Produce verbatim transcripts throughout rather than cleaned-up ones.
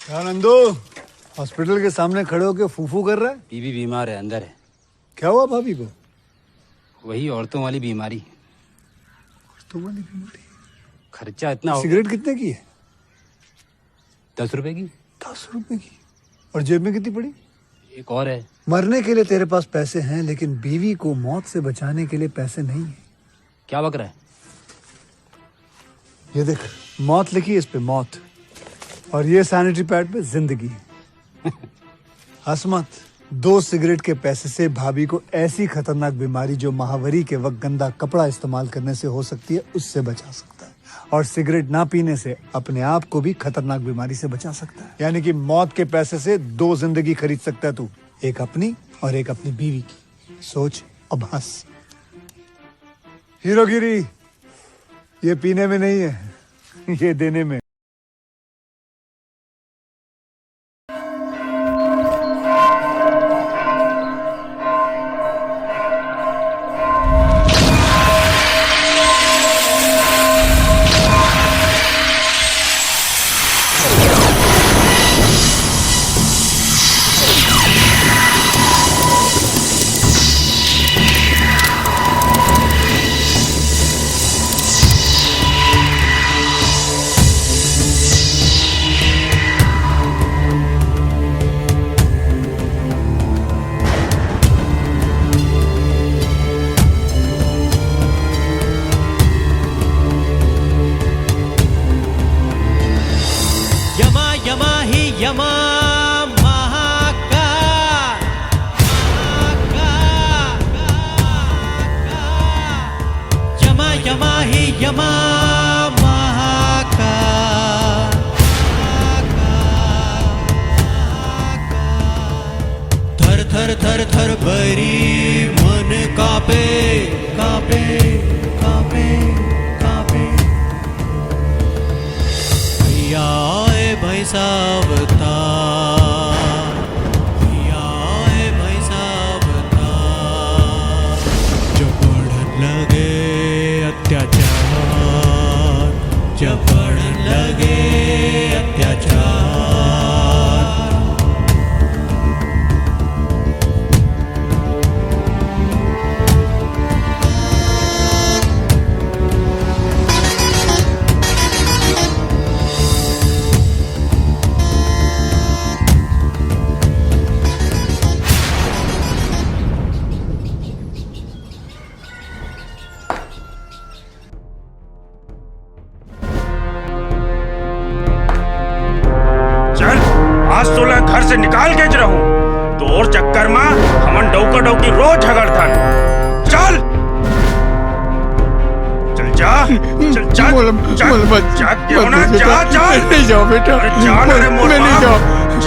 क्या नंदू, हॉस्पिटल के सामने खड़े होके फूफू कर रहा है? बीवी बीमार है, अंदर है। क्या हुआ भाभी को? वही औरतों वाली बीमारी। औरतों वाली बीमारी? खर्चा इतना हो सिगरेट कितने की है? दस रुपए की। दस रुपए की? और जेब में कितनी पड़ी? एक और है। मरने के लिए तेरे पास पैसे हैं, लेकिन बीवी को मौत से बचाने के लिए पैसे नहीं है। क्या बक रहा है? ये देख, मौत लिखी है इस पे, मौत। और ये सैनिटरी पैड पे जिंदगी। हंस मत। दो सिगरेट के पैसे से भाभी को ऐसी खतरनाक बीमारी, जो महावरी के वक्त गंदा कपड़ा इस्तेमाल करने से हो सकती है, उससे बचा सकता है। और सिगरेट ना पीने से अपने आप को भी खतरनाक बीमारी से बचा सकता है। यानी कि मौत के पैसे से दो जिंदगी खरीद सकता है तू, एक अपनी और एक अपनी बीवी की। सोच, अब हंस। हीरोगिरी ये पीने में नहीं है, ये देने में। यमा यमा ही यमा महाकाल। यमा यमा ही यमा महाकाल। थर थर थर थर बरी मन कापे, कापे, कापे, कापे। भैया आए भाई साहब ता, भैया आए भाई साहब ता। जब बढ़न लगे अत्याचार, जब बढ़न लगे अत्याचार। चल, आज तोला घर से निकाल के ज रहूं। तोर चक्कर मा हमन डौका डौकी रोज झगड़थन। चल, चल जा, चल जा, मोला, जा, मोला मत, जा, क्यों मत ना, भेज जा, बेटा। जा। नहीं जाओ बेटा। अरे जा ना रे मोर मैं नहीं बाप। जाओ।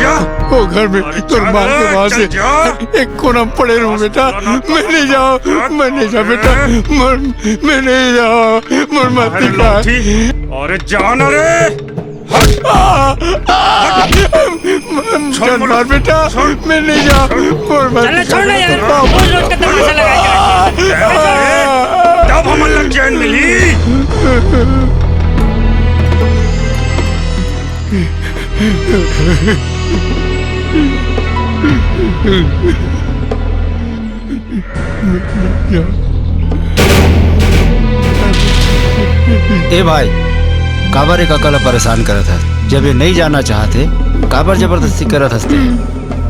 जा। वो घर में अरे तोर जा माँ ना, के वहां चल से जा। एक कोना पड़े रहूं आज बेटा। तोला ना मैं नहीं जाओ, जा, मैं नहीं जाओ अरे। बेटा। मैं, मैं नहीं जाओ। मोर मत अरे निकाल। लौठी, अरे जा ना रे। हट। आ, आ, छोड़, जान मोला। मार बेटा, छोड़। मैं नहीं जाओ। छोड़। मोर मत चलो, छोड़ ना निकाल। यार। रोज रोज का तमाशा लगाया कर। तब हमन ला चैन मिली। ए भाई, काबर ए कका ल परेशान करत हस? जब ये नहीं जाना चाहत हे, काबर जबरदस्ती करत हस ते?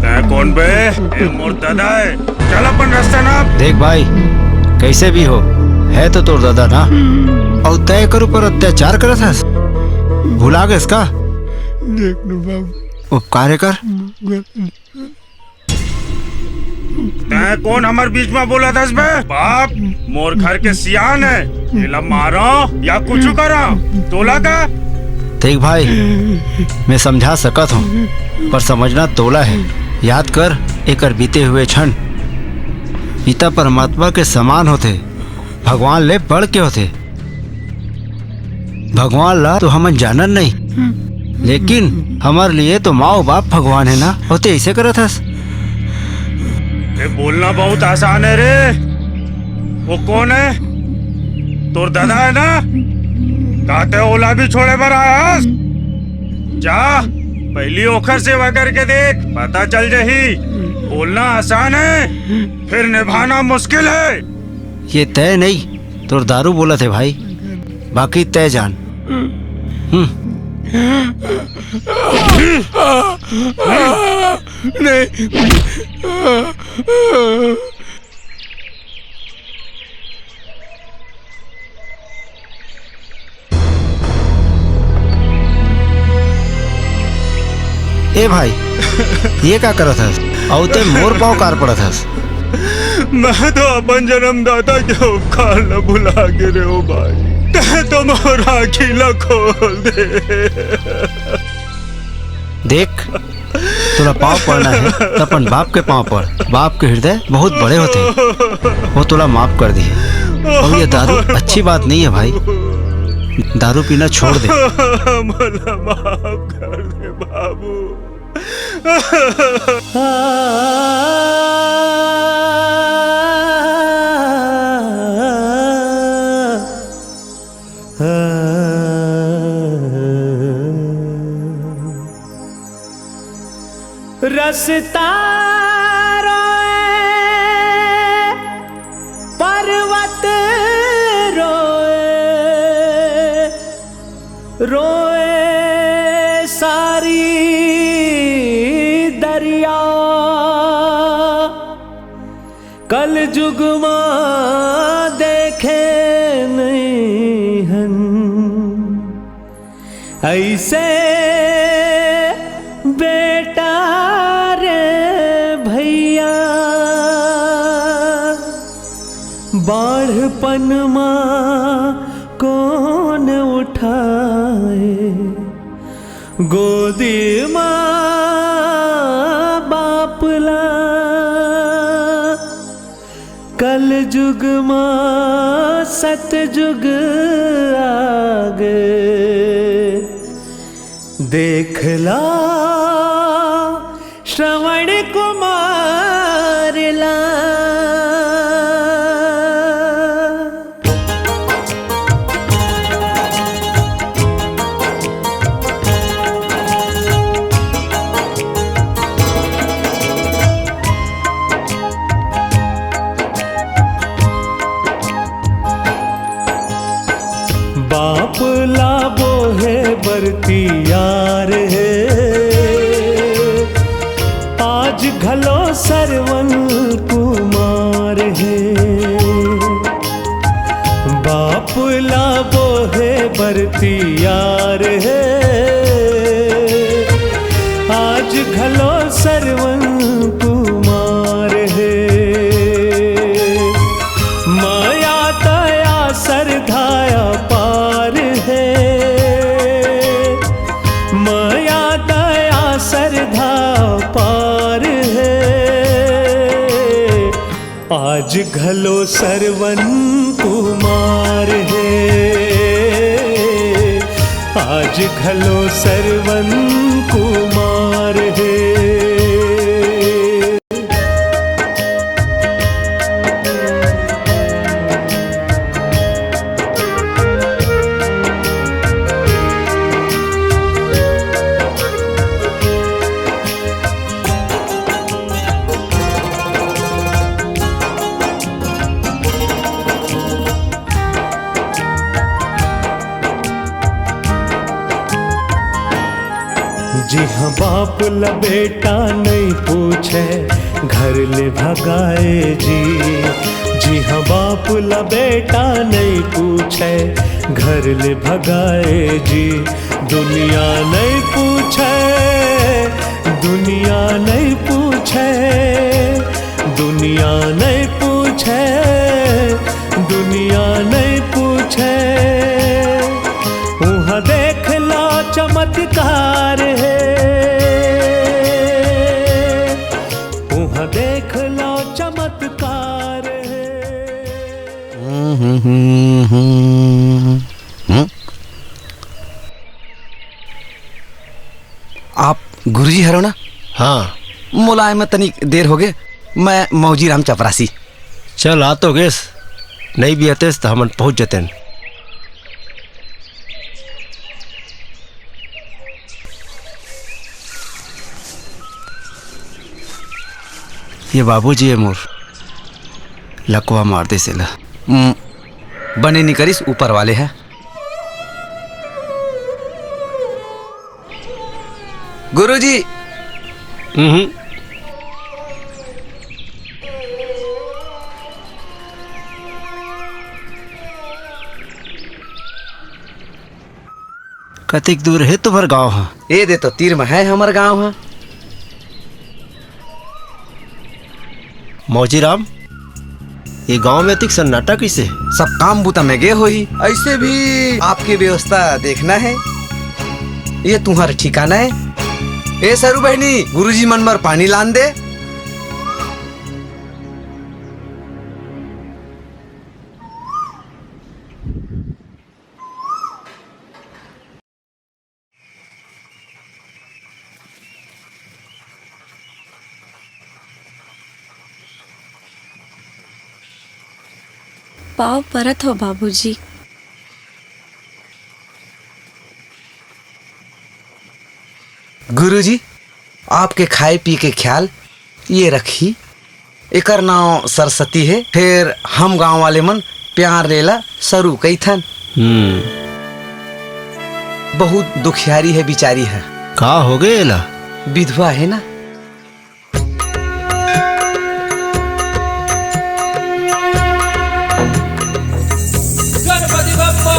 तैं कोन बे? ए मोर ददा हे। चल अपन रास्ता नाप। देख भाई, कैसे भी हो, है तो तोर ददा ना। अउ तैं एकर ऊपर अत्याचार करत हस, भुला गेस का? देख नो बाबू। उपकार एकर। तैं कोन हमर बीच में बोलत हस बे? बाप, मोर घर के सियान हे, एला मारो या कुछ करो, तोला का? देख भाई, मैं समझा सकत हूँ, पर समझना तोला हे। याद कर, एकर बीते हुए क्षण पिता परमात्मा के समान होथे, भगवान ले बढ़ के होथे। भगवान ला तो हमन जानन नहीं, लेकिन हमर लिए तो माँ बाप भगवान हे ना, अउ तैं ऐसे करत हस। ए, बोलना बहुत आसान हे रे। वो कोन हे? तोर ददा हे ना? का तैं ओला भी छोड़े बर आए हस? जा, पहली ओखर सेवा करके देख, पता चल जाही। बोलना आसान है, फिर निभाना मुश्किल है। ये तय नहीं, तोर दारू बोलत हे भाई, बाकी तय जान। हम्म। नहीं। ए भाई, ये का करत हस? अउ ते मोर पाँव कार पड़त हस? मैं तो अपन जन्मदाता के उपकार ल भुला गे रेहों भाई। ते तो मोर आँखी ल खोल दे। देख, तोला पाँव पड़ना हे, त अपन बाप के पाँव पड़। बाप के हृदय बहुत बड़े होथे, वो तोला माफ कर दिही। अउ ये दारू अच्छी बात नहीं है भाई, दारू पीना छोड़ दे। मोला माफ कर दे बाबू। रस्ता रोए, पर्वत रोए, रोए सारी दरिया। कलजुग मा देखे नइ हन अइसे बेटा रे भइया। बाढ़पन मा कोन उठाए गोदी मा बाप ला। कलजुग मा सतजुग आगे, देख ला श्रवण कुमार ला। बाप ला बोहे बर तियार हे, आज घलो सरवन कुमार हे। बाप ला बोहे बर तियार हे, आज घलो सरवन कुमार हे। मया दया सरधा अपार हे, मया दया सरधा अपार हे। आज घलो सरवन कुमार हे, आज घलो सरवन कुमार हे। जिहां बाप ल बेटा नइ पूछे, घर ले भगाए जी। जिहां बाप ल बेटा नइ पूछे, घर ले भगाए जी। दुनिया नइ पूछे, दुनिया नइ पूछे, दुनिया नइ पूछे, दुनिया नइ पूछे। उहाँ देख लो चमत्कार हे, उहाँ देख लो चमत्कार हे। हम्म, हम्म, हम्म, हम्म। हम्म? आप गुरुजी हरो ना? हाँ। मोला आए में तनिक देर होगे। मैं मौजी राम चपरासी। चल, आ तो गेस। नइ भी आतेस त हमन पहुँच जतेन। ये बाबूजी हे मोर, लकवा मार दे सेला। हम्म, बने नी करिस ऊपर वाले हे। गुरुजी। हम्म। कतेक दूर हे तुम्हर गांव ह? ए दे तो तीर म हे हमर गांव ह। मौजी राम, ये गांव में अतिक सन्नाटा कइसे? सब काम बूता में गे होही, अइसे भी आपके व्यवस्था देखना हे। ये तुम्हर ठिकाना हे। ए सरू बहिनी, गुरुजी मन बर पानी लान दे। पाँव परत हो बाबूजी। गुरुजी, आपके खाए पी के ख्याल ये रखी। एकर नाव सरस्वती हे। फेर हम गांव वाले मन प्यार ले एला सरू कहिथन। हम्म। बहुत दुखियारी हे बिचारी ह। का हो गे एला? विधवा हे ना। गणपति बप्पा,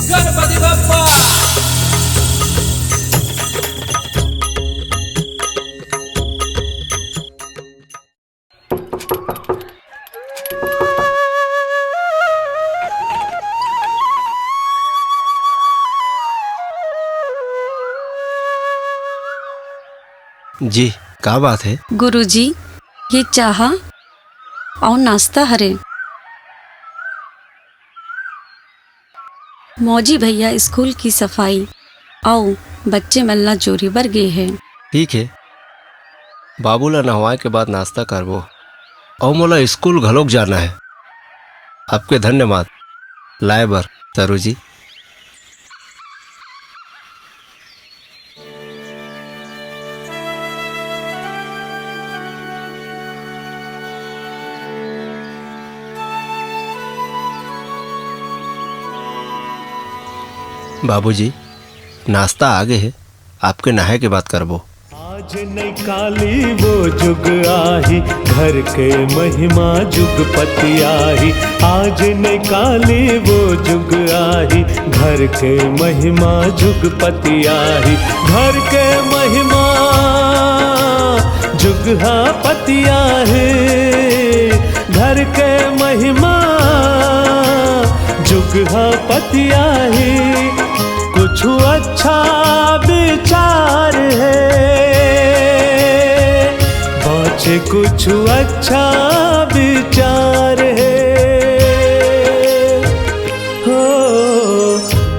गणपति बप्पा। जी, का बात हे? गुरुजी, ये चाहा अउ नाश्ता हरे। मौजी भैया स्कूल की सफाई अउ बच्चे मन ला जोरे बर गे हे। ठीक हे, बाबू ला नहवाए के बाद नाश्ता करबो, अउ मोला स्कूल घलोक जाना हे। आपके धन्यवाद लाए बर, सरू जी। बाबूजी, नाश्ता आ गे हे, आपके नहाए के बाद करबो। आज नई काली वो जुग आही, घर के महिमा जुगपति आही। आज नई काली वो जुग आही, घर के महिमा जुगपति आही। घर के महिमा जुगपति आही, घर के महिमा जुगपति आही। कुछु अच्छा विचार हे, बाँचे कुछु अच्छा विचार हे। हो,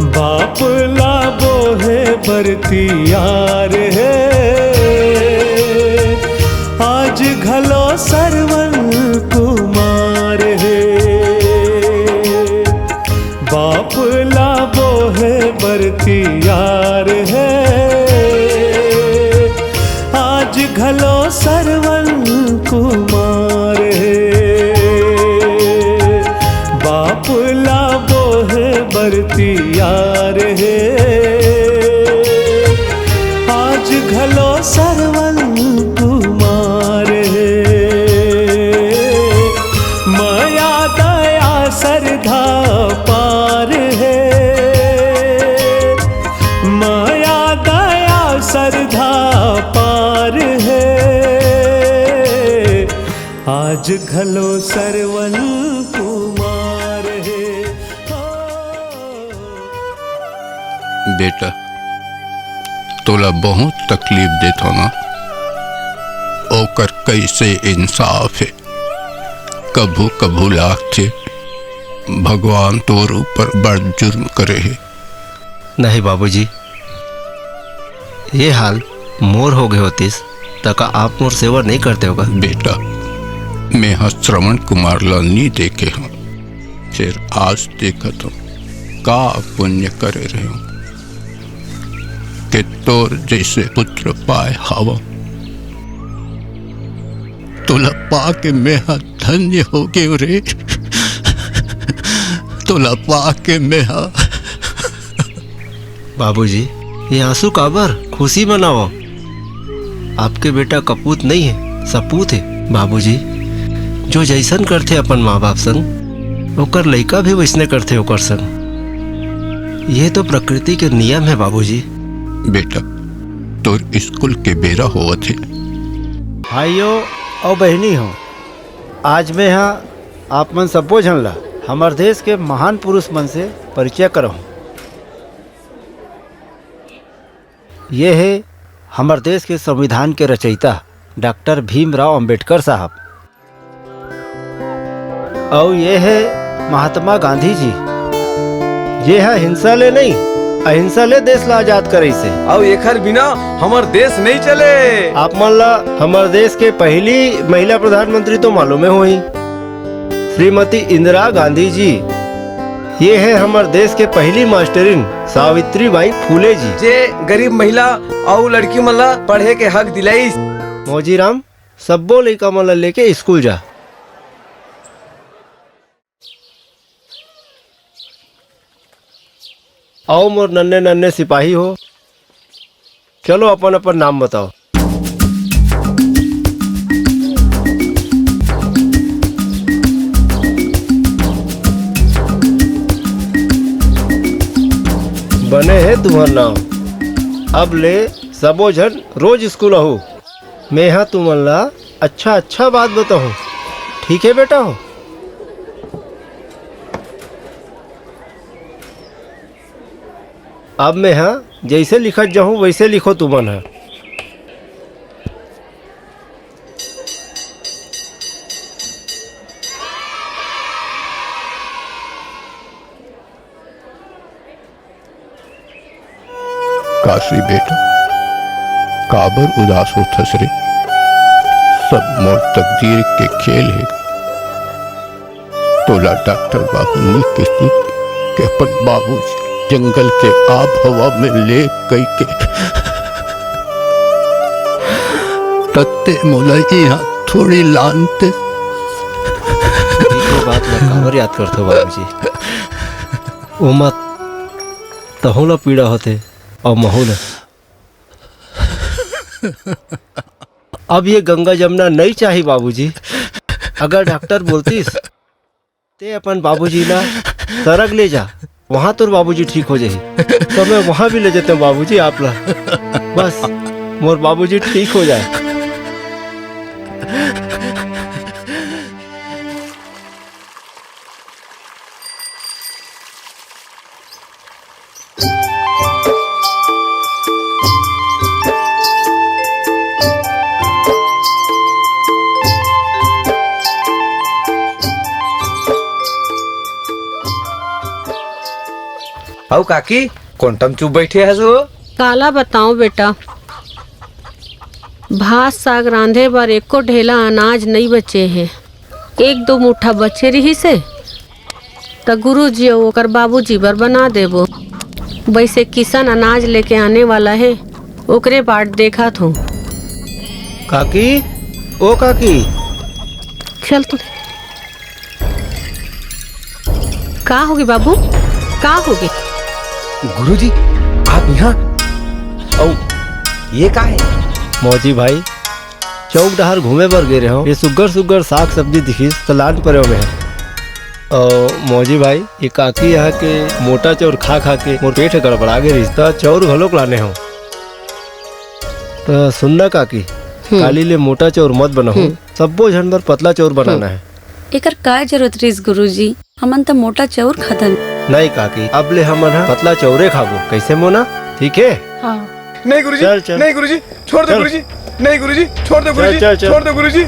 बाप ला बोहे बर तियार हे, आज घलो सरवन कुमार हे। बाप ला बोहे बर तियार हे, आज घलो सरवन कुमार हे। बाप ला बोहे बर तियार हे, आज घलो सरवन कुमार हे। मया दया सरधा पार हे, मया दया सरधा पार हे, आज घलो सरवन कुमार हे। बेटा, तोला बहुत तकलीफ देथव ना, ओकर कइसे इंसाफ हे? कभू कभू लागथे, भगवान तोर ऊपर बड़ जुर्म करे हे। नहीं बाबूजी, ये हाल मोर हो गए होतिस, त का आप मोर सेवा नहीं करते होगा? बेटा, मैं ह श्रवण कुमार ला नी देखे हूँ, फिर आज देखत हूँ, का पुण्य करे रहे हूँ। के तोर जइसे पुत्र पाए हावंव। तोला पाके मेंहा धन्य हो गेंव रे। तोला पाके मेंहा। बाबूजी, ये आंसू काबर? खुशी मनावव। आपके बेटा कपूत नइ हे, सपूत हे। बाबूजी, जो जइसन करथे अपन माँ बाप संग, ओकर लइका भी वइसने करथे ओकर संग। ये तो प्रकृति के नियम हे बाबूजी। बेटा, तोर स्कूल के बेरा होवत हे। भाइयों अउ बहिनी हो, आज मेंहा आप मन सब्बो झन ला हमर देश के महान पुरुष मन से परिचय करहूँ। ये हे हमर देश के संविधान के रचयिता डॉक्टर भीमराव अंबेडकर साहब। अउ ये हे महात्मा गांधी जी, जे ह हिंसा ले नहीं, अहिंसा ले देश ला आजाद करइस हे। अउ एखर बिना हमर देश नहीं चले। आप मन ला हमर देश के पहली महिला प्रधानमंत्री तो मालूमे होही, श्रीमती इंदिरा गांधी जी। ये हे हमर देश के पहली मास्टरिन सावित्री बाई फूले जी, जे गरीब महिला अउ लड़की मन ला पढ़े के हक दिलाइस। मौजी राम सब्बो लइका मन ला लेके स्कूल जा। अउ मोर नन्हे नन्हे सिपाही हो, चलो अपन अपन नाम बताओ। बने हे तुम्हर नाम। अब ले सबो झन रोज स्कूल आहू। मेंहा तुमन ला अच्छा अच्छा बात बताहूँ, ठीक हे बेटा हो? अब मेंहा जइसे लिखत जाहूँ वइसे लिखो तुमन ह। काशी बेटा, काबर उदास होथस रे? सब मोर तकदीर के खेल हे। तोला डॉक्टर बाबू नी कहिस के अपन बाबूजी जंगल के आब हवा में ले कहिके, तत्ते मोला इहाँ थोड़ी लानते। ये बात ला काबर याद करथो बाबूजी? ओमा तहूँ ला पीड़ा होथे अउ महूँ ला। अब ये गंगा जमुना नइ चाही बाबूजी। अगर डॉक्टर बोलतिस, "ते अपन बाबूजी ला सरग ले जा, वहाँ तोर बाबूजी ठीक हो जाही," तो मैं वहाँ भी ले जातेंव बाबूजी आप ला। बस मोर बाबूजी ठीक हो जाए। अउ काकी, कोंटम चुप बइठे हस वो? काला बताओं बेटा, भात साग रांधे बर एको ढेला अनाज नइ बचे हे। एक दो मुट्ठा बचे रिहिस हे, त गुरुजी अउ ओकर बाबूजी बर बना देबो। वइसे किशन अनाज लेके आने वाला हे, ओकरे बाट देखत हों। काकी, ओ काकी। चल तू। का होगे बाबू, का होगे? गुरुजी, आप यहाँ? अउ ये का हे? मौजी भाई, चौक डहर घूमे बर गे रेहेंव, ये सुग्घर सुग्घर साग सब्जी दिखिस त लान परेंव मेंहा। अउ मौजी भाई, ये काकी यहाँ के मोटा चौर खा खा के मोर पेट ह गड़बड़ा गे रिहिस, त चौर घलोक लाने हंव। त सुन ना काकी, हम्म। काली ले मोटा चौर मत बनाहू, हम्म। सब्बो झन बर पतला चौर बनाना हम्म। हे। एकर का जरूरत रिहिस गुरुजी? हमन त मोटा चौर खाथन। नहीं काकी, अब ले हमन ह पतला चौरे खाबो। कइसे मोना? ठीक हे? हाँ। नहीं गुरुजी, चल, चल। नहीं गुरुजी, छोड़ दो चल। गुरुजी। नहीं गुरुजी, छोड़ दो चल, गुरुजी, चल, चल। छोड़ दो गुरुजी।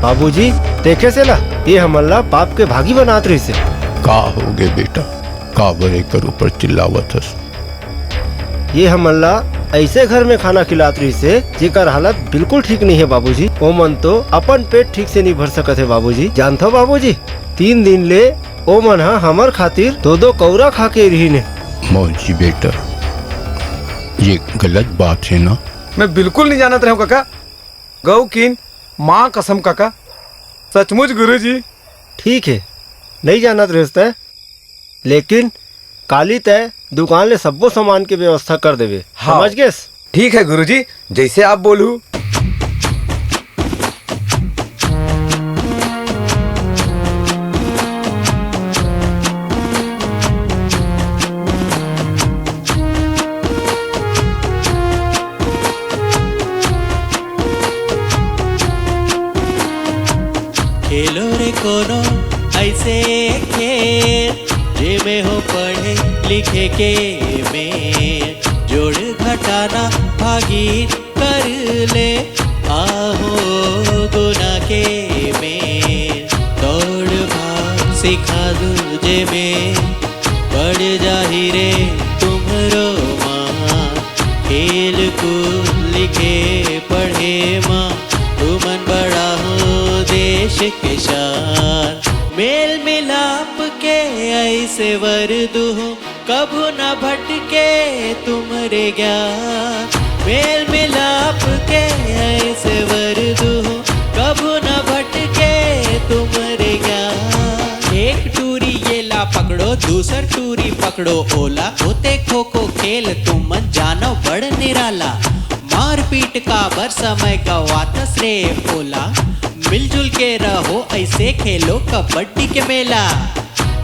बाबूजी, देखे से ला, ये हमन ला पाप के भागी बनात रहिस हे। का होगे बेटा? काबर एकर ऊपर चिल्लावत हस? ये हमन ला अइसे घर में खाना खिलात रहिस हे, जेकर हालत बिल्कुल ठीक नहीं हे बाबूजी। ओमन तो अपन पेट ठीक से नहीं भर सकत हे बाबूजी। जानथव बाबूजी, तीन दिन ले ओमन ह हमर खातिर दो दो कौरा खा के रिहिन हे। मौजी बेटा, ये गलत बात है ना? मैं बिल्कुल नहीं जानत रहेंव काका। गऊ किन माँ कसम काका, सचमुच गुरुजी। ठीक है, नहीं जानत रहेस तैं, लेकिन काली तैं दुकान ले सब्बो सामान के व्यवस्था कर देबे, हाँ। समझ गेस? ठीक है गुरुजी, जैसे आप बोलू। खेलो रे कोनो ऐसे खेल, जेमे हो पढ़े लिखे के मेल, जोड़ घटाना भागी कर ले, आहो गुना के मेल, दौड़ भाग सिखा दू जेमे, पड़ जाही रे तुम्हरो माँ, खेल कूद लिखे पढ़े माँ, तुमन बड़ा हो देश के शान। मेल मिलाप के ऐसे वर दूँ, कभू न भटके तुम्हरे ज्ञान। मेल मिलाप के ऐसे वर दूँ, कभू न भटके तुम्हरे ज्ञान। एक टूरी ये ला पकड़ो, दूसर टूरी पकड़ो ओला, होते खो खो खेल तुमन जानो बड़ निराला। मारपीट काबर समय गवाथस रे ओला, मिलजुल के रहो ऐसे खेलो कबड्डी के मेला।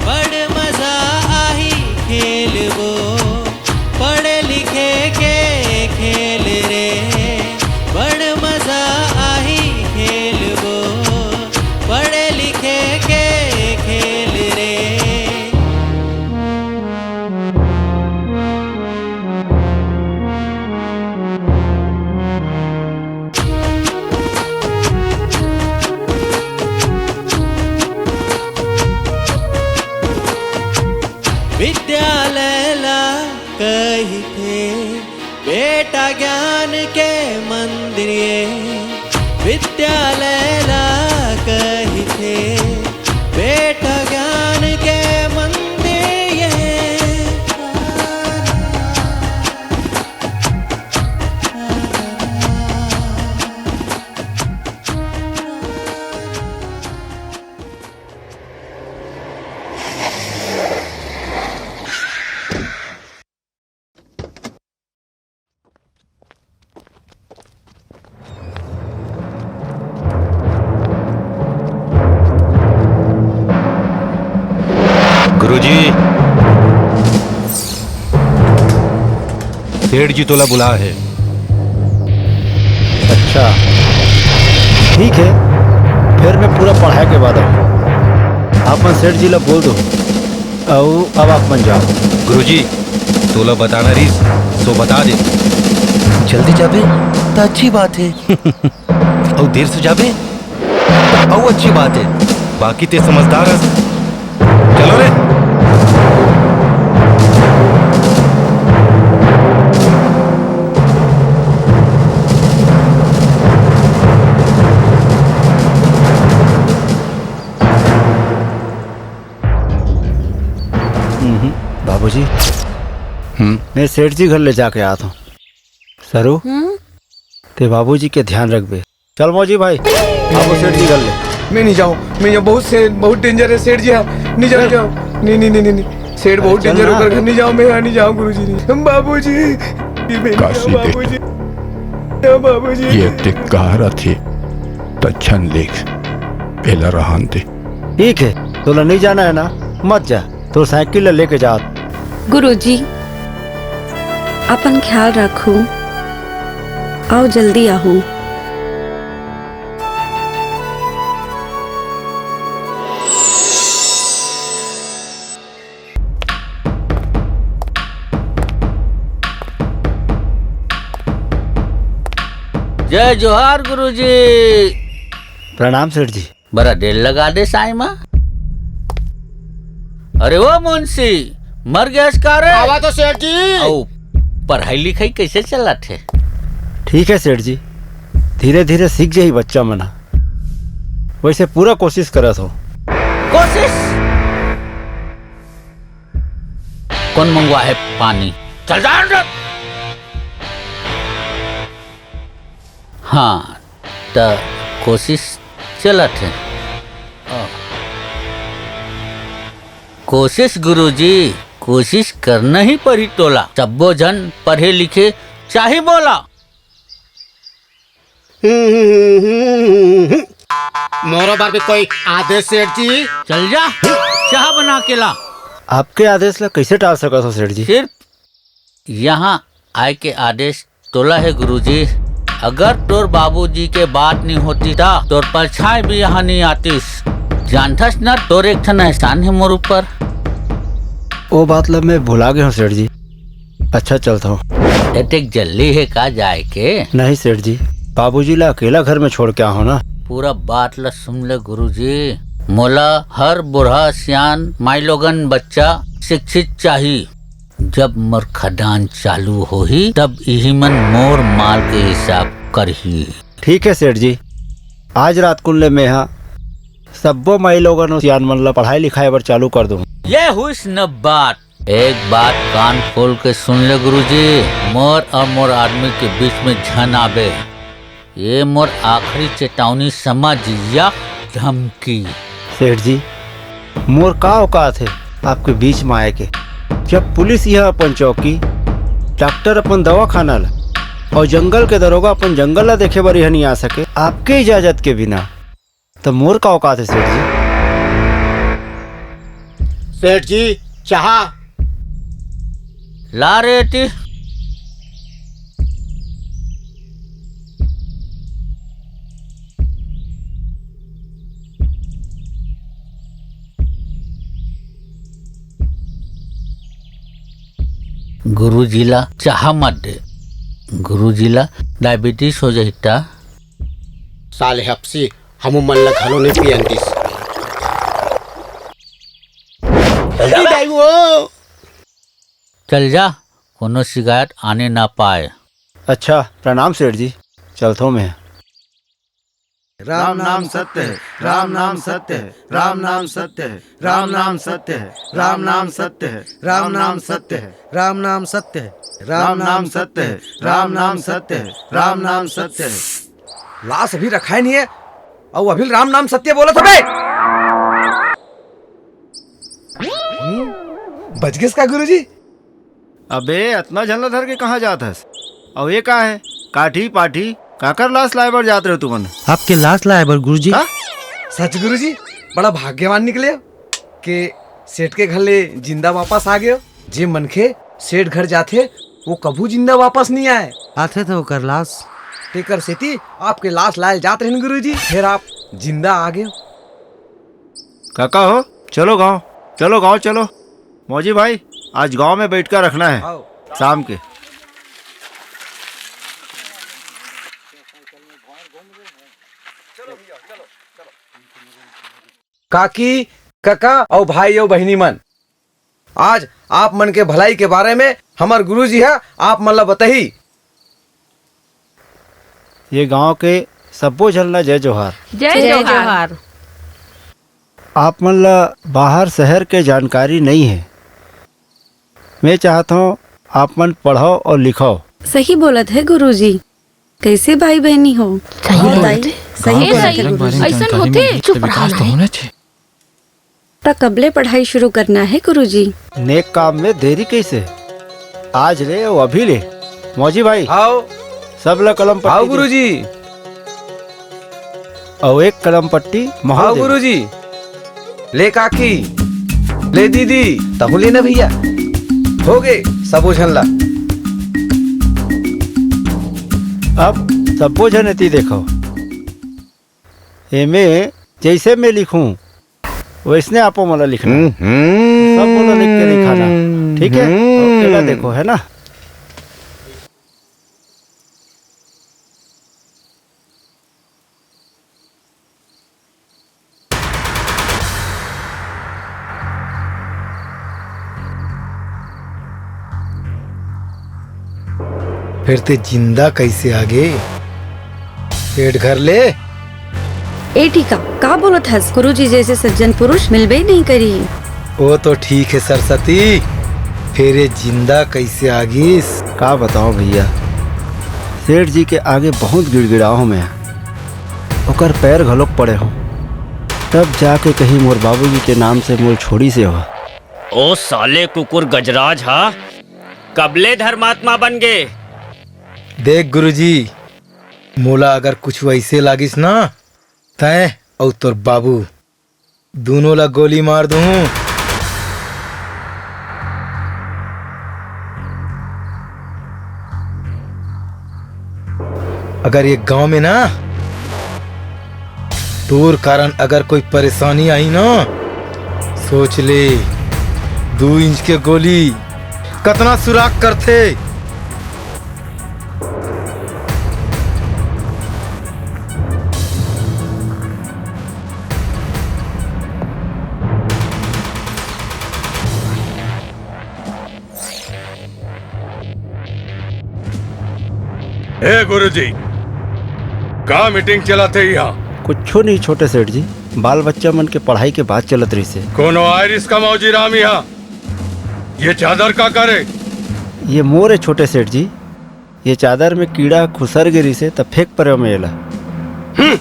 बड़ मजा आही खेलबो, पढ़े लिखे के खेल रे, बड़ मजा आही खेलबो, पढ़े लिखे के खेल रे। विद्यालय ला कहिथे बेटा ज्ञान के मंदिर ये, विद्यालय ला कहिथे बेटा ज्ञान के मंदिर ये। गुरुजी, सेठ जी तोला बुला हे। अच्छा, ठीक है, फिर मैं पूरा पढ़ाई के बाद आऊँ। आप मन सेठ जी ला बोल दो, अउ अब आप मन जाओ। गुरुजी, तोला बताना रिस, सो बता दे। जल्दी जाबे, त अच्छी बात है। अउ देर से जाबे, त अउ अच्छी बात है। बाकी ते समझदार हस। चलो रे। हम्म, बाबूजी, हम्म? मैं सेठ जी घर ले जाके आत हूँ। सरू, हम्म? ते बाबूजी के ध्यान रखबे। चल मौजी भाई, बाबू सेठ जी घर ले। मैं नहीं जाऊँ, मैं यहाँ बहुत से, बहुत डेंजर है सेठ जी, हाँ, नहीं जाऊँ, नहीं जाऊँ। नहीं, नहीं, नहीं, नहीं, नहीं। सेठ बहुत डेंजर होकर घर नहीं जाऊँ, मैं यहाँ नहीं जाऊँ गुरुजी, नहीं। बाबूजी, ये मैं नहीं जाऊँ, बाबूजी। या बाबूजी। ये ते कहा रथे, त छन लेख, एला रहन दे। ठीक है, तोला नहीं जाना है ना, मत जा, तोर साइकिल ला लेके जा। गुरुजी, अपन ख्याल रखू, अउ जल्दी आहू। जय जोहार गुरुजी। प्रणाम सेठ जी। बड़ा देर लगा दे साई मा। अरे ओ मुंशी, मर गया का रे? आवा तो सेठ जी। अउ पढ़ाई लिखाई कैसे चलत हे? ठीक है सेठ जी, धीरे धीरे सीख जाही बच्चा मना। वैसे पूरा कोशिश करत हो। कोशिश? कौन मंगवा है पानी? चल जा अंदर। हाँ, त कोशिश चलत हे। कोशिश गुरुजी, कोशिश करना ही परी तोला। सब्बो झन पढ़े लिखे चाही बोला। मोरो बर भी कोई आदेश सेठ जी? चल जा, चाह बना के ला। आपके आदेश ला कैसे टाल सकत हो सेठ जी? सिर्फ यहाँ आय के आदेश तोला हे गुरुजी। अगर तोर बाबूजी के बात नहीं होती ता तोर परछाई भी यहाँ नहीं आतीस। जानथस न, तोर एक ठन एहसान हे मोर ऊपर। ओ बात ला मैं भुला गए हूँ सेठ जी। अच्छा, चलता हूँ। एतेक जल्दी हे का जाए के? नहीं सेठ जी, बाबूजी ला अकेला घर में छोड़ के आहो ना। पूरा बात ला सुन ले गुरुजी, मोला हर बूढ़ा सियान माईलोगन बच्चा शिक्षित चाही। जब मोर खदान चालू होही, तब इही मन मोर माल के हिसाब करही। ठीक है सेठ जी, आज रात कुन ले मेहा सब्बो माईलोगन अउ सियान मन ला पढ़ाई लिखाई बर चालू कर दूँ। ये हुइस न बात। एक बात कान खोल के सुन ले गुरुजी, मोर अउ मोर आदमी के बीच में झन आबे। ये मोर आखिरी चेतावनी समझ या धमकी। सेठ जी, मोर का औकात हे आपके बीच में आए के? जब पुलिस यहाँ अपन चौकी, डॉक्टर अपन दवाखाना ला अउ जंगल के दरोगा अपन जंगल ला देखे बर यहाँ नहीं आ सके आपके इजाजत के बिना, त मोर का औकात हे सेठ जी? सेठ जी, चाह। ला रे एती। गुरुजी ला चाह मत दे, गुरुजी ला डायबिटीज हो जाही ता। साले हपसी, हमू मन ला घलो नहीं पियन दिस। चल जा। चल जा, कोनो शिकायत आने ना पाए। अच्छा, प्रणाम सेठ जी, चलथों मैं। राम नाम सत्य है, राम नाम सत्य है, राम नाम सत्य है, राम नाम सत्य है, राम नाम सत्य है, राम नाम सत्य है, राम नाम सत्य है, राम नाम सत्य है, राम नाम सत्य है, राम नाम सत्य है। लाश अभी रखाए नहीं है, अउ अभी राम नाम सत्य बोलत हबे। हम्म, बच गेस का गुरुजी? अबे, अतना झन ला धर के कहाँ जात हस? अउ ये का हे? काठी पाठी, काकर लाश लाए बर जात रहे तुमन? आपके लाश लाए बर गुरुजी। का? सच गुरुजी, बड़ा भाग्यवान निकले हो के सेठ के घर ले जिंदा वापस आ गए हो। जे मनखे सेठ घर जाथे, वो कभू जिंदा वापस नहीं आए। आथे तो ओकर लाश। तेकर सेती आपके लाश लाए जात रहन गुरुजी, फिर आप जिंदा आ गए हो। काका हो, चलो गांव, चलो गांव चलो। मौजी भाई, आज गांव में बैठका रखना है। आओ। शाम के। काकी, कका अउ भाई अउ बहिनी मन, आज आप मन के भलाई के बारे में हमर गुरुजी ह आप मन ला बताही। ये गांव के सब्बो झन ला जय जोहार। जय जय जोहार। जोहार। आप मन ला बाहर शहर के जानकारी नहीं है। मैं चाहत हूँ आप मन पढ़ो और लिखो। सही बोलत है गुरुजी। कैसे भाई बहनी हो? सही हाँ, बोलत दाई, है। सही गाँव बोलत के है गुरुजी। अइसन जानकारी होथे? मिलही, चुप तो रहा विकास तो भाई। होना चाहिए। त कब ले पढ़ाई शुरू करना है गुरुजी? नेक काम में देरी कैसे? आज ले अउ अभी ले। मौजी भाई, आओ। सब ला कलम पट्टी आओ दे। गुरुजी। अउ एक कलम पट्टी महू आओ दे। गुरुजी। ले काकी, ले दीदी, तहु लेना भैया। हो गे सबो झन ला। अब सब्बो झन एती देखो। एमे जैसे मैं लिखूं, वैसने आपो मोला लिखना। हम्म। सब मोला लिख के दिखाना, ठीक है? हम्म। एला देखो, है ना? फिर ते जिंदा कैसे आगे? पेट घर ले। ए टीका, का बोलत हस? गुरुजी जैसे सज्जन पुरुष मिलबे नहीं करी। वो तो ठीक है सरस्वती, फिर ये जिंदा कैसे आगिस? का बताओ भैया, सेठ जी के आगे बहुत गिड़गिड़ाओ मैं, ओकर पैर घलोक पड़े हो, तब जाके कहीं मोर बाबूजी के नाम से मोल छोड़ी से हो। ओ साले कुकुर गजराज हा, कबले धर्मात्मा बन गे? देख गुरुजी, मोला अगर कुछ ऐसे लागिस ना, तैं अउ तोर बाबू दूनों ला गोली मार दूं। अगर ये गांव में ना तोर कारण अगर कोई परेशानी आई ना, सोच ले, दू इंच के गोली कतना सुराख करथे। ए गुरुजी, का मीटिंग चलत हे इहाँ? कुछो नहीं छोटे सेठ जी, बाल बच्चा मन के पढ़ाई के बात चलत रहिसे। कोनो आय रिस का मौजी राम इहाँ? ये चादर का करे? ये मोर ए छोटे सेठ जी, ये चादर में कीड़ा खुसर गे रिसे त फेंक परेव मैं एला। हम्म।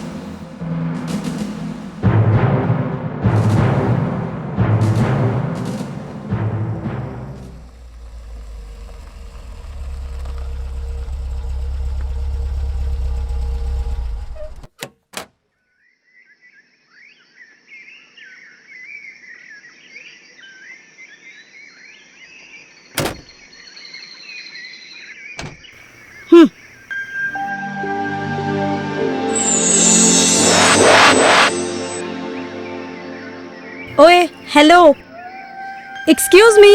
ओए, हेलो, एक्सक्यूज मी,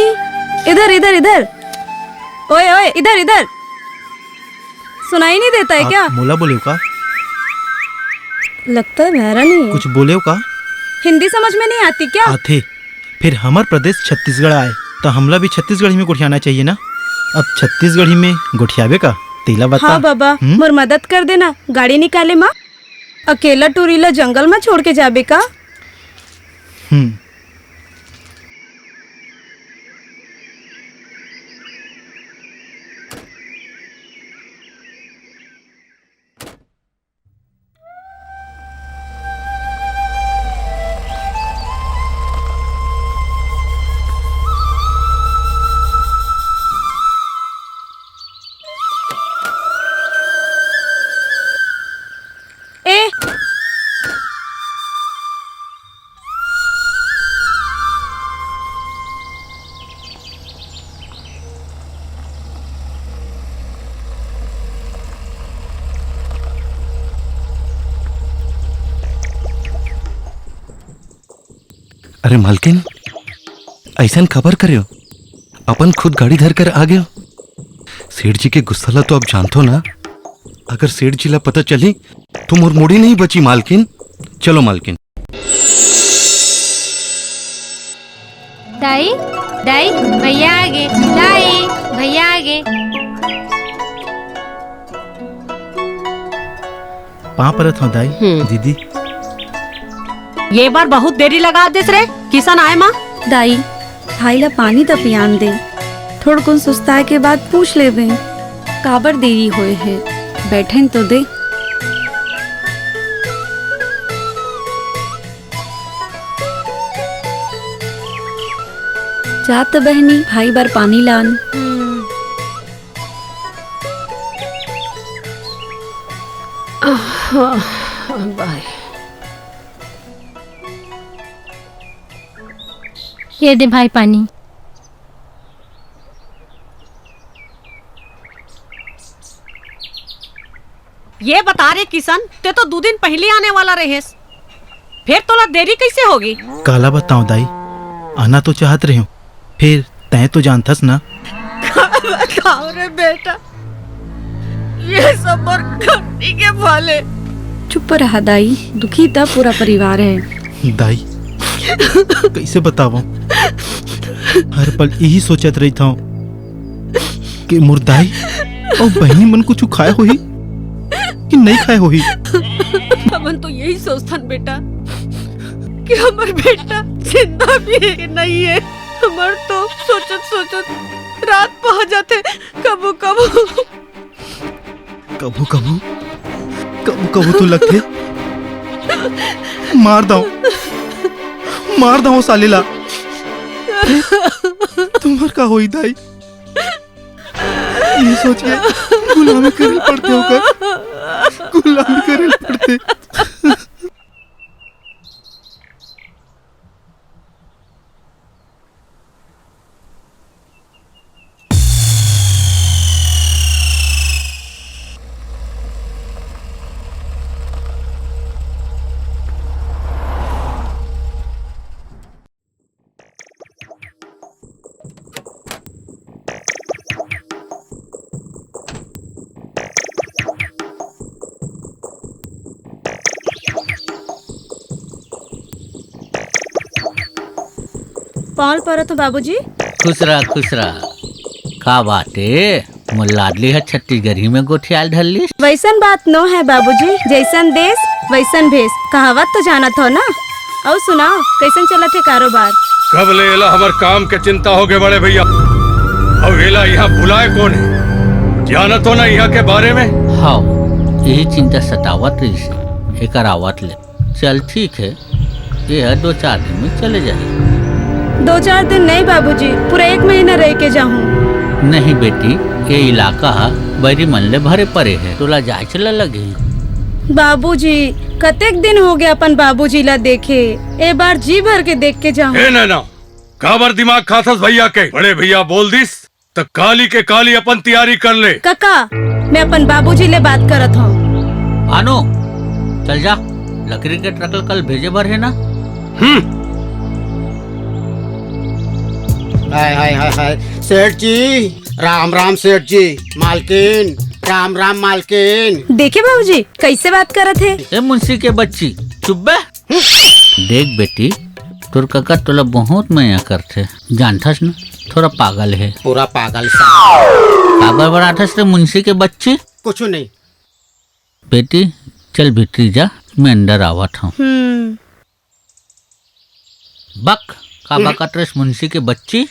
इधर, इधर, इधर। ओए, ओए, इधर, इधर। सुनाई नहीं देता है आप क्या? मोला बोलेव का? लगता है बहरा नहीं है। कुछ बोलेव का? हिंदी समझ में नहीं आती क्या? आथे। फिर हमर प्रदेश छत्तीसगढ़ आय, त हमला भी छत्तीसगढ़ी में गोठियाना चाहिए ना। अब छत्तीसगढ़ी में गोठियाबे का? तेला बता। हाँ बाबा, हम्म? मोर मदद कर देना, गाड़ी निकाले मा। अकेला टूरी ला जंगल मा छोड़ के जाबे का? हम्म। ए, अरे मालकिन, अइसन काबर करेव? अपन खुद गाड़ी धर कर आ गेव। सेठ जी के गुस्सा ला तो आप जानथो ना। अगर सेठ जी ला पता चली तो मोर मुड़ी नहीं बची मालकिन। चलो मालकिन। दाई, दाई, भैया आगे। दाई, भैया आगे। पाँव परत हंव दाई। हम्म। दीदी। ये बार बहुत देरी लगा देस रे, किसन आए मा। दाई, भाई ला पानी त पियान दे, थोड़कुन सुस्ताए के बाद पूछ लेबे, काबर देरी होए हे, बैठन तो दे। जा त बहनी, भाई बर पानी लान। हम्म। आह, बाय। ये दे भाई पानी। ये बता रे किसन, ते तो दू दिन पहिली आने वाला रहेस, फेर तोला देरी कइसे होगे? काला बतावं दाई, आना तो चाहत रहेंव, फेर तैं तो जानथस ना। का बतावं रे बेटा, ये सब मोर करनी के फल हे। चुप रहा दाई, दुखी त पूरा परिवार हे। दाई, कइसे बतावं, हर पल इही सोचत रहिथंव कि मोर दाई अउ बहिनी मन कुछु खाय होही कि नइ खाय होही। हमन तो यही सोचथन बेटा कि हमर बेटा जिंदा भी हे कि नइ हे। हमर तो सोचत सोचत रात पहुंच जाथे कभू कभू। कभू कभू, कभू कभू तो लगथे मार दव, मार दव साले ला। तुम्हर का होई दाई? ये सोच के गुलामी करे पड़थे ओकर, गुलामी करे पड़थे। पाँव ल परत हूँ बाबूजी। खुश रह, खुश रह। का बात ए, मोर लाडली ह छत्तीसगढ़ी में गोठियाल धर लिस? वैसन बात नो है बाबूजी, जैसन देश वैसन भेष, कहावत तो जानत हो ना। अउ सुनाओ, कैसन चलत हे कारोबार? कब ले एला हमर काम के चिंता होगे बड़े भैया? अउ एला इहाँ बुलाए कोन हे? जानत हो ना इहाँ के बारे में? हाव, यही चिंता सतावत रहिस हे, एकर आवत ले। चल ठीक हे, ये ह दो चार दिन में चले जाही। दो चार दिन नहीं बाबूजी, पूरा एक महीना रह के जाहूँ। नहीं बेटी, ये इलाका ह बैरी मन ले भरे परे हे, तोला जाए च ला लगही। बाबूजी, कतेक दिन होगे अपन बाबूजी ला देखे, ए बार जी भर के देख के जाहूँ। ए नैना, काबर दिमाग खाथस भैया के? बड़े भैया बोल दिस, त काली के काली अपन तियारी कर ले। कका, मैं अपन बाबूजी ले बात करत हौं। भानु, चल जा, लकरी के ट्रक ल कल भेजे बर हे ना। हम्म। हाय, हाय, हाय, हाय। सेठ जी, राम राम सेठ जी। मालकिन, राम राम मालकिन। देखे बाबूजी, कैसे बात करत हे? ए मुंशी के बच्ची, चुप बे। देख बेटी, तोर कका तोला बहुत मया करथे, जानथस न, थोड़ा पागल हे। पूरा पागल सा। काबर बराथस रे मुंशी के बच्ची? कुछ नहीं। बेटी, चल भीतरी जा, मैं अंदर आवत हौं। हम्म। बक, का हम्म। बकत रेस मुंशी के बच्ची?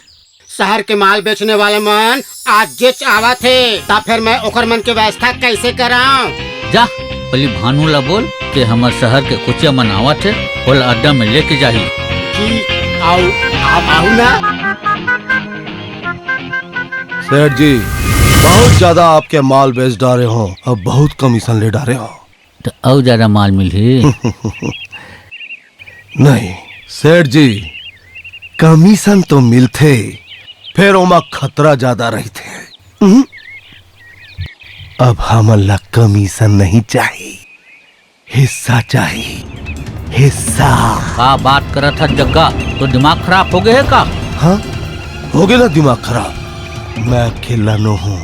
शहर के माल बेचने वाले मन आज जेच आवत हे, त फेर मैं ओकर मन के व्यवस्था कैसे कराऊं? जा, पहली भानु ला बोल के हमर शहर के कुचिया मन आवत हे, ओला अड्डा में लेके जाही। जी, आओ, आप आओ ना। सेठ जी, बहुत ज्यादा आपके माल बेच डारे हौं, अब बहुत कमीशन ले डारे हौं। त अउ ज्यादा माल मिलही। नहीं सेठ जी, कमीशन तो मिलथे, फेर ओमा खतरा ज्यादा रहिथे। उहुं। अब हमन ला कमीशन नहीं चाही, हिस्सा चाही, हिस्सा। का बात करत हस जग्गा? तोर दिमाग खराब होगे हे का? हाँ, होगे ना दिमाग खराब। मैं अकेला नो हूँ,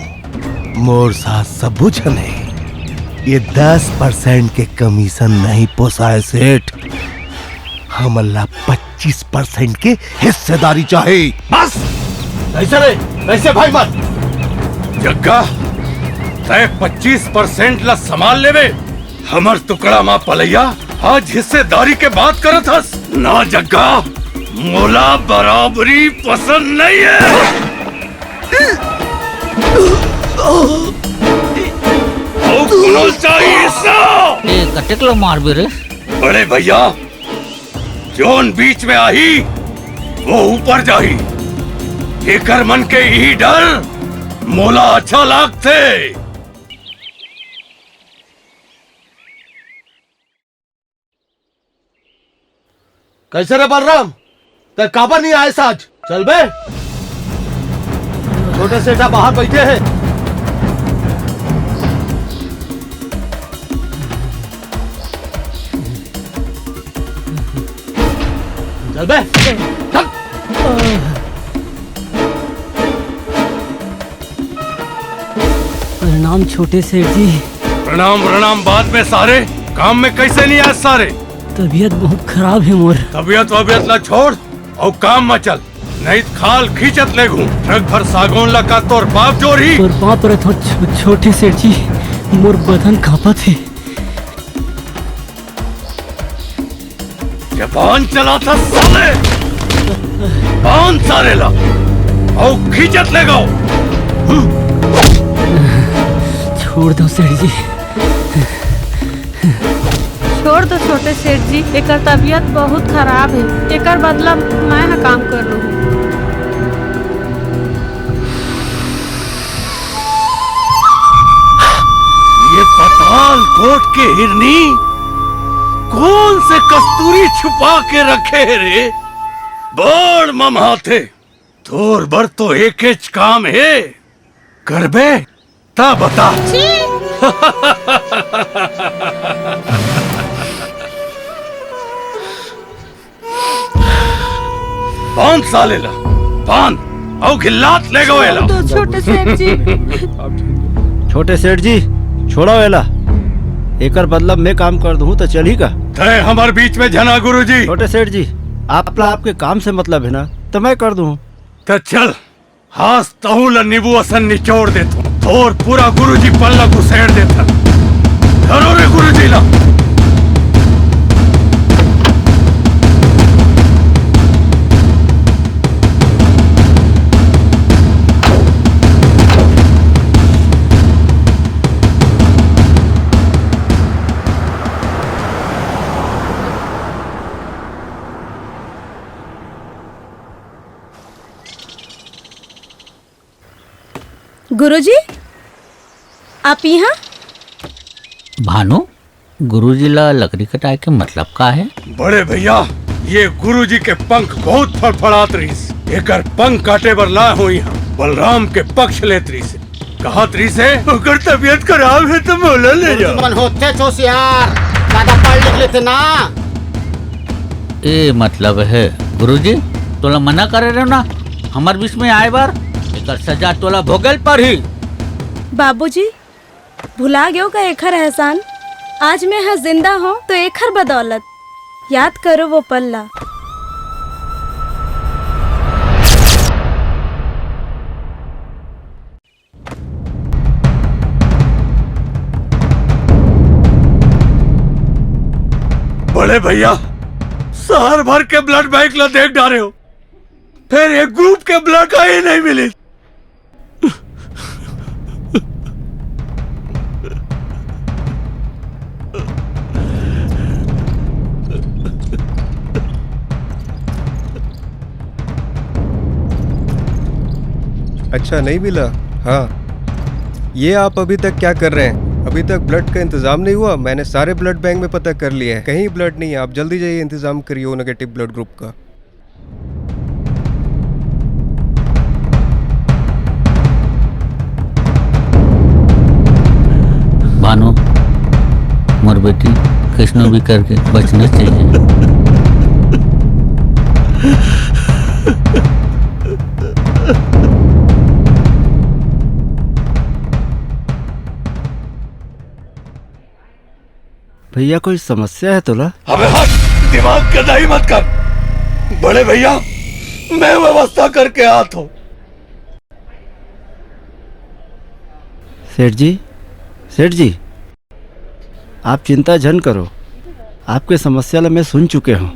मोर साथ सबो झन हे। ये दस परसेंट के कमीशन नहीं पोसाय सेठ, हमन ला पच्चीस परसेंट के हिस्सेदारी चाही। बस, कैसे रे, कैसे भाई मन? जग्गा, तैं पच्चीस परसेंट ला संभाल लेबे, हमर टुकड़ा मा पलैया, आज हिस्सेदारी के बात करत हस? ना जग्गा, मोला बराबरी पसंद नहीं है। अउ कोनो चाही हिस्सा? ए, कतेक ला मारबे रे? बड़े भैया, जोन बीच में आही, वो ऊपर जाही। एकर मन के इही डर मोला अच्छा लागथे। कैसे रे बलराम, तैं काबर नहीं आयस आज? चल बे, छोटे सेठ बाहर बैठे हे। चल बे, चल। प्रणाम छोटे सेठ जी। प्रणाम, प्रणाम बाद में सारे। काम में कैसे नहीं आयस सारे? तबीयत बहुत खराब हे मोर। तबीयत वबीयत ला छोड़ अउ काम में चल, नहीं त खाल खींचत लेगहूं। ट्रक भर सागौन ला का तोर बाप जोरही? तोर पाँव परत हौं छो-, छोटे सेठ जी, मोर बदन कांपत हे। जबान चलाथस साले, बांध सारे ला, अउ खींचत लेगव। छोड़ दो सेठ जी। छोड़ दो छोटे सेठ जी, एकर तबीयत बहुत खराब है, एकर बदला मैं ह काम कर लूँ। ये पाताल कोट के हिरनी कौन से कस्तूरी छुपा के रखे है रे? बड़ ममहाथे, तोर बर तो एकेच काम हे, करबे त बता। छी! बांध साले ला, बांध, अउ घिल्लात ले गो एला। तो छोटे सेठ जी। छोटे सेठ जी, छोड़ो एला। एकर बदला मैं काम कर दूं त चलही का? तय हमर बीच में झना गुरुजी। छोटे सेठ जी, आप ला आपके काम से मतलब है ना, तो मैं कर दूं। त चल, आज तहू ला नींबू असन निचोड़ देथों। तोर पूरा गुरुजी पल्ला घुसेड़ देथन। धरो रे गुरुजी ला। गुरुजी, आप यहाँ? भानु, गुरुजी ला लकड़ी कटाए के मतलब का है? बड़े भैया, ये गुरुजी के पंख बहुत फड़फड़ात रहिस। एकर पंख काटे बर लाए हो यहाँ। बलराम के पक्ष लेत रहिस। कहत रहिस हे, "ओकर तबीयत खराब है तो मोला ले जाओ।" मन होते होशियार, ज्यादा पढ़ लिख लेते ना। ए मतलब है गुरुजी, तोला मना करे रहे ना हमर बीच में आए बर, एकर सजा तोला भोगल पड़ही। बाबूजी, भुला गयो का एखर एहसान? आज मैं ह जिंदा हूँ तो एखर बदौलत। याद करो वो पल ला। बड़े भैया, शहर भर के ब्लड बैंक ला देख डारे हो, फिर एक ग्रुप के ब्लड का ही नहीं मिली। अच्छा, नहीं मिला? हाँ। ये आप अभी तक क्या कर रहे हैं? अभी तक ब्लड का इंतजाम नहीं हुआ? मैंने सारे ब्लड बैंक में पता कर लिया है, कहीं ब्लड नहीं है। आप जल्दी जाइए, इंतजाम करिए ओ नेगेटिव ब्लड ग्रुप का। भानु, मोर बेटी, कैसनो भी करके बचना चाहिए। भैया, कोई समस्या है तोला? अबे हट, दिमाग गंदा ही मत कर। बड़े भैया, मैं व्यवस्था करके आत हूँ। सेठ जी, सेठ जी, आप चिंता झन करो, आपके समस्या ला मैं सुन चुके हूँ।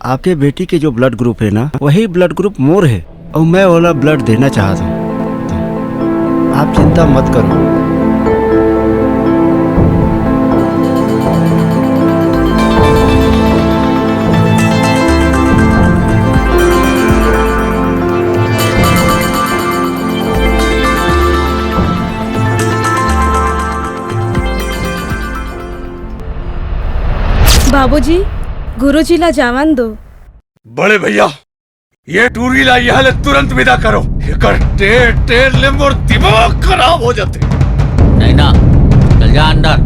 आपके बेटी के जो ब्लड ग्रुप है ना, वही ब्लड ग्रुप मोर है और मैं ओला ब्लड देना चाहत हूँ। आप चिंता मत करो। बाबूजी, गुरुजी ला जावन दो। बड़े भैया, ये टूरी ला यहाँ ले तुरंत विदा करो। एकर टेर टेर ले मोर दिमाग खराब हो जाथे। नहीं ना, चल जा अंदर।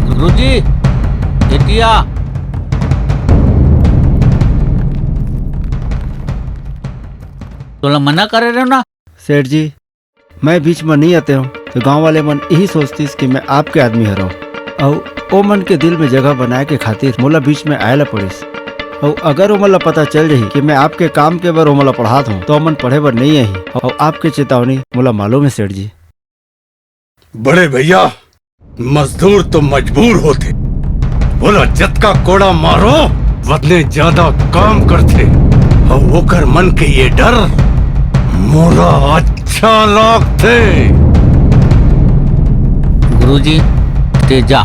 गुरुजी, एतिया। तोला मना करे रहे ना। सेठ जी, मैं बीच में नहीं आते हूँ तो गांव वाले मन यही सोचतीस कि मैं आपके आदमी हरव, अउ ओ मन के दिल में जगह बनाए के खातिर मोला बीच में आए ला पड़िस। अउ अगर ओमन ला पता चल जाही कि मैं आपके काम के बर ओमन ला पढ़ात हूँ, तो ओमन पढ़े बर नहीं आही। अउ आपके चेतावनी मोला मालूम है सेठ जी। बड़े भैया, मजदूर तो मजबूर होथे, ओला जतका कोड़ा मारो, वतने ज्यादा काम करथे। अउ ओकर मन के ये डर मोला अच्छा लागथे। गुरुजी, ते जा,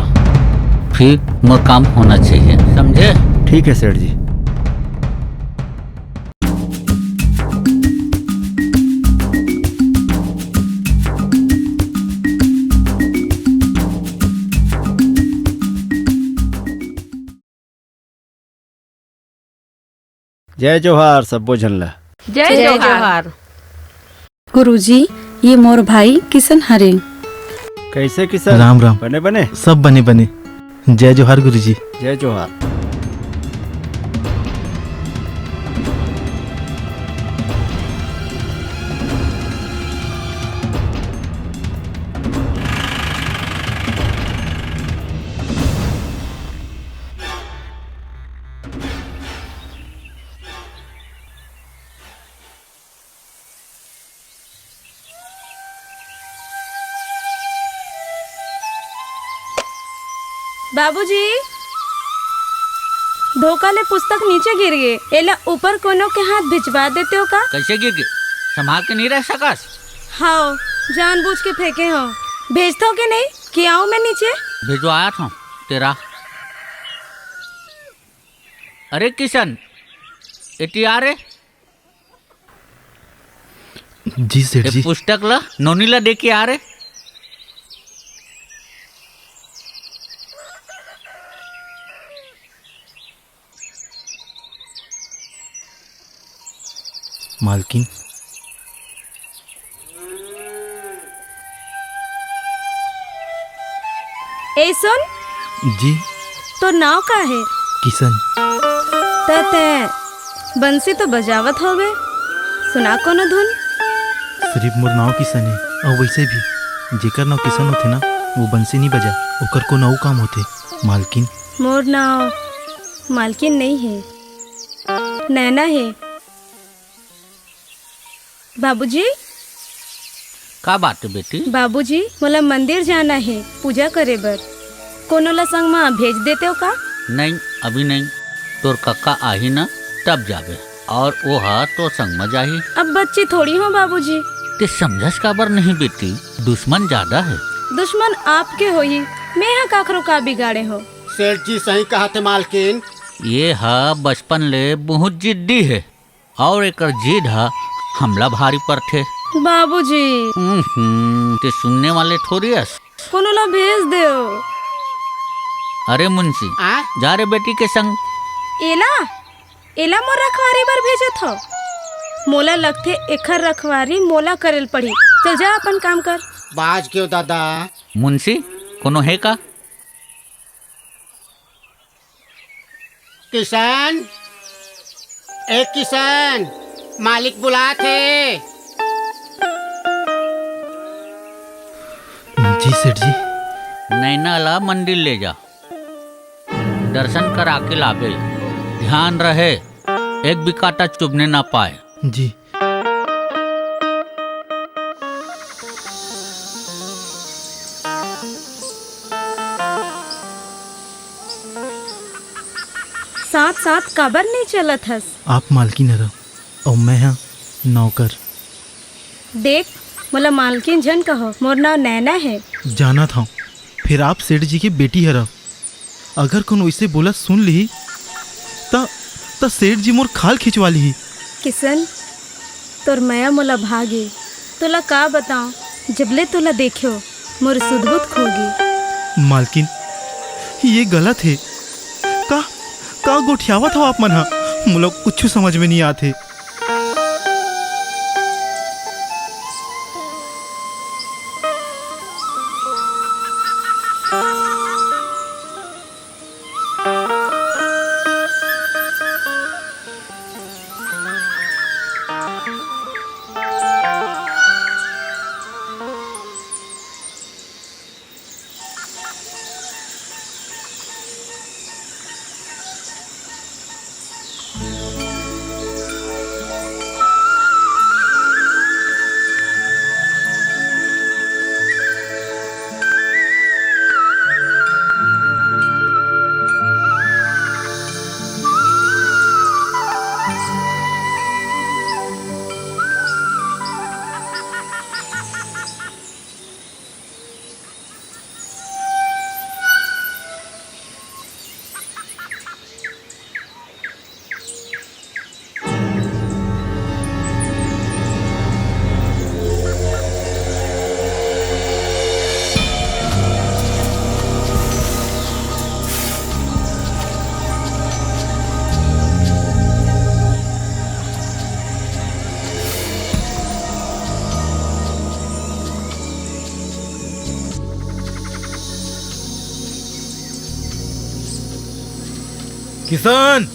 फिर मोर काम होना चाहिए, समझे? ठीक है सेठ जी। जय जोहार सब्बो झन ला। जय जय जोहार। जोहार। गुरुजी, ये मोर भाई किशन हरे। कैसे किशन? राम राम। बने बने? सब बने बने। जय जोहार गुरुजी। जय जोहार। बाबूजी, धोखा ले पुस्तक नीचे गिर गे, एला ऊपर कोनो के हाथ भिजवा देते हो का? कैसे गिर गे? संभाल के नहीं रह सकस? हाँ, जानबूझ के फेंके हो। भेजता हो कि नहीं? कि आऊं मैं नीचे? भिजवाया था तेरा। अरे किशन, एती आ रे। जी सेठ ए जी। पुस्तक ला, नोनी ला दे के आ रे। मालकिन। ए सुन। जी। तोर नाव का हे? किशन। त तैं बंसी तो बजावत होबे, सुना कोनो धुन। सिर्फ मोर नाव किशन हे, अउ वैसे भी जेकर नाव किशन होथे ना, वो बंसी नहीं बजा, ओकर कोनो अउ काम होथे मालकिन। मोर नाव मालकिन नहीं हे, नैना हे। बाबूजी। का बात हे बेटी? बाबूजी, मोला मंदिर जाना हे पूजा करे बर, कोनो ला संग मा भेज देते हो का? नहीं, अभी नहीं, तोर कक्का आही ना तब जाबे, और वो हा तो संग मा जाही। अब बच्ची थोड़ी हो बाबूजी। ते समझस काबर नहीं बेटी, दुश्मन ज्यादा हे। दुश्मन आपके होही, मैं हा काखरो का बिगाड़े हो। सेठ जी सही कहा थे मालकिन। ये हा बचपन ले बहुत जिद्दी हे। और एकर जिद ह हमला भारी परथे। बाबूजी। हम्म, ते सुनने वाले थोड़ी अस। कोनो ला भेज देव। अरे मुंशी, आ? जा रे बेटी के संग। एला, एला मोर रखवारी बर भेजत हो। मोला लगथे एखर रखवारी मोला करेल पड़ी। चल जा अपन काम कर। बाज क्यों दादा? मुंशी, कोनो हे का? किशन, ए किशन, मालिक बुलात हे। जी सेठ जी। नैना ला मंदिर ले जा, दर्शन करा के लाबे। ध्यान रहे, एक भी कांटा चुभने ना पाए। जी। साथ साथ काबर नहीं चलत हस? आप मालकिन हरव अउ मैं हा नौकर। देख, मोला मालकिन झन कहो, मोर नाव नैना हे। जानत हव, फिर आप सेठ जी के बेटी हरव। अगर कोनो इसे बोला सुन लिही, त, त सेठ जी मोर खाल खिंचवा लिही। किशन, तोर मया मोला भागे, तोला का बताओ, जबले तोला देख्यो, मोर सुध बुध खो गे। मालकिन, ये गलत हे। का, का गोठियावत हव आप मन ह? मोला कुछु समझ में नहीं आत हे। किशन।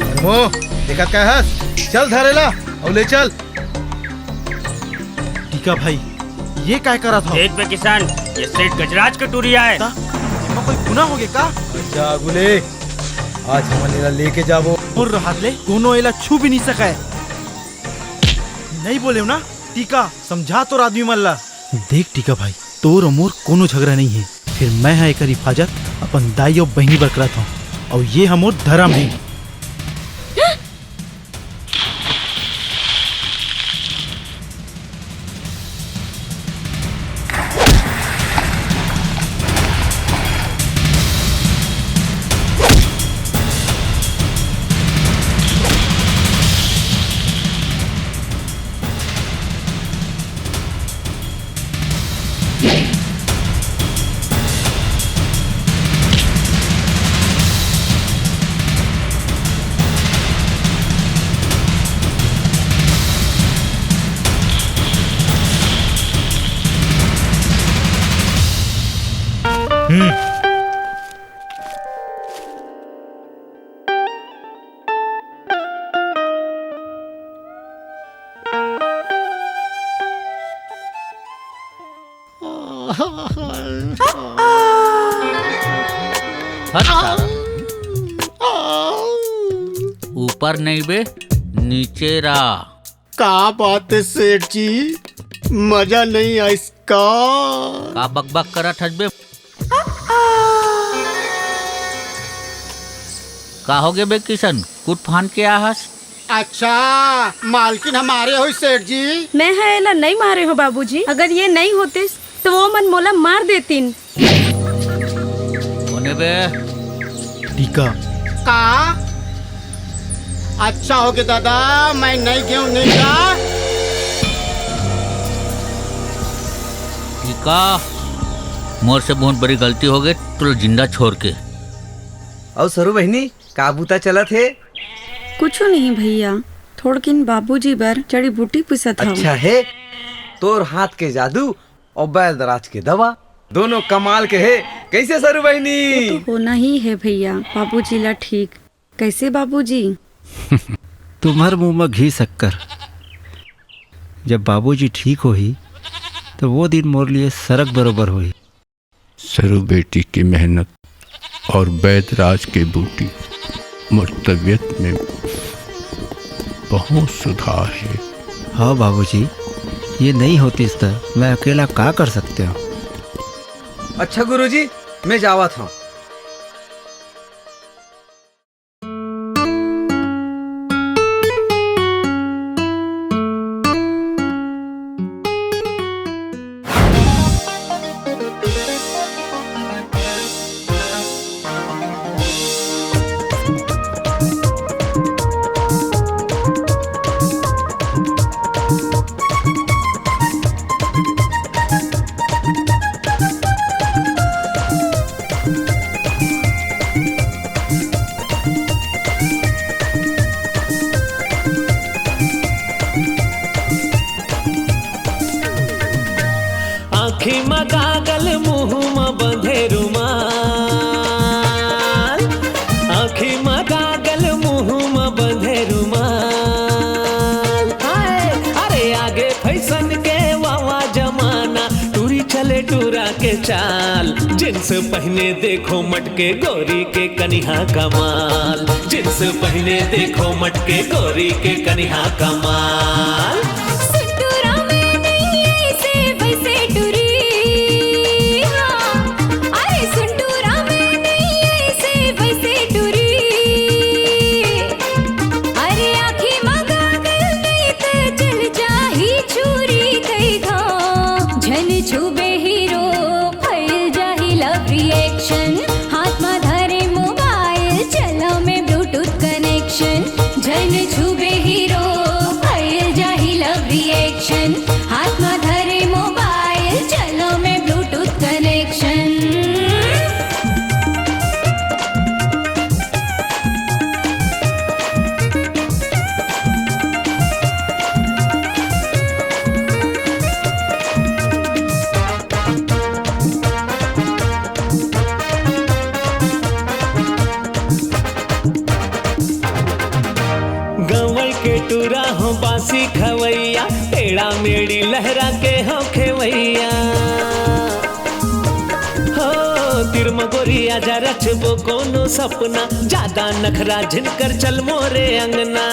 अरे मो, देखत का हस? चल धरे ला, अउ ले चल। टीका भाई, ये काय करत हव? देख बे किशन, ये सेठ गजराज के टूरी आय। ता, एमा कोई गुना होगे का? अच्छा, आगू ले। आज हमन एला लेके जाबो। मोर हाथ ले कोनो एला छू भी नहीं सकय। नहीं बोले ना, टीका, समझा तोर आदमी मन ला। देख टीका भाई, तोर अउ मोर कोनो झगड़ा नहीं है, फिर मैं हा एकर हिफाजत अपन दाई अउ बहिनी बर करत हूँ, अउ ये हा मोर धरम है। हम्म। हट सारा। ऊपर नहीं बे, नीचे रहा। का बात है सेठ जी, मजा नहीं आइस का? का बकबक करत हस बे? का होगे बे किशन, कूट फान के आहस? अच्छा, मालकिन हमारे होई सेठ जी। मैं हा एला नहीं मारे हो बाबूजी, अगर ये नहीं होतिस तो वो मन मोला मार देतिन। कोने बे? टीका। का? अच्छा होगे दादा, मैं नहीं गेंव नहीं का। टीका, मोर से बहुत बड़ी गलती होगे, तोला जिंदा छोड़ के। अउ सरू बहिनी, का बूता चलत हे? कुछु नहीं भैया, थोड़किन बाबूजी बर जड़ी बूटी पिसत हव। अच्छा हे, तोर हाथ के जादू अउ बैदराज के दवा, दोनों कमाल के हे। कैसे सरू बहिनी? वो तो होना ही है भैया, बाबूजी ला ठीक। कैसे बाबूजी? तुम्हर मुंह म घी शक्कर। जब बाबूजी ठीक होही, तो वो दिन मोर लिए सरग बरोबर होही। सरू बेटी की मेहनत और बैदराज के बूटी मोर तबीयत में बहुत सुधार है। हाँ बाबूजी, ये नहीं होतिस त मैं अकेला का कर सकते हो। अच्छा गुरुजी, मैं जावत हूँ। आँखी म गागल, मुँह म बंधे रुमाल, आँखी म गागल, मुँह म बंधे रुमाल। हाय, अरे आगे फैशन के वावा जमाना, टूरी चले टूरा के चाल। जींस पहने देखो मटके गोरी के कनिहा कमाल, जींस पहने देखो मटके गोरी के कनिहा कमाल। सुन टूरा में नहीं ऐसे वैसे टूरी, हाँ। अरे सुन टूरा में नहीं ऐसे वैसे टूरी। अरे आँखी म गागल नहीं त चल जाही छूरी कई घाव। झन छूबे हीरो, फैल जाही love reaction। हाथ म धरे मोबाइल, चला में Bluetooth connection। झन छूबे हीरो, फैल जाही love टूरा हो बासी खवैया, टेढ़ा मेढ़ी लहरा के हो खेवैया। हो, तिरमगोरी आजा रचबो कोनो सपना, ज्यादा नखरा झिनकर चल मोरे अंगना।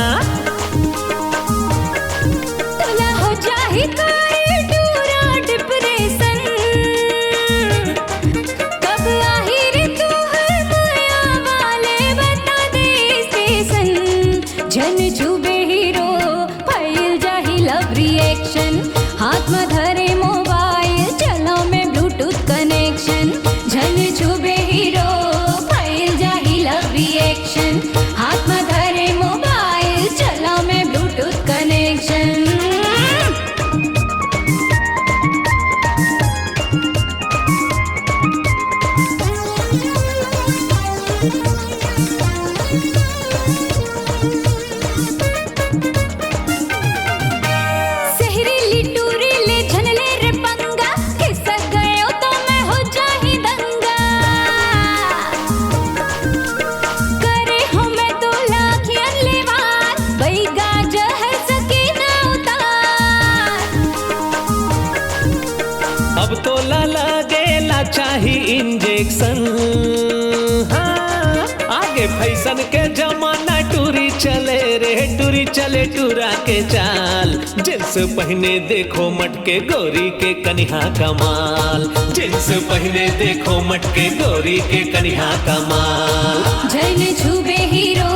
तोला हो जाही कोई टूरा डिप्रेशन, कब आही रे तू हर माया वाले बता दे स्टेशन। झन छुबे हीरो, फैल जाही लव रिएक्शन। हाथ में धरे मोबाइल, चला में ब्लूटूथ कनेक्शन। झन छुबे हीरो, फैल जाही लव रिएक्शन। हाथ में धरे मोबाइल, चला में ब्लूटूथ कनेक्शन। शहरी लिटूरी ले झन ले रे पंगा, खिसक गयो तो मैं हो जाही दंगा। करे हो मैं तो लाखियन ले वार, बैगा जहर सकी ना उतार। अब तोला लगेला चाही इंजेक्शन। हाँ, आगे फैशन के जमाना, टूरी चले रे, टूरी चले टूरा के चाल। जींस पहने देखो मटके गोरी के कनिहा कमाल। जींस पहने देखो मटके गोरी के कनिहा कमाल। झन छुबे हीरो,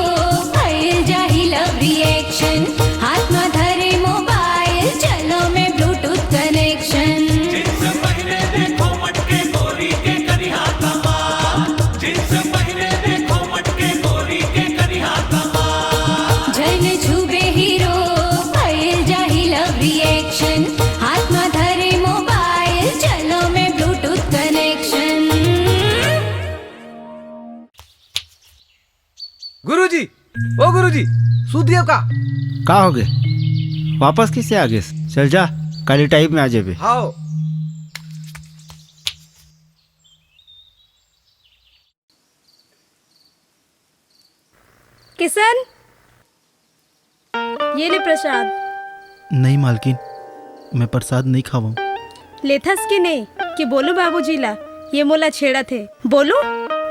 फैल जाही लव रिएक्शन। हाथ में धरे मोबाइल, चला में ब्लूटूथ कनेक्शन। जींस पहने देखो मटके गोरी के कनिहा कमाल। जींस पहने देखो मटके गोरी के कनिहा कमाल। झन छुबे हीरो, फैल जाही लव रिएक्शन। हाथ में धरे मोबाइल, चला में ब्लूटूथ कनेक्शन। गुरुजी, ओ गुरुजी, सूत गयो का? का होगे? वापस कइसे आ गेस? चल जा, काली टाइम में आ जेबे। हाव। किशन, ये ले प्रसाद। नहीं मालकिन, मैं प्रसाद नहीं खावंव। लेथस कि नहीं कि बोलूं बाबूजी ला, ये मोला छेड़त हे। बोलूं?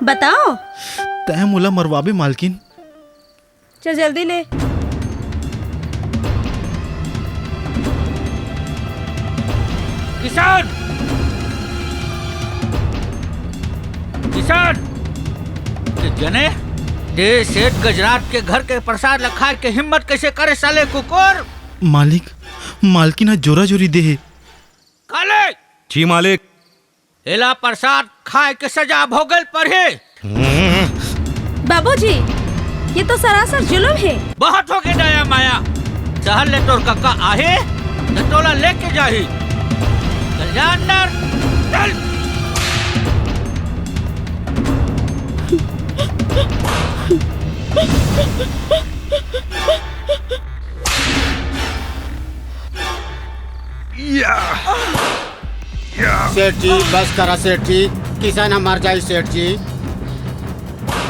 बताओ। तैं मोला मरवाबे मालकिन। चल जल्दी ले। किशन! किशन! ते जने, ते सेठ गजराज के घर के प्रसाद ला खाए के हिम्मत कइसे करे साले कुकुर? मालिक, मालकिन ह जोरा जोरी दे हे। काले! जी मालिक। एला प्रसाद खाए के सजा भोगल पड़ही। बाबूजी, ये तो सरासर जुलुम हे। बहुत होगे दया माया। शहर ले तोर कका आही, त तोला लेके जाही। चल जा अंदर, चल। या। सेठ जी, बस करा सेठ जी, किशन ह मर जाही सेठ जी।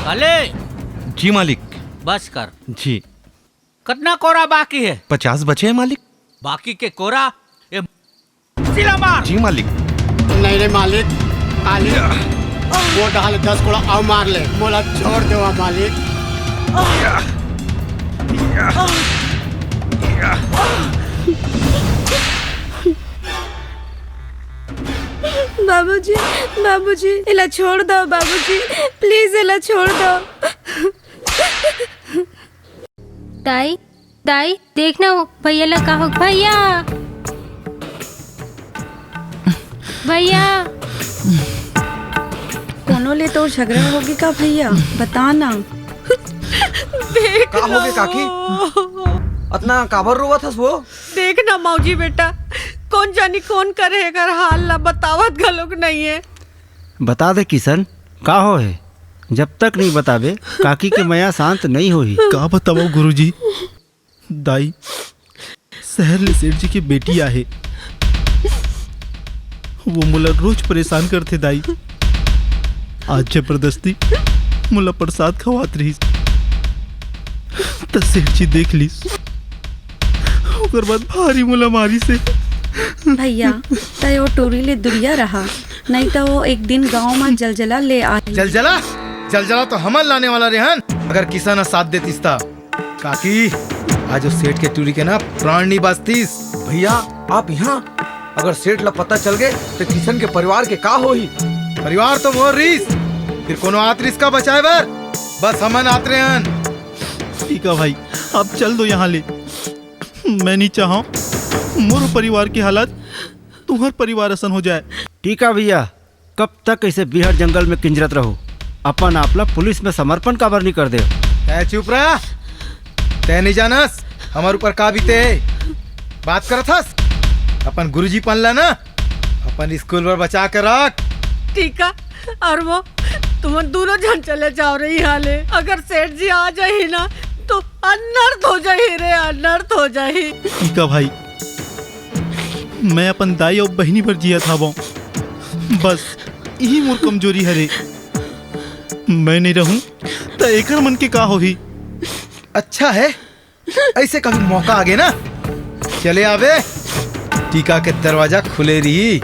अले! जी मालिक। बस कर। जी। कतना कोरा बाकी हे? पचास बचे हे मालिक। बाकी के कोरा ये सिला मार। जी मालिक। नहीं रे मालिक, खाली वो डाल दस कोड़ा अउ मार ले, मोला छोड़ देवा मालिक। बाबूजी, बाबूजी, एला छोड़ दो बाबूजी, प्लीज एला छोड़ दो। दाई, दाई, देख ना वो भैया ला का हो, भैया, भैया। कोनो ले तो झगड़ा होगे का भैया? बता ना। देख का होगे ना काकी? वो। अतना काबर रोवत हस वो? देख ना मौजी बेटा, कोन जानी कोन करे एकर हाल ला, बतावत घलोक नइये। बता दे किशन, का होहे? जब तक नहीं बताबे, काकी के मया शांत नहीं होही। का बतावव गुरुजी? दाई, शहर ले सेठ जी के बेटी आहे। वो मोला रोज परेशान करथे दाई। आज जबरदस्ती मोला प्रसाद खवात रहिस, त सेठ जी देख लिस। ओकर बाद भारी मोला मारिस हे। भैया, तय ओ टूरी ले दुरिहा रहा, नहीं त ओ एक दिन गांव म जलजला ले आही। जलजला? जलजला तो हमन लाने वाला रेहन, अगर किसन ह साथ देतिस त। काकी, आज ओ सेठ के टूरी के ना प्राण नहीं बाचतिस। भैया, आप यहाँ? अगर सेठ ला पता चल गए तो किशन के परिवार के का होही? परिवार तो मोर रिस, फिर कोनो आत रिस का बचाए बर? बस हमन आत रेहन। ठीक है भाई, आप चल दो यहाँ ले। मैं नहीं चाहूँ मोर परिवार के हालत तुम्हार परिवार असन हो जाए। ठीक है भैया, कब तक ऐसे बिहड़ जंगल में किंजरत रहो? अपन आप ला पुलिस में समर्पण काबर नहीं कर दे? तै चुप रह, तै नहीं जानस हमारे ऊपर का बीते है। बात करत हस अपन गुरुजी पन ला ना, अपन स्कूल पर बचा के रख। ठीक है, और वो तुम दोनों जन चले जाओ रही हाले। अगर सेठ जी आ जाही ना तो अनर्थ हो जाही रे, अनर्थ हो जाही। ठीक है भाई, मैं अपन दाई अउ बहिनी बर जियत हावंव। बस इही मोर कमजोरी हरे। मैं नहीं रहूं त एकर मन के का होही? अच्छा है, ऐसे कभी मौका आगे ना, चले आबे, टीका के दरवाजा खुले रही।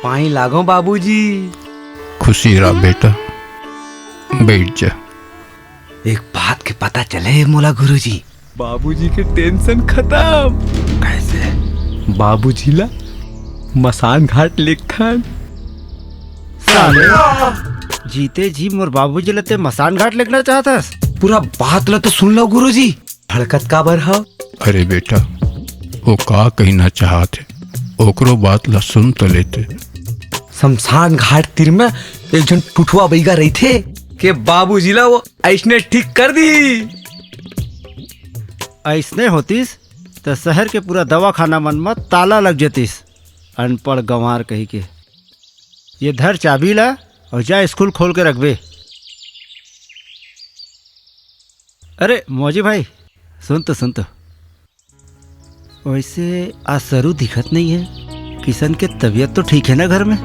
पाई लागो बाबूजी। खुशी रह बेटा, बैठ जा। एक बात के पता चले मोला गुरुजी। बाबूजी के टेंशन खत्म। कैसे? बाबूजी ला मसान घाट लेगथन। साले, जीते जी मोर बाबूजी ला ते मसान घाट लेगना चाहत हस? पूरा बात ला तो सुन लो गुरुजी, भड़कत काबर हव? अरे बेटा, वो का कहना चाहत हे, ओकरो बात ला सुन तो लेते। शमशान घाट तीर में एक झन टुटवा बैगा रहिथे के बाबूजी ला वो अइसने ठीक कर दी। अइसने होतिस त शहर के पूरा दवाखाना मन म ताला लग जतिस, अनपढ़ गंवार कही के। ये धर चाबी ला और जा स्कूल खोल के रखबे। अरे मौजी भाई, सुन तो, सुन तो। वैसे आज सरू दिखत नहीं है। किशन के तबीयत तो ठीक है ना घर में?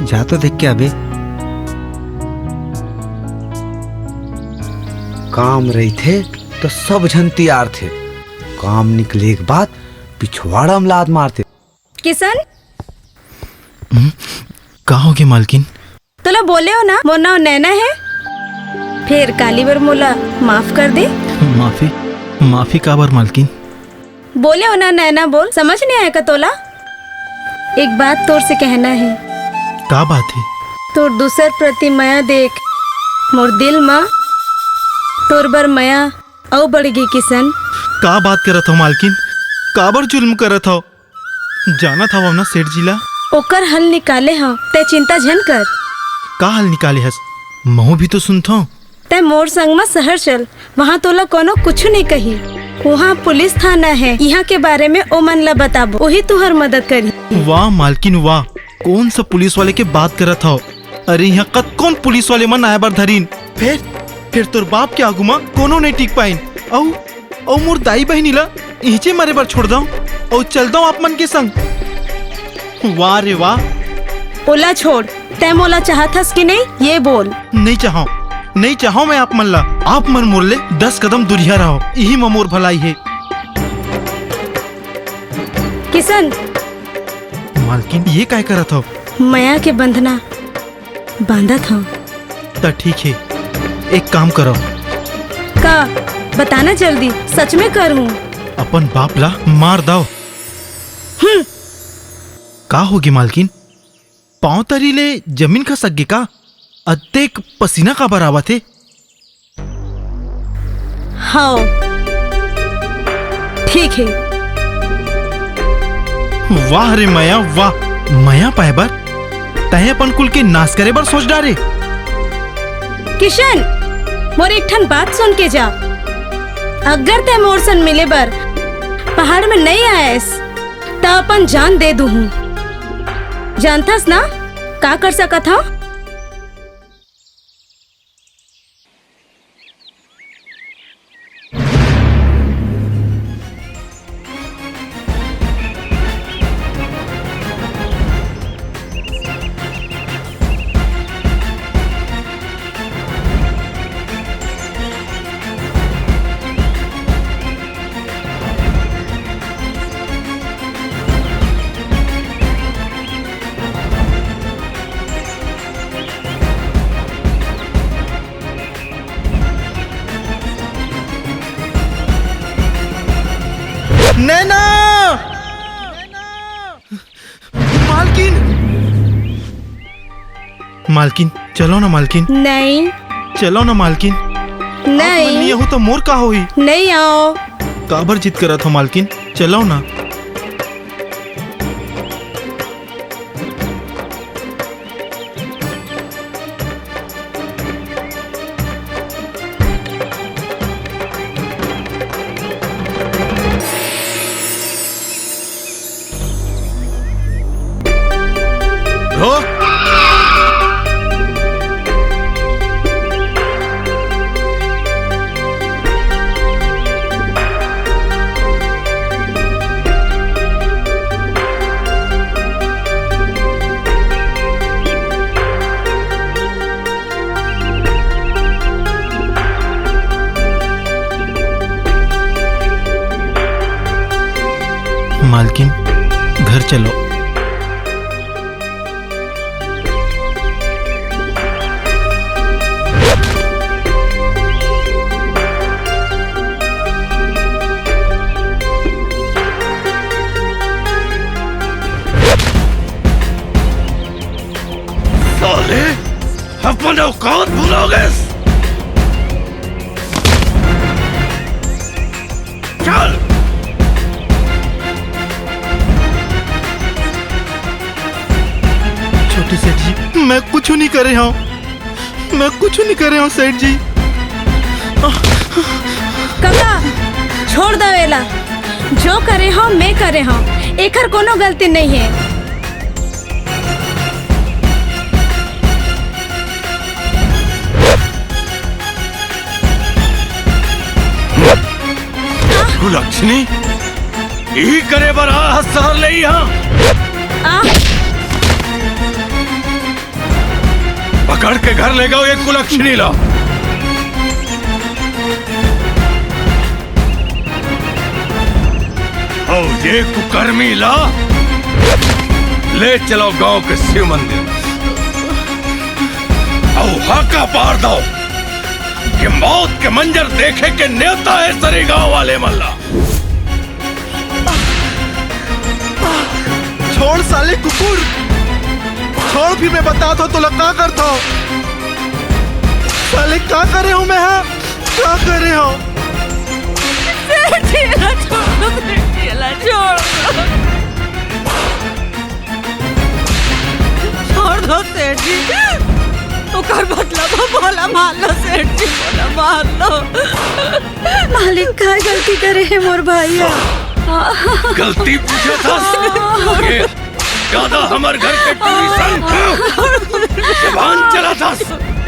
जा तो देख के आबे। काम रहिथे तो सब झन तियार थे, काम निकले के बाद पिछवाड़ा में लात मारथे। किशन? हम्म, का होगे मालकिन? तोला बोले हो ना, मोर नाव नैना है। फेर काली बर मोला माफ कर दे। माफी? माफी काबर मालकिन? बोले हो ना नैना, बोल, समझ नहीं आया का तोला? एक बात तोर से कहना है। का बात है? तोर दूसर प्रति मया देख, मोर दिल मा तोर बर मया अउ बढ़ गे किशन। का बात करत हो मालकिन? काबर जुल्म करत हो? जानत हवव ना सेठ जी ला। ओकर हल निकाले हव, तै चिंता झन कर। का हल निकाले हस? महूं भी तो सुनथंव। तै मोर संग म शहर चल, वहां तोला कोनो कुछु नहीं कही। वहां पुलिस थाना है, इहां के बारे में ओमन ला बताबो, ओही तुहर मदद करही। वाह मालकिन वाह, कौन सा पुलिस वाले के बात करत हव? अरे, इहां कतकोन पुलिस वाले मन आए बर धरिन। फेर, फेर तोर बाप के आगू म कोनो नहीं टिक पाइन। अउ, अउ मोर दाई बहिनी ला इहिंचे मरे बर छोड़ दंव। अउ चल दंव आप मन के संग। वाह रे वाह। ओला छोड़, तै मोला चाहत हस कि नहीं, ये बोल। नहीं चाहंव, नहीं चाहंव मैं आप मन ला। आप मन मोर ले दस कदम दूरिहा रहव, इही म मोर भलाई हे। किशन। मालकिन, ये काय करत हव? मया के बंधना बांधत हंव। त ठीक हे, एक काम करव। का? बताना जल्दी, सच में करहूं। अपन बाप ला मार दव। हम्म। का होगे मालकिन? पांव तरी ले जमीन खसक गे का? अतेक पसीना काबर आवत हे? हव, ठीक हे। वाह रे मया, वाह। मया पाए बर तैं अपन कुल के नाश करे बर सोच डारे। किशन, मोर एक ठन बात सुन के जा। अगर तैं मोर सन मिले बर पहाड़ में नहीं आयस, त अपन जान दे दूहूं। जानथस ना, का कर सकत हव? नैना! मालकिन! मालकिन, चलो ना मालकिन। नहीं। चलो ना मालकिन। नहीं। आप मन नहीं आहू तो मोर का होही? नहीं आओ। काबर जिद करत हो मालकिन? चलो ना। मालकिन, घर चलो। साले, अपन औकात भुला गेस। चल। छोटे सेठ जी, मैं कुछ नहीं करे हूँ, मैं कुछ नहीं करे हूँ सेठ जी। कका, छोड़ दव एला। जो करे हव, मैं करे हव। एखर कोनो गलती नहीं है। कुलक्षणी, इही करे बर आ सहर ले इहाँ। आ? पकड़ के घर ले गव ये कुलक्षणी ला। अउ ये कुकर्मी ला ले चलो गांव के शिव मंदिर। अउ हाका पार दव कि मौत के मंजर देखे के नेवता हे सरी गांव वाले मन ला। छोड़ साले कुकुर, छोड़, फिर मैं बतात हों तोला का करत हों। साले का करे हूँ मैं, हाँ? का करे हूँ? सेठ जी, एला छोड़ दो, सेठ जी, एला छोड़ दो। छोड़ दो सेठ जी, ओकर बदला में मोला मार लो सेठ जी, मोला मार लो। मालिक, का गलती करे हे मोर भाई ह? गलती पूछे था? ये ज्यादा हमर घर के टूरी संग जबान चला था।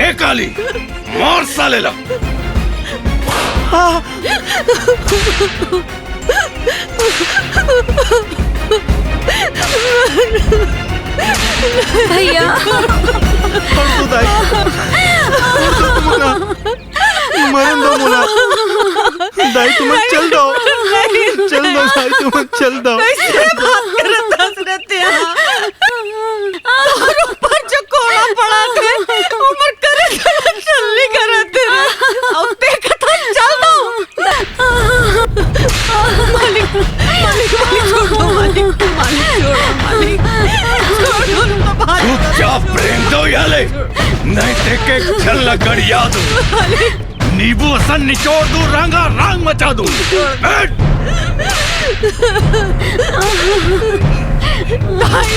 ए काली, मार साले ला। हाँ। भैया। छोड़ दो दाई। छोड़ दो तुमन ला। मरन दो मोला। दाई तुमन चल दो। चल दो दाई तुमन चल दो। कैसे बात करत हस रे तेहा? तोर ऊपर जो कोड़ा पड़ा थे, ओमर करे चला चलनी करत थे रे। अब ते कथा चल दो। मालिक, मालिक, मालिक, छोड़ दो, मालिक, मालिक, छोड़ दो, मालिक। छोड़ दो, तो बाहर चुपचाप प्रेम दो याले, नहीं ते के छल्ला गड़िया दो। मालिक। नींबू असन निचोड़ दो, रंगा रंग मचा दो। बैठ। दाई,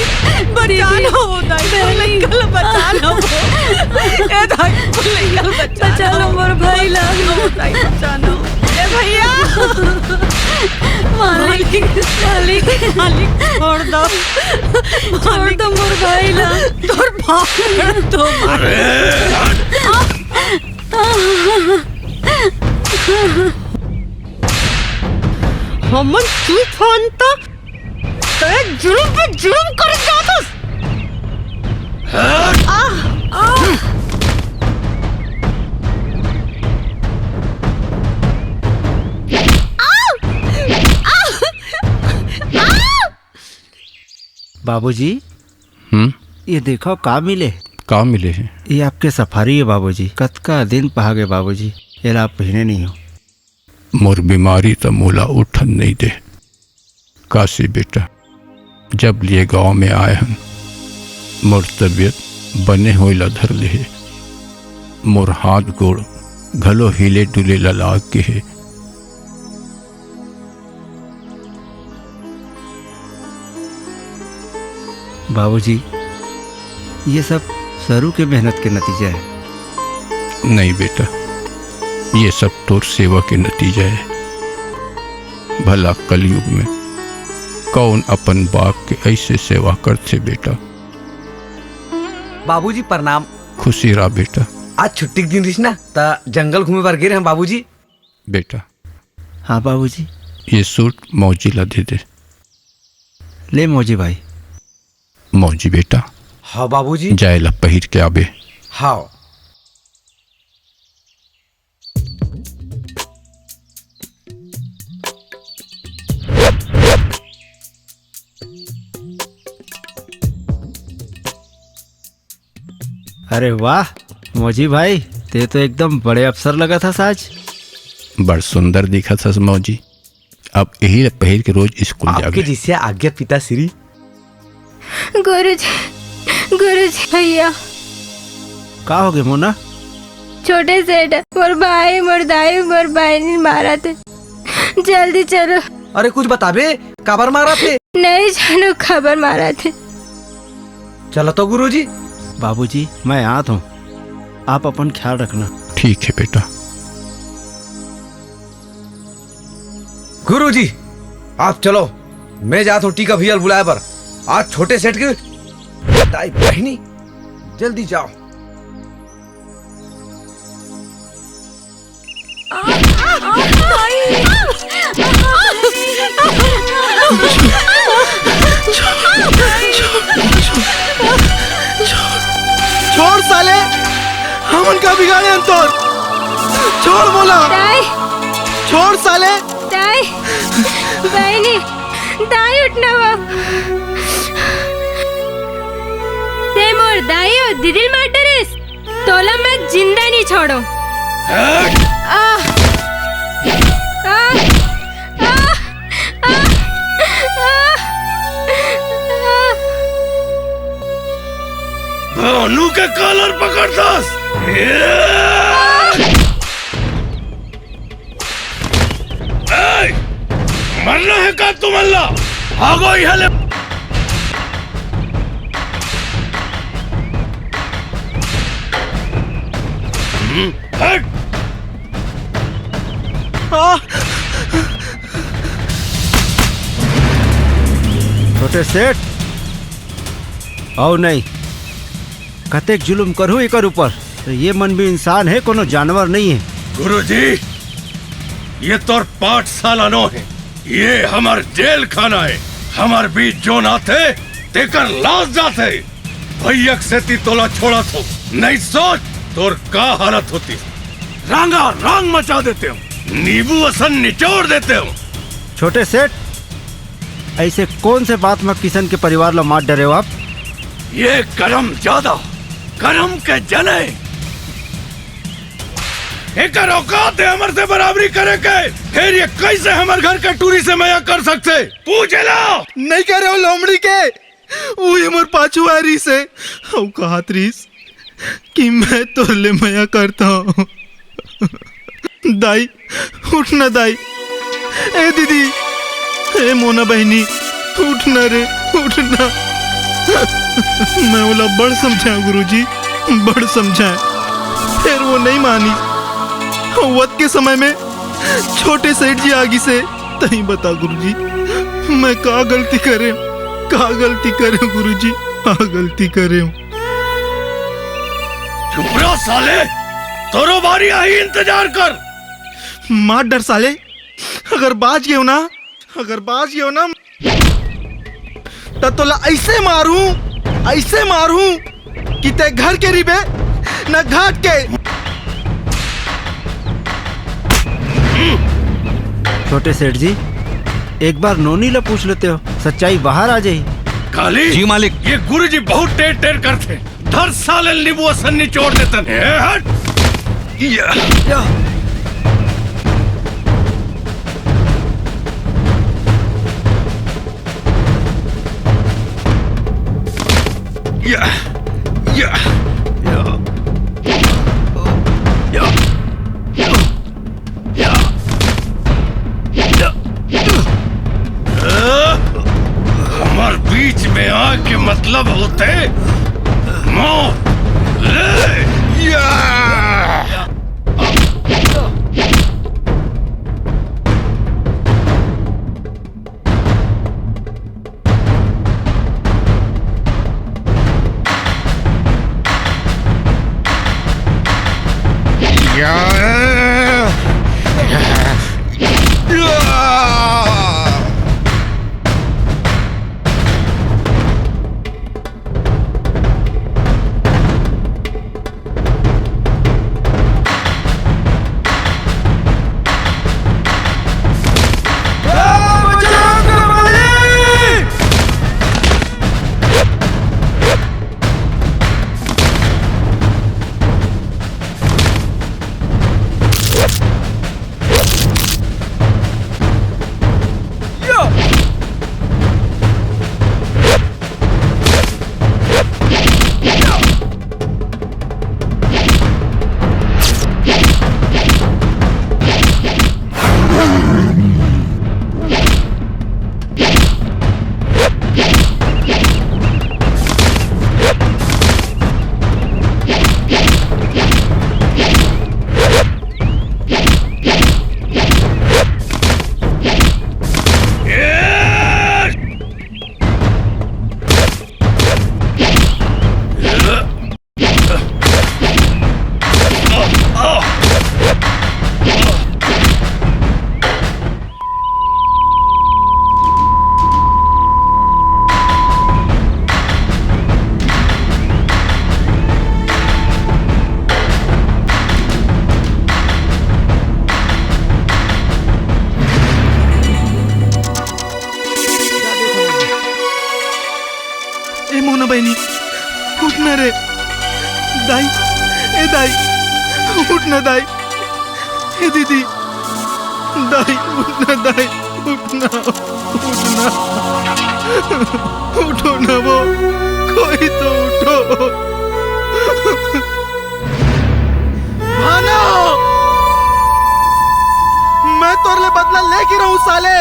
बचा लो, दाई, बहनी। लइका ल बचा लो। ए दाई, लइका ल बचा बचा लो। लो मोर भाई ला। बचा लो, दाई, बचा लो। ए भैया। मालिक। मालिक, मालिक, छोड़ दो। छोड़ दो मोर भाई ला। तोर भाई तो। हमन तूफान त ते जुलुम पे जुलुम करे जात हस। बाबूजी, हम्म? ये देखो, का मिले? का मिले हे? ये आपके सफारी हे बाबूजी। कतका दिन पहा गे बाबूजी, एला आप पहिने नहीं हो। मोर बीमारी त मोला उठन नइ दे। काशी बेटा, जब ले गांव में आए हन, मोर तबीयत बने होए ला धर ले हे। मोर हाथ गोड़ घलो हिले डुले ला लाग गे हे। बाबूजी, ये सब सरू के मेहनत के नतीजा हे। नहीं बेटा, ये सब तोर सेवा के नतीजा हे। भला कलयुग में कौन अपन बाप के ऐसे सेवा करथे बेटा? बाबूजी प्रणाम। खुशी रह बेटा। आज छुट्टी के दिन रिहिस ना, त जंगल घूमे बर गे रहेन बाबूजी। बेटा, हाँ बाबूजी। ये सूट मौजी ला दे दे। ले मौजी भाई। मौजी बेटा। हाँ बाबूजी। जाए ला पहिर के आबे। हाँ। अरे वाह मौजी भाई, ते तो एकदम बड़े अफसर लगत हस आज। बड़ सुंदर दिखत हस मौजी। अब यही ला पहिर के रोज स्कूल आपके जाबे। जैसे आज्ञा पिता श्री। गुरुजी, गुरुजी भैया। का हो गे मोना? छोटे सेठ, मोर भाई, मोर दाई, मोर बहिनी मारत हे। जल्दी चलो। अरे कुछ बताबे, काबर मारत हे? नहीं जानव काबर मारत हे। चलो तो गुरुजी। बाबूजी, मैं आत हूँ, आप अपन ख्याल रखना। ठीक है बेटा। गुरुजी, आप चलो, मैं जात हूँ टीका भैया ल बुलाए बर। आज छोटे सेठ के दाई बहिनी, जल्दी जाओ। छोड़ साले, हमन का बिगाड़े हन तोर? छोड़ मोला। दाई। छोड़ साले। दाई, बहिनी, दाई उठना वो। ते मोर दाई अउ दीदी ल मार डरिस, तोला मैं जिंदा नहीं छोड़ो। आ, आ, आ, आ, आ, आ। भानु के कॉलर पकड़ दस। ए! ए! मरना है का तुमन ला? भागो यहाँ ले। हम्म, हट। छोटे सेठ, अउ नहीं, कतेक जुलुम करहूं एकर ऊपर। तो ये मन भी इंसान है, कोनो जानवर नहीं है। गुरुजी, ये तोर पाठशाला नो है, ये हमर जेल खाना है। हमर बीच जोन आथे, तेकर लाश जाथे। भैया के सेती तोला छोड़त हो, नहीं सोच तोर का हालत होती। रांगा रांग मचा देते हो, नींबू असन निचोड़ देते हो। छोटे सेठ, ऐसे कौन से बात में किशन के परिवार ला मार डरे हो आप? ये करम ज्यादा, करम के जने। एकर औकात है हमर से बराबरी करे के, फिर ये कैसे हमर घर के टूरी से मया कर सकथे? पूछ ला। नहीं करे हो लोमड़ी के, उही मोर पाछू आ रहिस हे, अउ कहत रहिस कि मैं तोर ले मया करथंव। दाई, उठ ना दाई। ए दीदी, ए मोना बहिनी, उठ ना रे, उठ ना। मैं ओला बड़ समझाएंव गुरुजी, बड़ समझाएंव, फेर वो नहीं मानिस। अउ वत के समय में छोटे सेठ जी आ गिस हे। तहीं बता गुरुजी, मैं का गलती करे, का गलती करे गुरुजी, का गलती करे? चुप रहो साले, तोरो बारी आही, इंतजार कर। मार डर साले, अगर बाच गेव ना, अगर बाच गेव ना, त तोला ऐसे मारू, ऐसे मारू कि ते घर के रिबे न घाट के। छोटे सेठ जी, एक बार नोनी ला पूछ लेते हो, सच्चाई बाहर आ जाही। काली जी मालिक। ये गुरुजी बहुत टेर टेर करथे। धर साले नींबू असन निचोड़ देतन। ए, हट। या। या। या। या। या। या। हमार बीच में आके मतलब होते मौत। ले। या। ए मोना बहिनी, उठ ना रे। दाई, ए दाई, उठ ना दाई। ए दीदी, दाई, उठ ना दाई, उठ ना, उठ ना। उठो ना वो, कोई तो उठो। भानो, मैं तोर ले बदला लेके रहूं साले।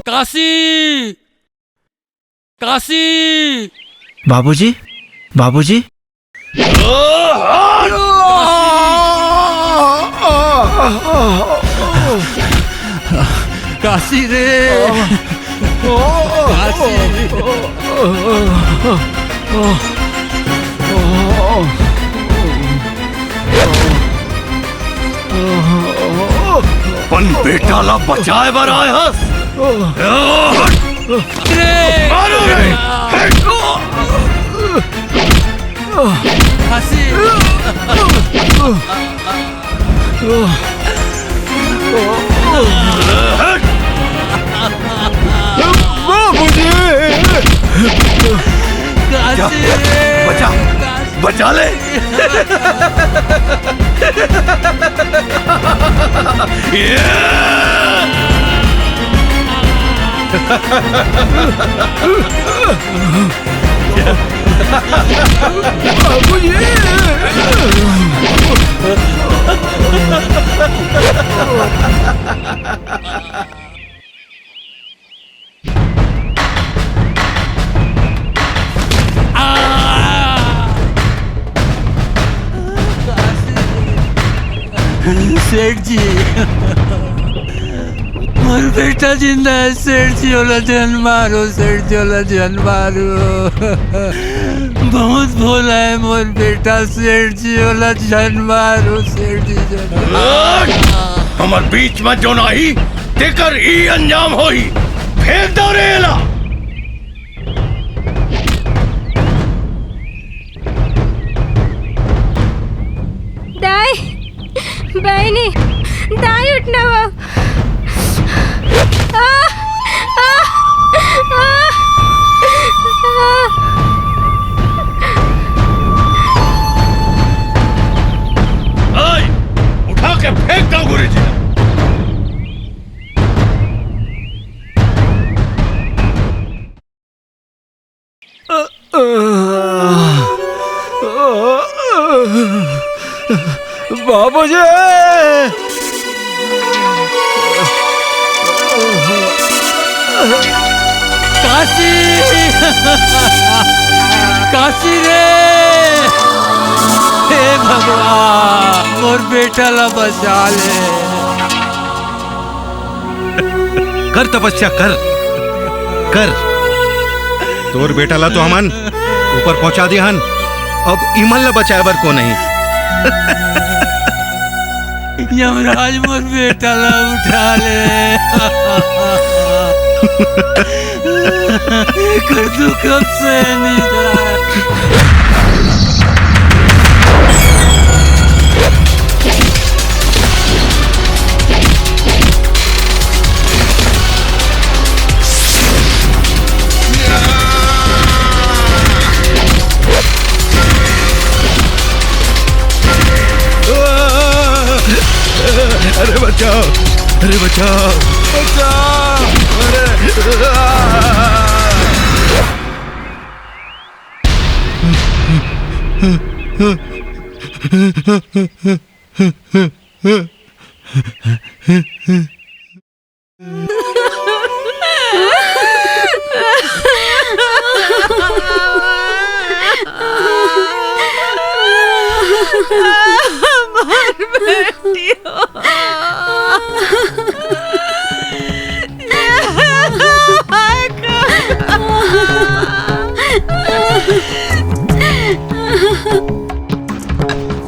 काशी, काशी। बाबूजी, बाबूजी। काशी रे। काशी। अपन बेटा ला बचाए बर आए हस। रे। मारो रे। काशी। बाबूजी। काशी। बचा, बचा। बचा ले। सेठ जी, मोर बेटा जिंदा है सेठ जी, ओला झन मारो सेठ जी, ओला झन मारो। बहुत भोला है मोर बेटा सेठ जी, ओला झन मारो सेठ जी, झन मारो। हमर बीच में जोन आही, तेकर ई अंजाम होही। फेंक दो रे एला। दाई, बहिनी, दाई उठना वो। आ, आ, आ, आ। ओए, उठा के फेंक दो गुरुजी। बाबूजी! काशी! काशी रे! हे भगवान, मोर बेटा ला बचा ले। कर तपस्या कर, कर। तोर बेटा ला तो हमन ऊपर पहुंचा दिया हन, अब इमन ला बचाए बर को नहीं। यमराज मोर बेटा ला उठा ले। कर दुख अब से नहीं जाए। अरे बचाओ, अरे बचाओ, बचाओ, अरे।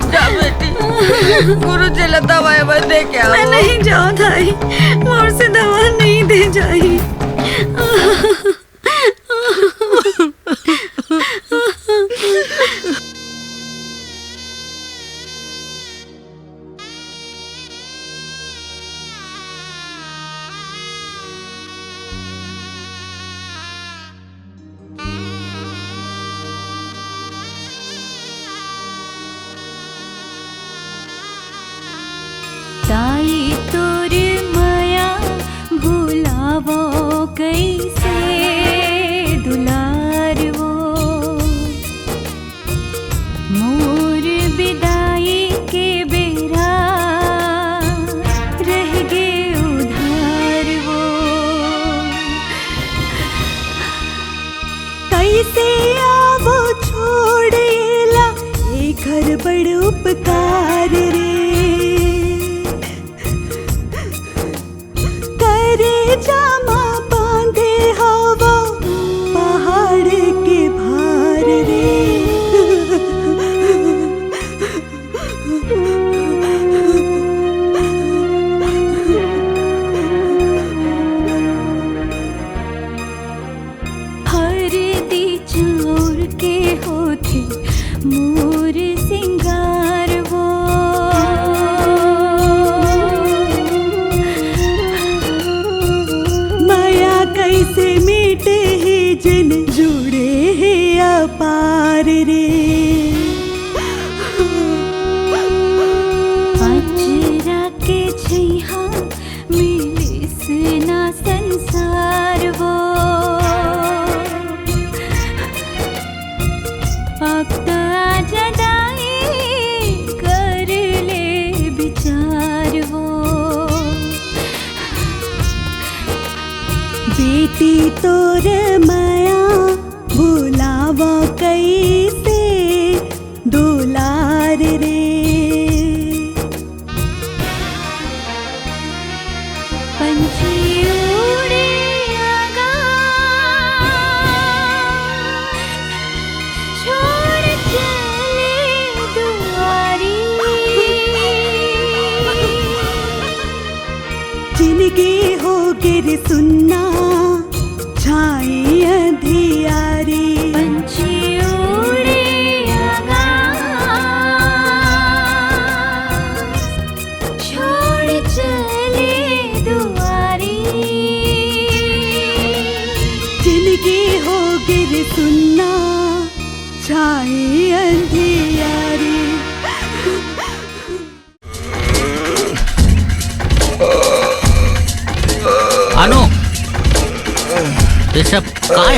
जा बेटी, गुरुजी ला दवाई बर दे के आओ। मैं नहीं जाओ दाई, मोर से दवा नहीं दे जाही। ताई तोर मया भुलावो कइसे दुलार वो। मोर बिदाई के बेरा रह गे उधार वो। कइसे आवो छोड़ेला, एकर बड़ उपकार रे। करेजा मा बांधे हवा पहाड़ के भार रे। हरदी चाउर के होथे मोर सिंगार वो। मया कइसे मिटे हे जिन जुड़े हे अपार रे। अचरा के छैहा मिलिस ना संसार वो। अब तो आजा दाई कर ले बिचार वो। बेटी तोर मया भुलावा कइसे दुलार रे। सुन्ना छाई अंधियारी, पंछी उड़े आकाश, छोड़ चले दुआरी। जिंदगी हो गिर सुन्ना छाई अंधियारी। अनु, ये सब काय?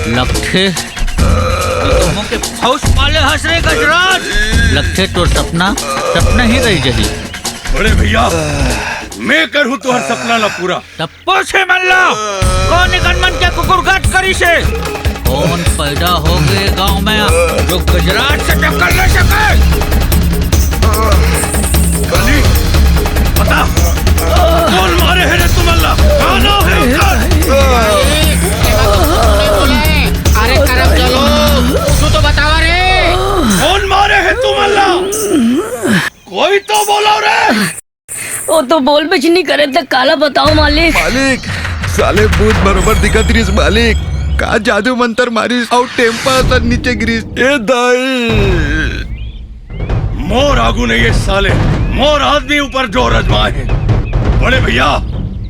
लगथे ये तो मुंह के फौज पाले हस रे गजराज। लगथे तोर सपना सपना ही रह जही। बड़े भैया, मैं करूँ तुहर सपना ला पूरा। तब पूछे मन ला, कोन एकन मन के कुकुर गत करिसे? कोन पैदा हो गए गांव में, जो गुजरात से टक्कर ले सके? काली, बता, कोन मारे हे रे तुमन ला? का नाम हे ओकर? अरे करम चलो, तू तो बतावा रे। कोन मारे हे तुमन ला? कोई तो बोलो रे। वो तो बोल बच नहीं करे त काला बताओ मालिक। मालिक, साले भूत बरोबर दिखत रिस मालिक। का जादू मंतर मारिस अउ टेम्पा असर नीचे गिरिस। ए दाई। मोर आगू नहीं है साले, मोर आदमी ऊपर जोर आजमाए हे। बड़े भैया,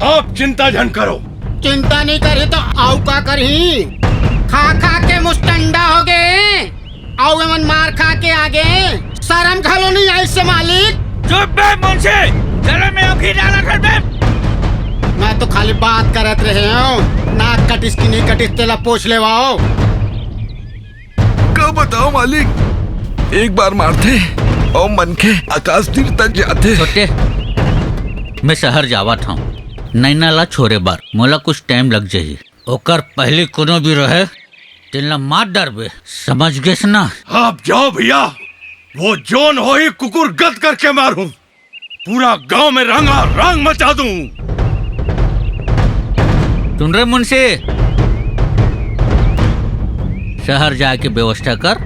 आप चिंता झन करो। चिंता नहीं करी तो आऊ का करही? खा खा के मुस्टंडा हो गए। अउ एमन मार खा के आगे शरम घलो नहीं आइसे मालिक। चुप बे मुंशी, जरा मैं अभी डाला कर बे। मैं तो खाली बात करत रहे हूँ, नाक कटिस कि नहीं कटिस तेला पूछ लेवाओ। का बताओ मालिक, एक बार मारथे अउ मनखे आकाश तीर तक जाथे। छोटे, मैं शहर जावत हूँ, नैना ला छोरे बर मोला कुछ टाइम लग जाही। ओकर पहली कोनो भी रहे, तेन ला मार डरबे, समझ गेस ना? आप जाओ भैया, वो जोन होही कुकुर गत करके मारूं, पूरा गांव में रंगा रंग मचा दूं। सुन रे मुंशी, शहर जाए के व्यवस्था कर,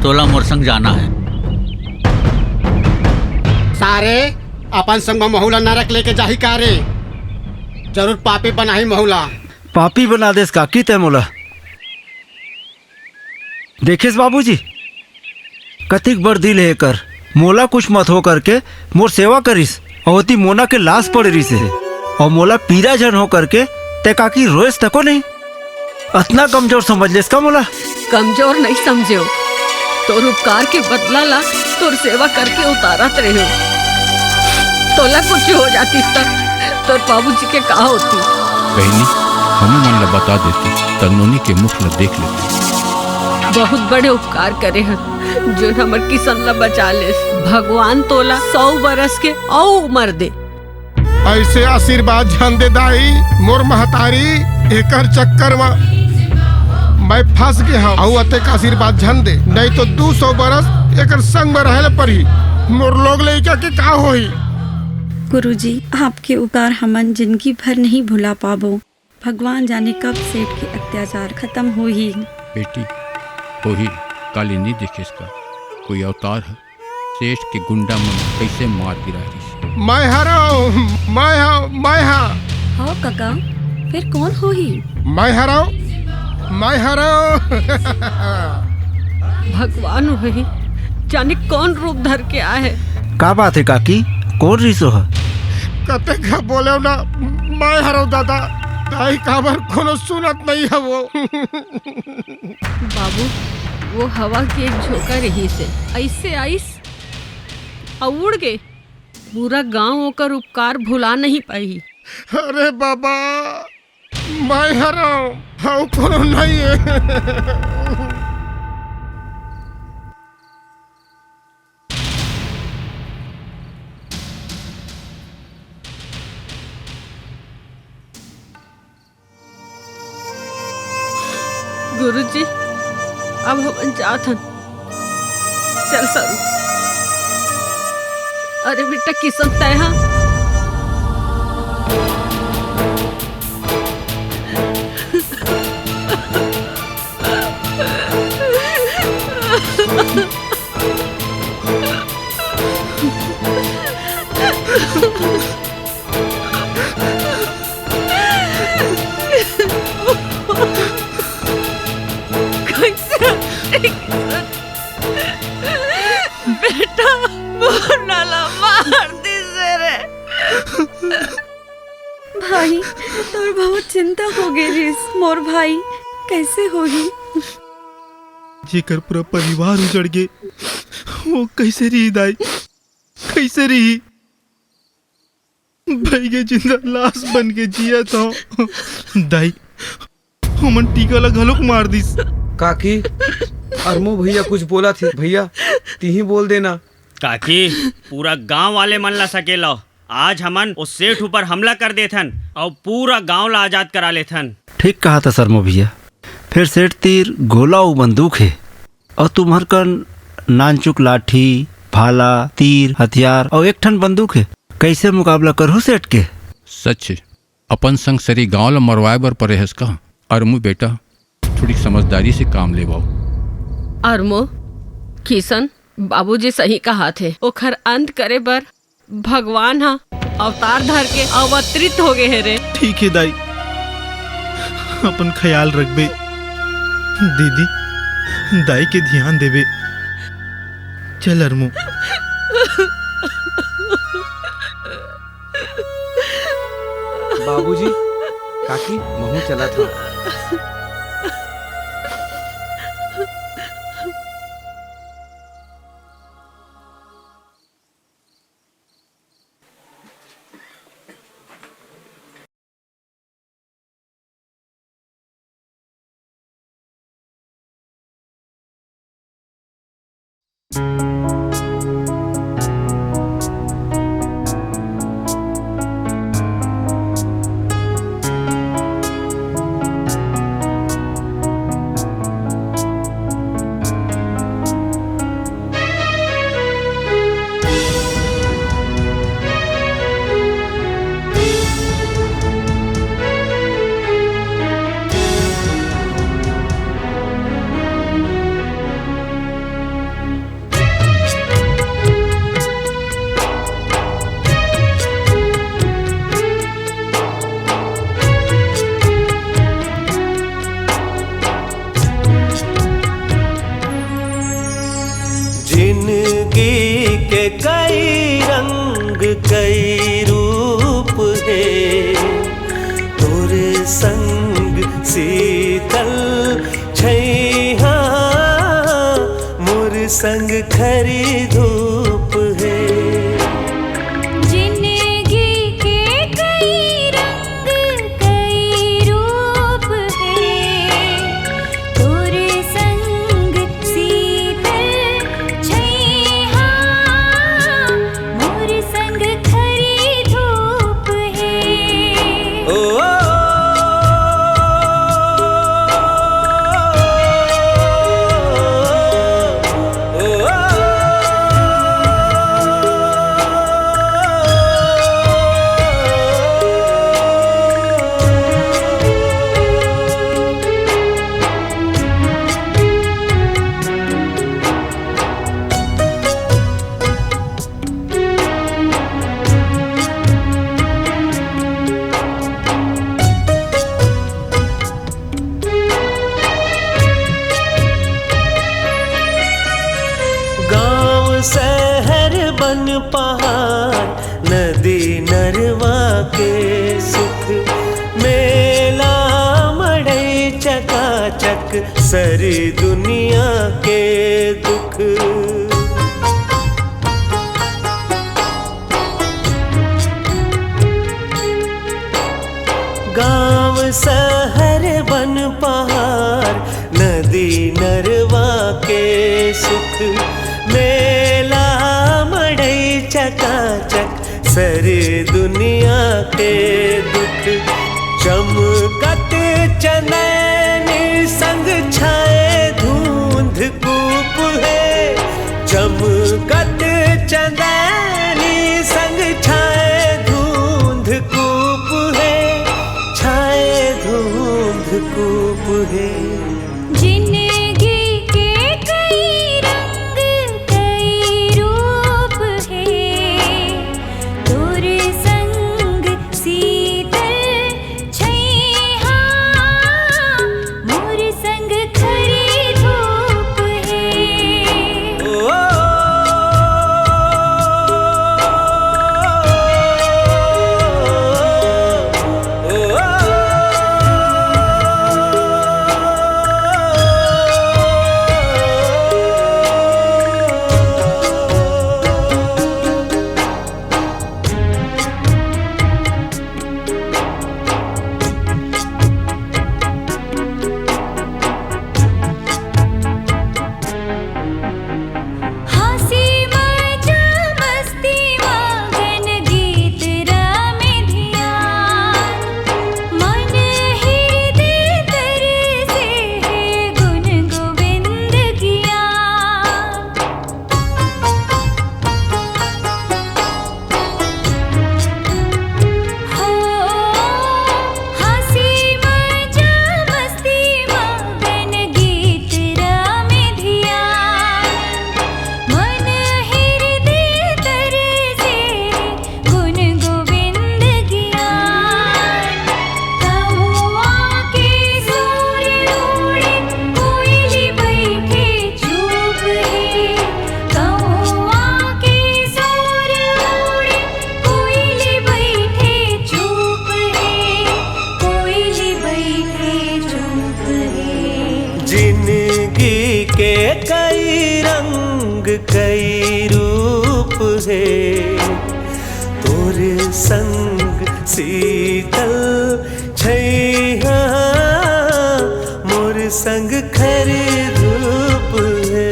तोला मोर संग जाना है। सारे अपन संग म महू ला नरक लेके जाही का रे? जरूर पापी बनाही महू ला। पापी बना देस काकी तै मोला। देखेस बाबूजी, कतिक बड़ दिल हे एकर। मोला कुछ मत हो करके मोर सेवा करिस, अउ ओती मोना के लाश पड़े रिस हे, अउ मोला पीरा झन हो करके तै काकी रोएस तको नहीं। अतना कमजोर समझ लेस का मोला? कमजोर नहीं समझेव, तोर उपकार के बदला ला तोर सेवा करके उतारत रहेव। तोला कुछ हो जातिस त तोर बाबूजी के का होती? बहिनी, हमू मन ला बता देती, त नोनी के मुख ला देख लेती। बहुत बड़े उपकार करे हन, जोन हमर किसन ला बचा लेस। भगवान तोला सौ बरस के अउ उमर दे। ऐसे आशीर्वाद झन दे दाई, मोर महतारी, एकर चक्कर म मैं फंस गे हंव। अउ अतेक आशीर्वाद झन दे, नहीं तो दू सौ बरस एकर संग म रहे ल परही। मोर लोग लइका के का होही? गुरुजी, आपके उपकार हमन जिंदगी भर नहीं भुला पाबो। भगवान जाने कब सेठ के अत्याचार खत्म होही। बेटी, होही, काली नहीं देखेस का कोई अवतार ह? सेठ के गुंडा मन कैसे मार गिरा रहिस। मैं हरव, मैं हव, मैं हा। हव कका, फिर कौन होही? मैं हरव, मैं हरव। भगवान वही जाने कौन रूप धर के आए है। का बात है काकी, कौन रिसो है? कते का बोले ना, मैं हरव दादा, दाई काबर कोनो सुनत नहीं है वो। बाबू, वो हवा के एक झोंका रहिस हे, ऐसे आइस अउ उड़ गे। पूरा गांव ओकर उपकार भुला नहीं पाही। अरे बाबा, मैं हरव, अउ कोनो नहीं है। गुरुजी, अब हमन जात हन। चल सरू। अरे बेटा किसन, तै हा? बेटा, मोर नाला मार दिस रे। भाई, तोर बहुत चिंता हो गे रिस। मोर भाई कैसे होही? जेकर पूरा परिवार उजड़ गे, वो कैसे रही दाई? कैसे रही? भाई के जिंदा लाश बन के जियत हंव। दाई, हमन टीका ला घलोक मार दिस। काकी, अरमो भैया कुछ बोलथे। भैया, तिही बोल देना। काकी, पूरा गांव वाले मन ला सकेलो। आज हमन ओ सेठ ऊपर हमला कर देथन अउ पूरा गांव ला आजाद करा लेथन। ठीक कहत हस अरमो भैया। फेर सेठ तीर गोला अउ बंदूक हे, अउ तुम्हर कन नानचुक लाठी, भाला, तीर, हथियार अउ एक ठन बंदूक हे। कइसे मुकाबला करहू सेठ के? सच हे, अपन संग सरी गांव ल मरवाए बर परे हस का? अरमू बेटा, थोड़ी समझदारी से काम लेवव। अरमो, किसन, बाबूजी सही कहत हे, ओखर अंत करे बर भगवान ह अवतार धर के अवतरित हो गे हे रे। ठीक हे दाई, अपन ख्याल रखबे। दीदी, दाई के ध्यान देबे। चल अरमू। बाबूजी, काकी, महूं चलत हंव। जिनगी के कई रंग कई रूप हे, तोर संग शीतल छइहां, मोर संग खरी धूप हे। जिनगी के कई रंग कई रूप हे, तोर संग शीतल छइहां, मोर संग खरी धूप हे। ओ, ओ, गांव शहर बन पहाड़, नदी नरवा के सुख, मेला मड़ई चकाचक, सरी दुनिया के दुख। गांव शहर बन पहाड़, नदी नरवा के सुख, मेला मड़ई चकाचक, सरी दुनिया के दुख। चमकत चनैनी संग छाए धुंध कूप हे, चमकत चनैनी संग छाए धुंध कूप हे, छाए धुंध कूप हे। जिनगी के कई रंग कई रूप हे, तोर संग शीतल छइहां, मोर संग खरी धूप हे। ओ, हे तोर संग शीतल छैया, मोर संग खर रूप हे।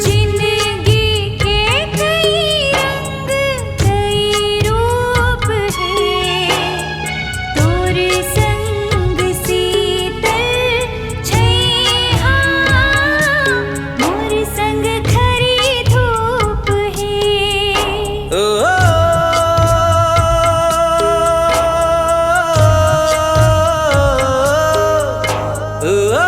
जिंदगी के कई रंग, कई रूप हे, तोर संग शीतल छैया, मोर संग खरी धूप हे। ओ, ओ, ओ, ओ।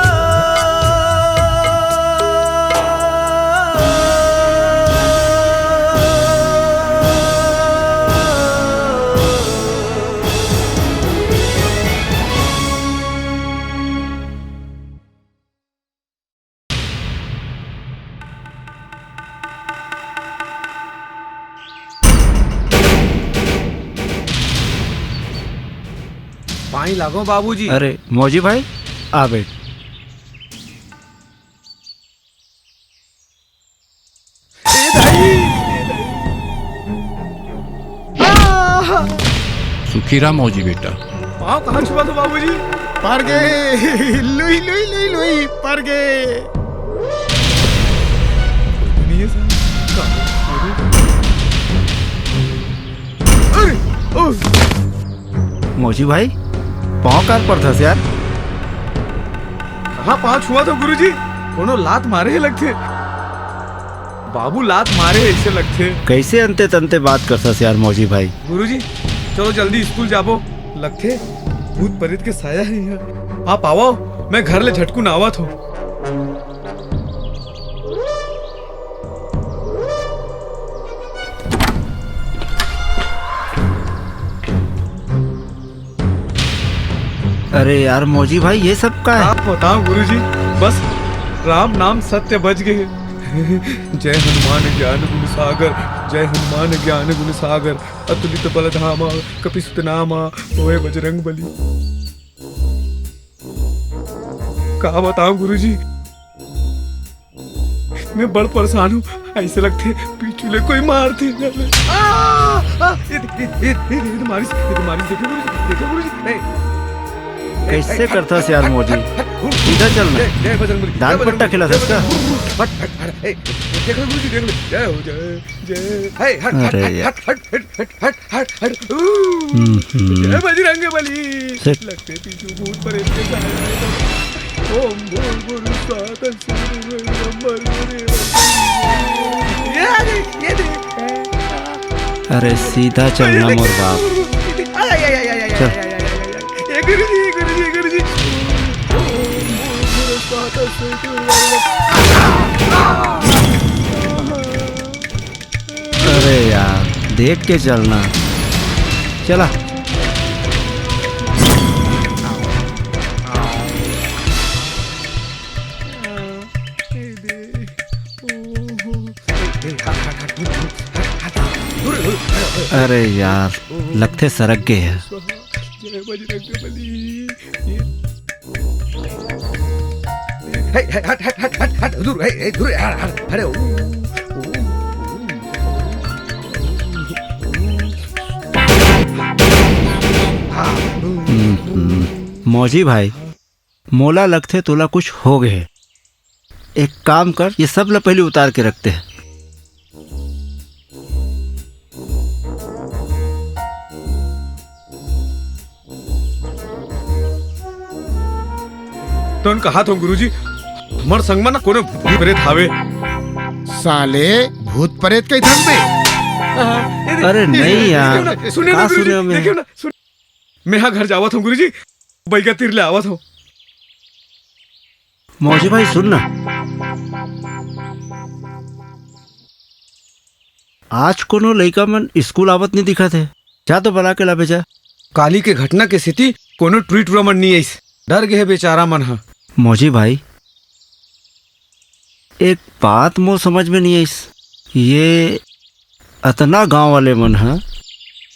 पानी लागो बाबूजी। अरे मौजी भाई, आ बैठ। ए दाई, ए दाई। आह! सुखी रहा मौजी बेटा। पाँव कहाँ छुआ था बाबूजी? पर गए। लुई, लुई, लुई, लुई, पर गए। कोई तो नहीं है साहब। कहाँ? अरे, अरे, ओह! मौजी भाई, पाँव काबर परथस यार? कहाँ पाँव छुआ था गुरुजी? कोनो लात मारे हे लगथे। बाबू लात मारे हे, ऐसे लगथे। कैसे अंते तंते बात करथस यार मौजी भाई? गुरुजी, चलो जल्दी स्कूल जाबो। लगथे भूत प्रेत के साया हे यहाँ। आप आवो, मैं घर ले झटकुन आवत हों। अरे यार मौजी भाई, ये सब का है? आप बताओ गुरुजी, बस राम नाम सत्य बच गए। जय हनुमान ज्ञान गुण सागर, जय हनुमान ज्ञान गुण सागर, अतुलित बल धामा, कपि सुत नामा, होए बजरंग बली। का बताओ गुरुजी, मैं बड़ परेशान हूँ। ऐसे लगथे पीछू ले कोई मार दे। आ, आ, ये, ये, ये, ये, ये तो मारिस, ये तो मारिस, देखो गुरुजी, देखो गुरुजी। ए, ए, कैसे ए, करथस यार मौजी? हट, हट, हट, सीधा चल ना। जय, जय बजरंग बली, दान जय बजरंग पट्टा बली, खेला था जय इसका? बजरंग बली। हट, हट, हट, हट, ए, देखो गुरुजी, देख ले, जय हो, जय, जय। हट, हट, अरे हट, यार। हट, हट, हट, हट, हट, हट, हट, हट। हम्म, हम्म। जय बजरंग बली। सेठ। लगथे पीछू भूत प्रेत के साथ। ओम भूर्भुवः स्वः तत्सवितुर्वरेण्यं भर्गो देवस्य धीमहि। ये दे, ये दे। अरे सीधा चलना मोर बाप। आय, आय, आय, आय, आय, आय, चल। आय, आय, आय, आय, आय। ए गुरुजी, ए गुरुजी, ए गुरुजी। ओम भूर्भुवः स्वः तत्सवितुर्वरेण्यं अरे यार, देख के चलना। चला। अरे यार, लगथे सरक गे हे। जय बजरंग बली। हे, हे, हट, हट, हट, हट, हट, दूर, हे, हे, दूर, हट, हट, अरे, ओ, ओ, ओ, ओ, हाँ, ओ, हम्म, ओ। हम्म। मौजी भाई, मोला लगथे तोला कुछ हो गए हे। एक काम कर, ये सब ला पहले उतार के रखते हैं। तोन कहा थो गुरुजी, हमर संग म ना कोनो भूत प्रेत हावे। साले भूत प्रेत कही थन बे? अरे नहीं यार, सुने ना का गुरुजी, सुने में? देखियो ना, सुन, मैं हा घर जावत हूँ गुरुजी, बैगा तीर ले आवत हूँ। मौजी भाई सुन ना, आज कोनो लइका मन स्कूल आवत नहीं दिखत हे। जा तो बला के लाबे जा। काली के घटना के सेती कोनो टुरी टुरा मन नहीं आइस। डर गे हे बेचारा मन ह। मौजी भाई, एक बात मोर समझ में नहीं आइस। ये अतना गांव वाले मन ह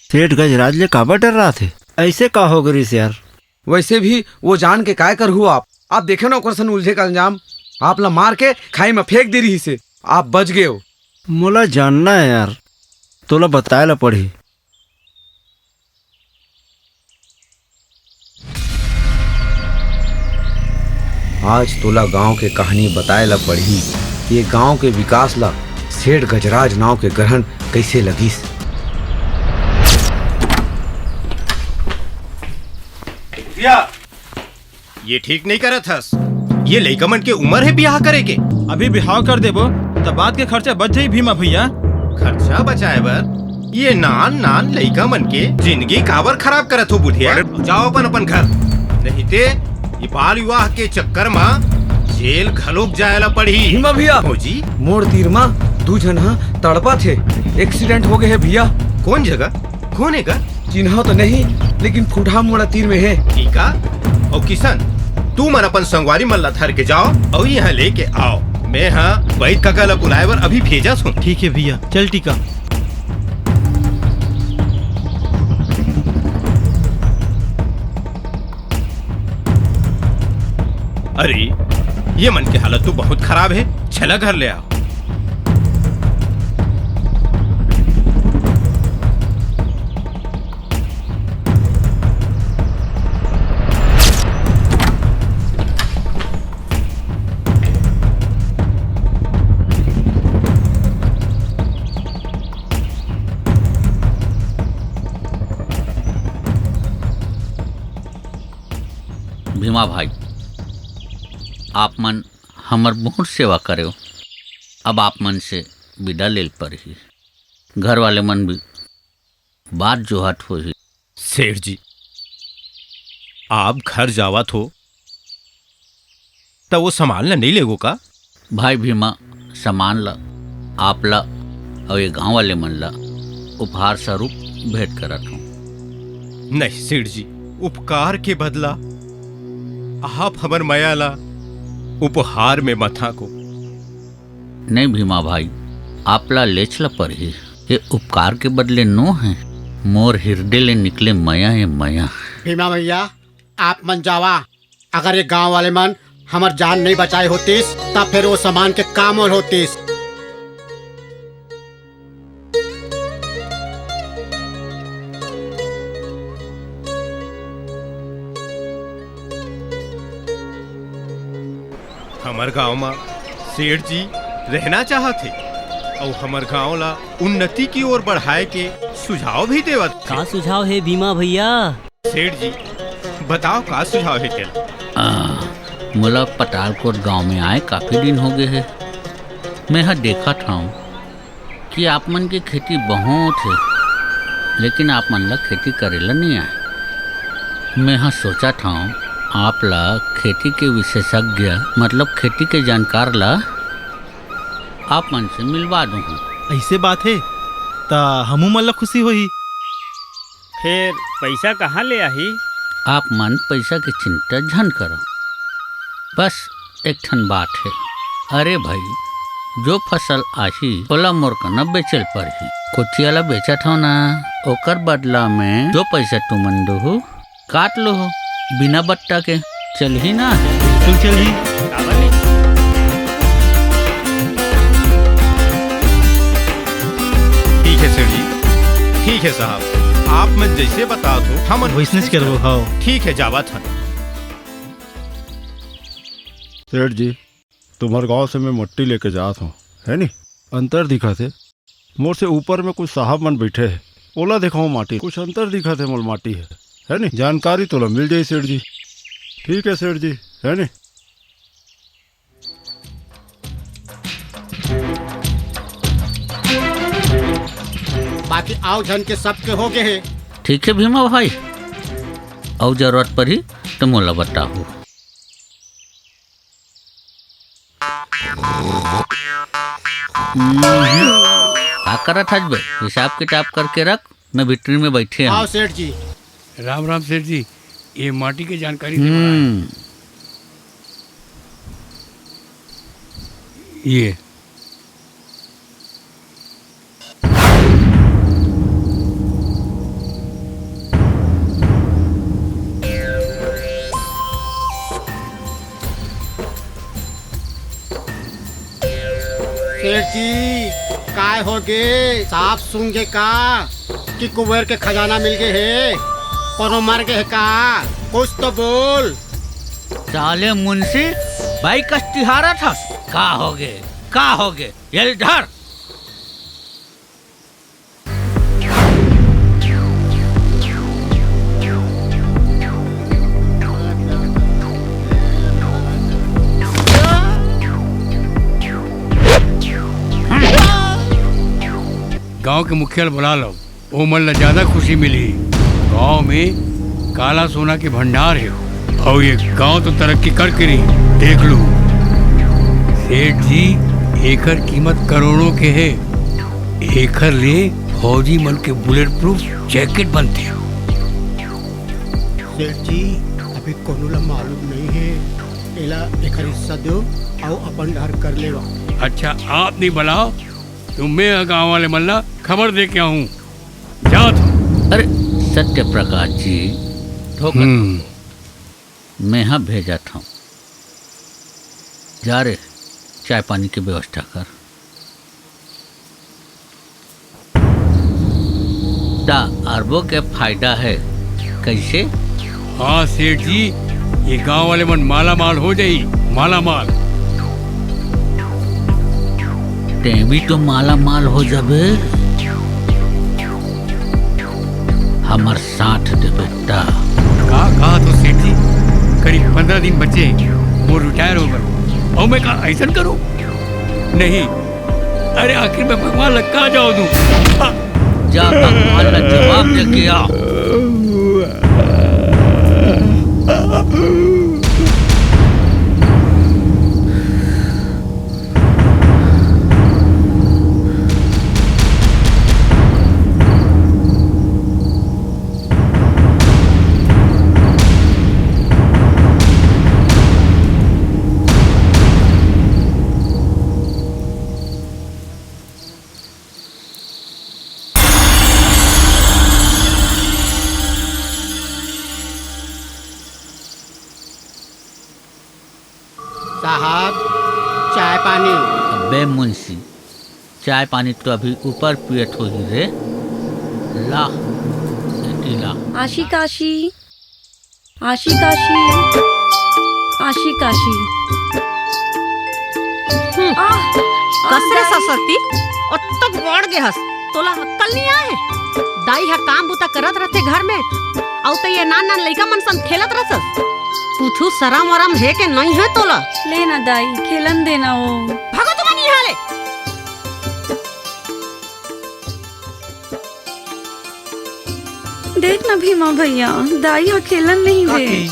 सेठ गजराज ले काबर डर्राथे? ऐसे का हो गे रिहिस यार? वैसे भी वो जान के काय करहू आप? आप देखे ना ओकर सन उलझे का अंजाम। आप ला मार के खाई में फेंक दे रिहिस हे। आप बच गए हो। मोला जानना हे यार, तोला बताए ला पड़ही। आज तोला गांव के कहानी बताए ला पड़ही। ये गांव के विकास ला सेठ गजराज नाव के ग्रहण कइसे लगिस। भैया, ये ठीक नहीं करत हस। ये लइका मन के उम्र हे बिहाव करे के। अभी बिहाव कर देबो, त बाद के खर्चा बच जाई भीमा भैया। खर्चा बचाए बर ये नान नान लइका मन के जिंदगी काबर खराब करत हो बुढ़िया? अरे जाओ अपन अपन घर, नहीं ते ये बाल विवाह के चक्कर मा जेल घलोक जाए ला पड़ही। भीमा भैया। फौजी। मोर तीर मा दू झन ह तड़पत हे, एक्सीडेंट हो गए हे भैया। कौन जगह? कौन हे गा? चिन्हा तो नहीं, लेकिन फुटहा मोड़ा तीर में हे। ठीक है। अउ किशन, तू मन अपन संगवारी मन ला धर के जाओ अउ यहाँ लेके आओ। मैं हा वैद काका ला बुलाए बर अभी भेजा हूँ। ठीक है भैया, चल टीका। अरे, ये मन के हालत तो बहुत खराब है, चला घर ले आओ। भीमा भाई, आप मन हमर बहुत सेवा करेव, अब आप मन से विदा लेल परही। घर वाले मन भी बात जोहत होही। सेठ जी, आप घर जावत हो, त वो सामान ला नहीं लेगो का? भाई भीमा, सामान ला, आप ला अउ ये गांव वाले मन ला उपहार स्वरूप भेंट करत हूँ। नहीं सेठ जी, उपकार के बदला आप हमर मया ला उपहार में मत आंको। नहीं भीमा भाई, आप ला लेच ला परही। ये उपकार के बदले नो है, मोर हिरदे ले निकले मया है मया। भीमा भैया, आप मन जावा। अगर ये गांव वाले मन हमर जान नहीं बचाए होतिस, तब फिर वो सामान के का मोल होतिस। हमर गांव मा सेठ जी रहना चाहत हे अउ हमर गांव ला उन्नति की ओर बढ़ाए के सुझाव भी देवत हे। का सुझाव हे भीमा भैया? सेठ जी, बताओ का सुझाव हे तेला? आ, मोला पतालकोट गांव में आए काफी दिन हो गए हे। मैं ह देखत हंव कि आप मन के खेती बहुत हे, लेकिन आप मन ला खेती करे ला नहीं आए। मैं ह सोचत हंव, आप ला खेती के विशेषज्ञ, मतलब खेती के जानकार ला आप मन से मिलवा दूं। ऐसे बात हे, त हमू मन ला खुशी होही। फेर पइसा कहाँ ले आही? आप मन पइसा के चिंता झन करो, बस एक ठन बात हे। अरे भाई, जो फसल आही, ओला मोर कना बेचल परही। कोचिया ला बेचत हव ना, ओकर बदला में जो पइसा तुमन दुहू, काट लो हो, बिना बट्टा के। चलही ना? बिल्कुल चलही। काबर नहीं? ठीक है सेठ जी, ठीक है साहब, आप मन जैसे बतात हो, हमन वैसनेच करबो, हाँ। ठीक है, जावत हन। सेठ जी, तुम्हर गांव से मैं मट्टी लेके जात हंव, है नी? अंतर दिखत हे। मोर से ऊपर में कुछ साहब मन बइठे हे, ओला देखाओ माटी, कुछ अंतर दिखत हे मोला माटी हे, है नी? जानकारी तोला मिल जाही सेठ जी। ठीक है सेठ जी, है नी? बाकी आव झन के सबके हो गे हे। ठीक हे भीमा भाई, अउ जरूरत परही त मोला बताहू। हम्म। का करत हस बे? हिसाब किताब करके रख, मैं भीतरी में बइठे हंव। आओ सेठ जी। राम राम सेठ जी, ये माटी के जानकारी दे बर आए। हम्म। ये। सेठ जी, का काय होगे? साफ सुन गे का कि कुबेर के खजाना मिल गे हे? कोनो मर गे हे का? कुछ तो बोल। साले मुंशी, बाई कस तिहारत हस? का होगे? का होगे? ये धर। गांव के मुखिया ल बुला लो, ओमन ला ज्यादा खुशी मिलही। गांव में काला सोना के भंडार हे, अउ ये गांव तो तरक्की करके रही, देख लू। सेठ जी, एकर कीमत करोड़ों के हे। एकर ले फौजी मन के बुलेट प्रूफ जैकेट बनथे। सेठ जी, अभी कोनो ला मालूम नहीं हे, एला एकर हिस्सा दो, अउ अपन डहर कर लेवा। अच्छा, आप नहीं बुलाओ, तो मैं गांव वाले मन ला खबर दे के आहूं। जात हूं। अरे सत्य प्रकाश जी, धोखा हम्म। मैं हा भेजत हूं। जा रे, चाय पानी के व्यवस्था कर। ता अरबों के फायदा है। कैसे? हाँ सेठ जी, ये गांव वाले मन माला माल हो जाई, माला माल। ते भी तो माला माल हो जाबे, हमर साथ दे बेटा। का कहा तो सेठ जी, करीब पंद्रह दिन बचे, वो रिटायर होगा। और मैं का ऐसा करूं? नहीं, अरे आखिर मैं भगवान ला का जवाब दूं? आ! जा भगवान ला जवाब दे के आ। साहब, चाय पानी। अबे मुंशी, चाय पानी तो अभी ऊपर पियत होही रे। ला, एती ला। आशी काशी, आशी काशी, आशी काशी। हम्म, आह, कस रे आह, सरस्वती, ओतक बाढ़ गे हस, तोला अक्कल नहीं आए? दाई हा काम बुता करत रहते घर में, अउ ते ये नान नान लइका मन संग खेलत रहस। कुछु सरम वरम हे के नहीं हे तोला? ले ना दाई, खेलन देना वो। भागो तुमन यहाँ ले। देख ना भीमा भैया, दाई हा खेलन नहीं दे। काकी,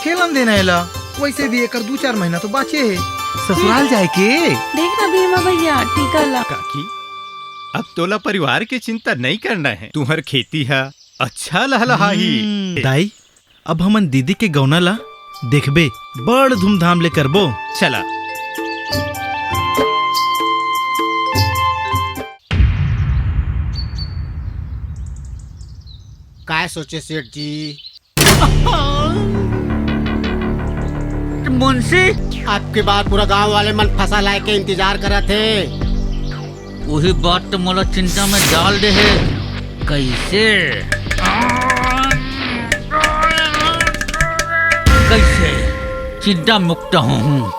खेलन देना एला, वैसे भी एकर दू चार महीना तो बाचे हे ससुराल जाए के। देख ना भीमा भैया, टीका ला। काकी, अब तोला परिवार के चिंता नहीं करना है, तुहर खेती हा अच्छा लहलहाही। हम्म। दाई, अब हमन दीदी के गौना ला देखबे, बड़ धूमधाम ले करबो। चला। काय सोचे सेठ जी? मुंशी, अब के बार पूरा गांव वाले मन फसल आए के इंतजार करत हे। वही बात तो मोला चिंता में डाल दे हे। कैसे? कैसे चिंता मुक्त हूँ?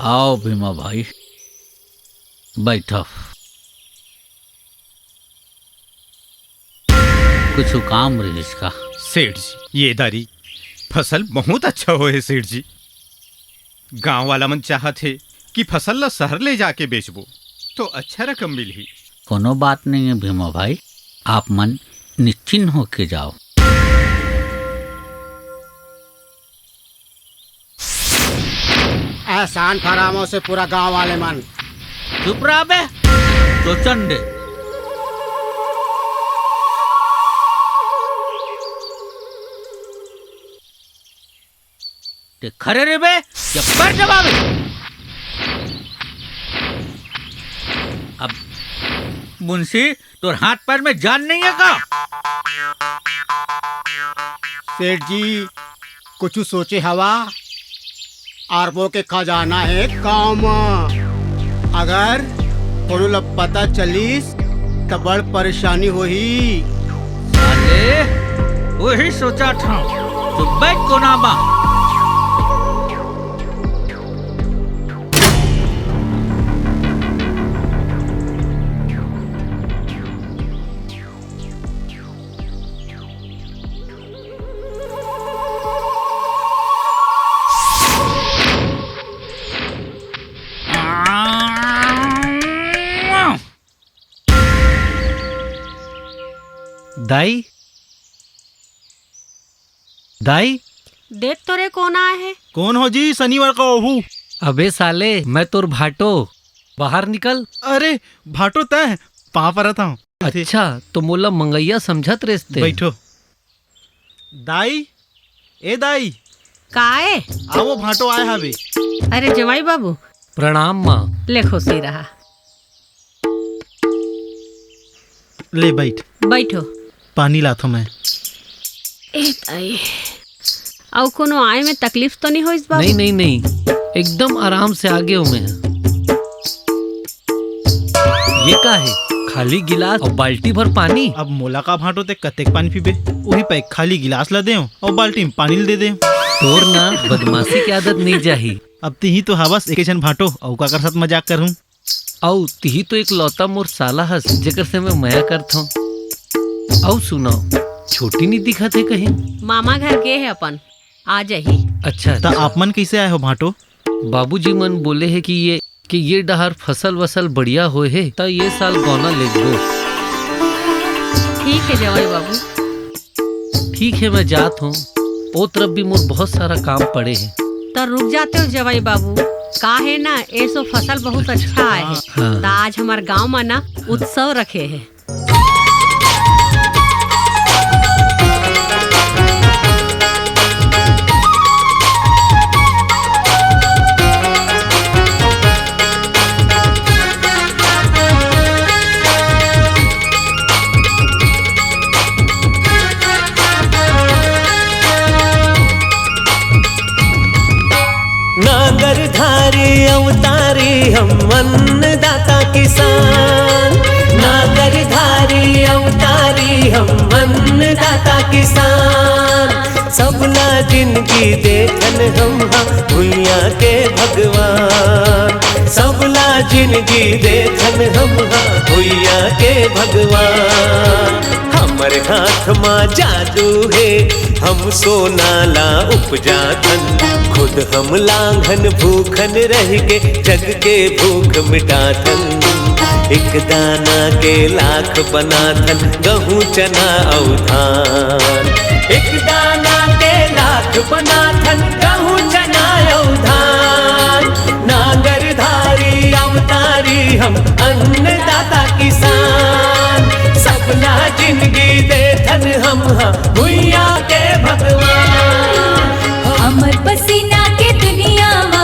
आओ भीमा भाई, बैठो। कुछ काम रहिस का? सेठ जी, ये दारी फसल बहुत अच्छा होए हे सेठ जी। गांव वाला मन चाहत हे कि फसल ला शहर ले जाके बेचबो तो अच्छा रकम मिलही। कोनो बात नहीं है भीमा भाई, आप मन निश्चिंत होके जाओ। एहसान फरामोश हे पूरा गांव वाले मन। चुप रह बे, सोचन दे। ते खड़े रहिबे, जब कर जवाब। अब मुंशी, तोर हाथ पैर में जान नहीं है का? सेठ जी, कुछ सोचे हवा? अरबों के खजाना हे गांव में। अगर कोनो ला पता चलिस, त बड़ परेशानी होही। साले, वही सोचत हंव, सुबह कोना मा। दाई, दाई। देख तो रे, कोन आए हे? कोन हो जी, शनिवार का ओहू? अबे साले, मैं तोर भाटो, बाहर निकल। अरे भाटो, तैं? पाँव परत हंव। अच्छा, तो मोला मंगइया समझत रेस ते? बैठो। दाई, ए दाई। काय? आवो, भाटो आए हावे। अरे जवाई बाबू। प्रणाम माँ। ले खुशी रहा। ले बैठ। बैठो। पानी लाथो मैं। ए ताई, अउ कोनो आए में तकलीफ तो नहीं होइस बाबू? नहीं, नहीं, नहीं, एकदम आराम से आगे हूँ मैं। ये का है? खाली गिलास और बाल्टी भर पानी? अब मोला का भाटो, ते कतेक पानी पीबे? उही पे खाली गिलास ला देव और बाल्टी में पानी ल दे देव। तोर ना बदमाशी की आदत नहीं जाही। अब तिही तो हवस एके झन भाटो, अउ काकर साथ मजाक करहूं? अउ तिही तो एकलौता मोर साला हस, जेकर से मैं मया करथंव। अउ सुनाओ, छोटी नी दिखत हे कहीं? मामा घर गे हे अपन, आ जाही। अच्छा, त अच्छा। आप मन कैसे आए हो भाटो? बाबूजी मन बोले हे कि ये, कि ये डहर फसल वसल बढ़िया होए हे, त ये साल गौना लेगबो। ठीक है जवाई बाबू। ठीक है, मैं जात हूँ। ओ तरफ भी मोर बहुत सारा काम पड़े हे। त रुक जाते हो जवाई बाबू, का है ना, एसो फसल बहुत अच्छा आए हे। हाँ। त आज हमर गांव मा ना उत्सव रखे हे। नांगरधारी अवतारी हम अन्नदाता किसान, नांगरधारी अवतारी हम अन्नदाता किसान। सबला जिनगी देथन हम हा भुइयां के भगवान, सबला जिनगी देथन हम हा भुइयां के भगवान। हमर हाथ मा जादू हे, हम सोना ला उपजाथन, खुद हम लांघन भूखन रहिके जग के भूख मिटाथन। एक दाना के लाख बनाथन, गहूं, चना अउ धान। एक दाना के लाख बनाथन, गहूं, चना अउ धान। नांगरधारी अवतारी हम अन्नदाता किसान, सबला जिनगी देथन हम हा भुइयां के भगवान। हमर पसीना के दुनिया मा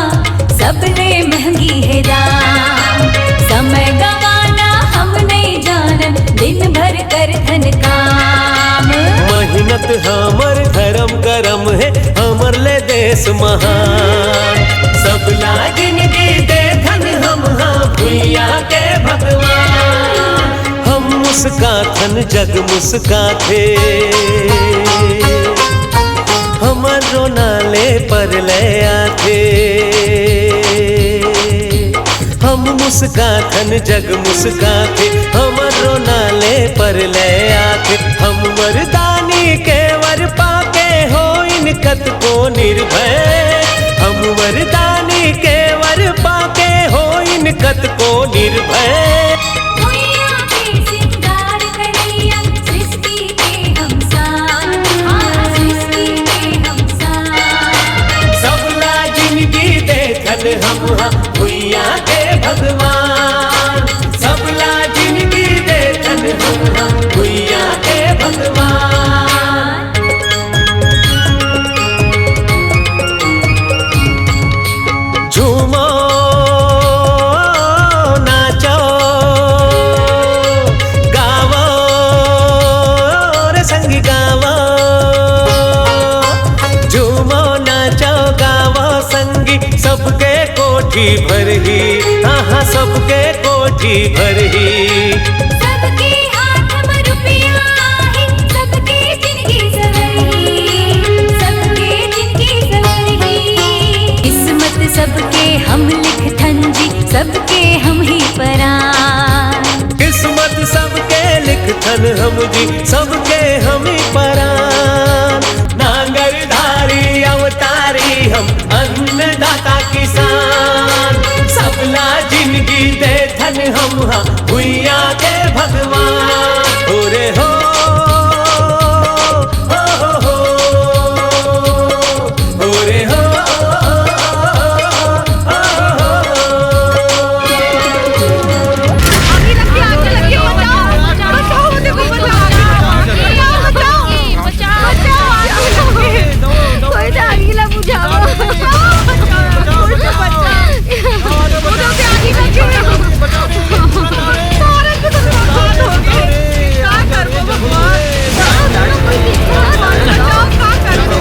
सबले महंगी हे दाम। समय गंवाना हम नइ जानन, दिन भर करथन काम। मेहनत हमर धरम करम हे, हमर ले देश महान। सबला जिनगी देथन हम हा भुइयां के भगवान। हम मुस्काथन, जग मुस्काथे, हमर रोना ले परलय आथे। हम मुस्काथन, जग मुस्काथे, हमर रोना ले परलय आथे। हम वरदानी के वर पाके होइन कतको निर्भय, हम वरदानी के वर पाके होइन कतको निर्भय। भुइयां के सिंगार करइया, सृष्टि के हम शान, हाँ, सृष्टि के हम शान। सबला जिनगी देथन हम हा भुइयां के भगवान, सबला जिनगी देथन हम हा भुइयां के भगवान। झूमो, नाचो, गावो रे संगी, गावो। झूमो, नाचो, गावो संगी, सबके कोठी भरही, हाँ, हाँ, सबके की भरही। सबके हाथ म रुपया आही, सबके जिनगी सवरही, सबके जिनगी सवरही। किस्मत सबके हम लिखथन जी, सबके हम ही परान। किस्मत सबके लिखथन हम जी, सबके हम ही परान। नांगरधारी अवतारी हम, अन्नदाता किसान, सबला जिनगी देथन हम हा, भुइयां के भगवान। हो रे हो, हो, हो, हो, हो रे हो, हो, हो, हो। आगे लग गया, आगे लग गया, बचाओ, बचाओ, देखो, बचाओ, बचाओ, बचाओ, बचाओ, आगे लग गया। कोई तो आगे ला बुझाओ। कोई तो बचाओ। उधर से आगे लग गया। सारे के सब बर्बाद हो गए। क्या करबो भगवान? बचाओ, बचाओ, बचाओ, क्या करबो?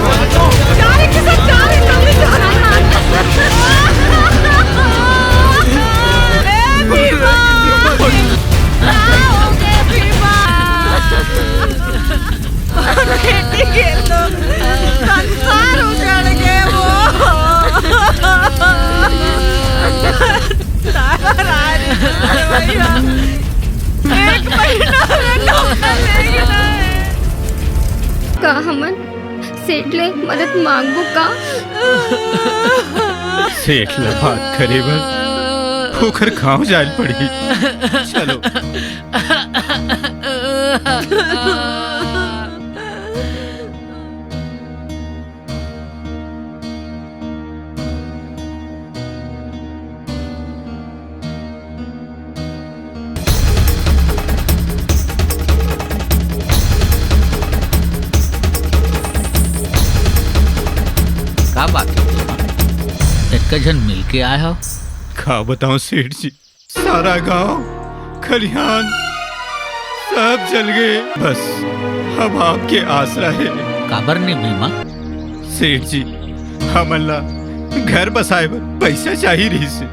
जा रे के सब, जा रे, जल्दी जा रे। ए भीमा! का हो गए भीमा? बेटी के तो संसार उजड़ गए वो। तारा राज भैया, एक महीना में नौकर लेके आए। का हमन सेठ ले मदद मांगबो का? सेठ ले बात करे बर ओकर गाँव जाए ल पड़ही। चलो। का बात हे भीमा? अतका झन मिल के आए हव? का बतावं सेठ जी, सारा गांव, खलिहान सब जल गे। बस अब आपके आसरा हे। काबर ने भीमा? सेठ जी, हमन ला घर बसाए बर पइसा चाही रहिस हे।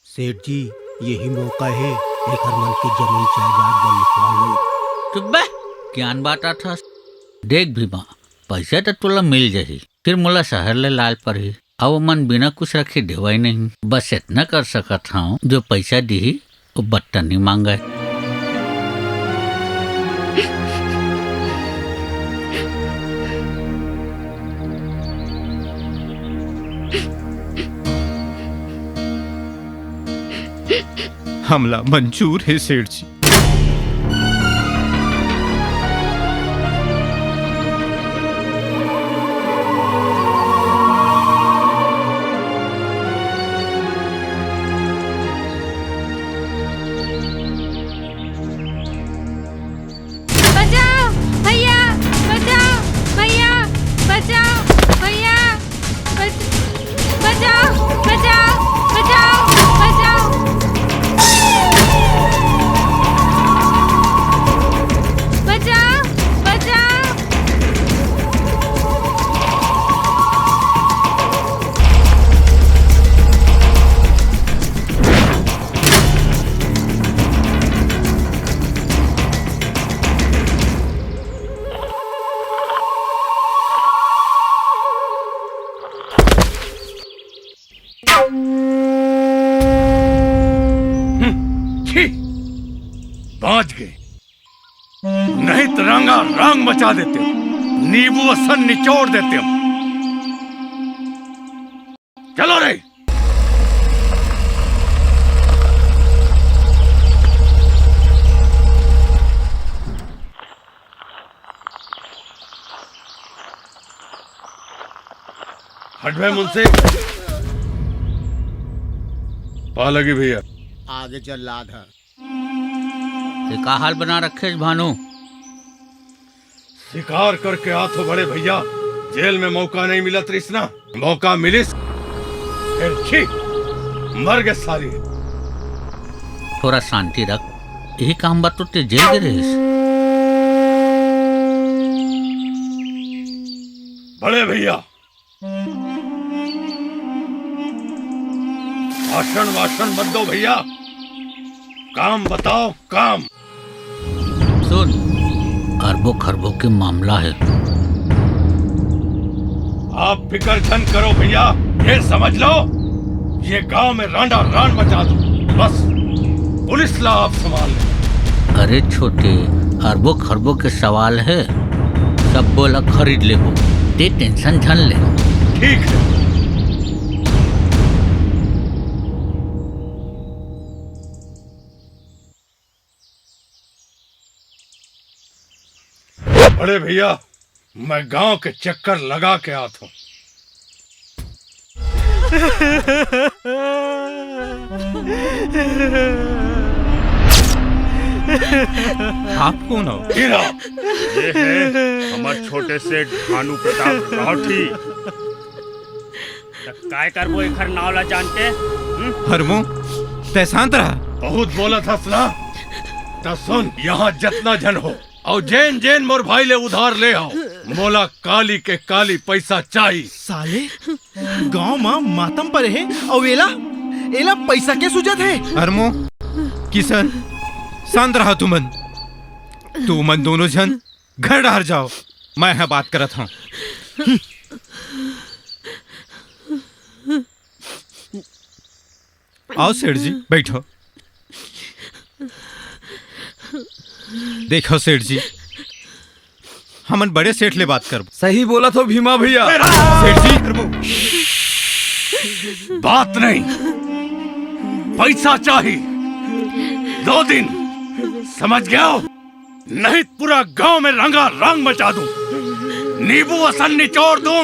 सेठ जी, यही मौका हे, एकर मन के जमीन जायदाद ला लिखवा लो। चुप बे, ज्ञान बांटत हस। देख भीमा, पइसा त तोला मिल जाही, फिर मोला शहर ले लाल पड़ही। अउ ओमन बिना कुछ रखे देवय नहीं। बस इतना कर सकत हंव, जो पइसा दिही, वो बट्टा नहीं मांगय। हमला मंजूर हे सेठ जी। बचाओ भैया, बचाओ भैया, बचाओ भैया, बच-, बचाओ, बचाओ, बचाओ, बचाओ। बचाओ, बचाओ। हम्म, छी, बांच गे। नहीं तो रंगा रंग मचा देतेंव, नींबू असन निचोड़ देतेंव। चलो रे। हट बे मुंशी। पा लगी भैया। आगे चल लाद है। ये का हाल बना रखे हे भानु? शिकार करके आथों बड़े भैया, जेल में मौका नहीं मिलत रहिस ना, मौका मिलिस, फिर छी, मर गे सारी। थोड़ा शांति रख, यही काम बर तो तें जेल गे रहिस। बड़े भैया, भाषण वाषण मत दो भैया, काम बताओ, काम। सुन, अरबों खरबों के मामला है। आप फिकर झन करो भैया, ये समझ लो, ये गांव में रांडा रांड मचा दो। बस, पुलिस ला आप संभाल ले। अरे छोटे, अरबों खरबों के सवाल है, सब बोला खरीद लेबो, ते टेंशन झन ले। ठीक है। बड़े भैया, मैं गांव के चक्कर लगा के आत हूँ। आप कौन हो? हीरा। ये है हमार छोटे सेठ भानु प्रताप राठी। त काय करबो एखर नाव ला जान के? हम्म? हरमो, तै शांत रहा। बहुत बोलत हस ना। त सुन, यहाँ जतना झन हो, अउ जेन जेन मोर भाई ले उधार ले हव, मोला काली के काली पैसा चाही। साले, गांव म मातम परे हे, अउ एला, एला पैसा के सूझत हे? अरमो, किशन, शांत रहा तुमन। तुमन दोनों झन घर डहर जाओ, मैं ह बात करत हंव। आओ सेठ जी, बैठो। देखो सेठ जी, हमन बड़े सेठ ले बात करबो। सही बोलत हो भीमा भैया। सेठ जी, बात नहीं, पैसा चाही। दो दिन, समझ गया हो? नहीं, पूरा गांव में रंगा रंग मचा दूं, नींबू असन निचोड़ दूं।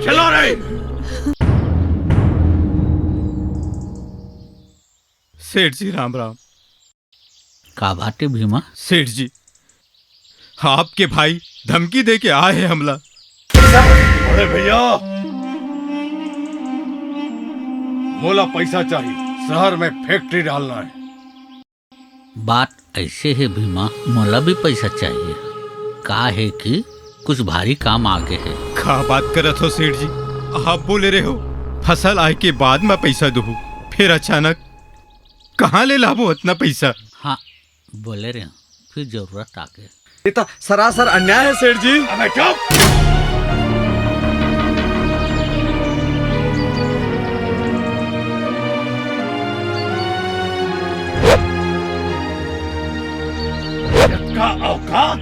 चलो रे। सेठ जी, राम राम। का बात हे भीमा? सेठ जी, आपके भाई धमकी दे के आए हे हमला। अरे भैया, मोला पैसा चाही, शहर में फैक्ट्री डालना हे। बात ऐसे हे भीमा, मोला भी पैसा चाहिए। का हे कि कुछ भारी काम आ गे हे। का बात करत हो सेठ जी? आप बोले रहे हो फसल आए के बाद मैं पैसा दूहूँ, फिर अचानक कहाँ ले लाबो अतना पैसा? हाँ, बोले रहे हो, फिर जरूरत आ गे। ये तो सरासर अन्याय हे सेठ जी। अबे चुप! का औकात?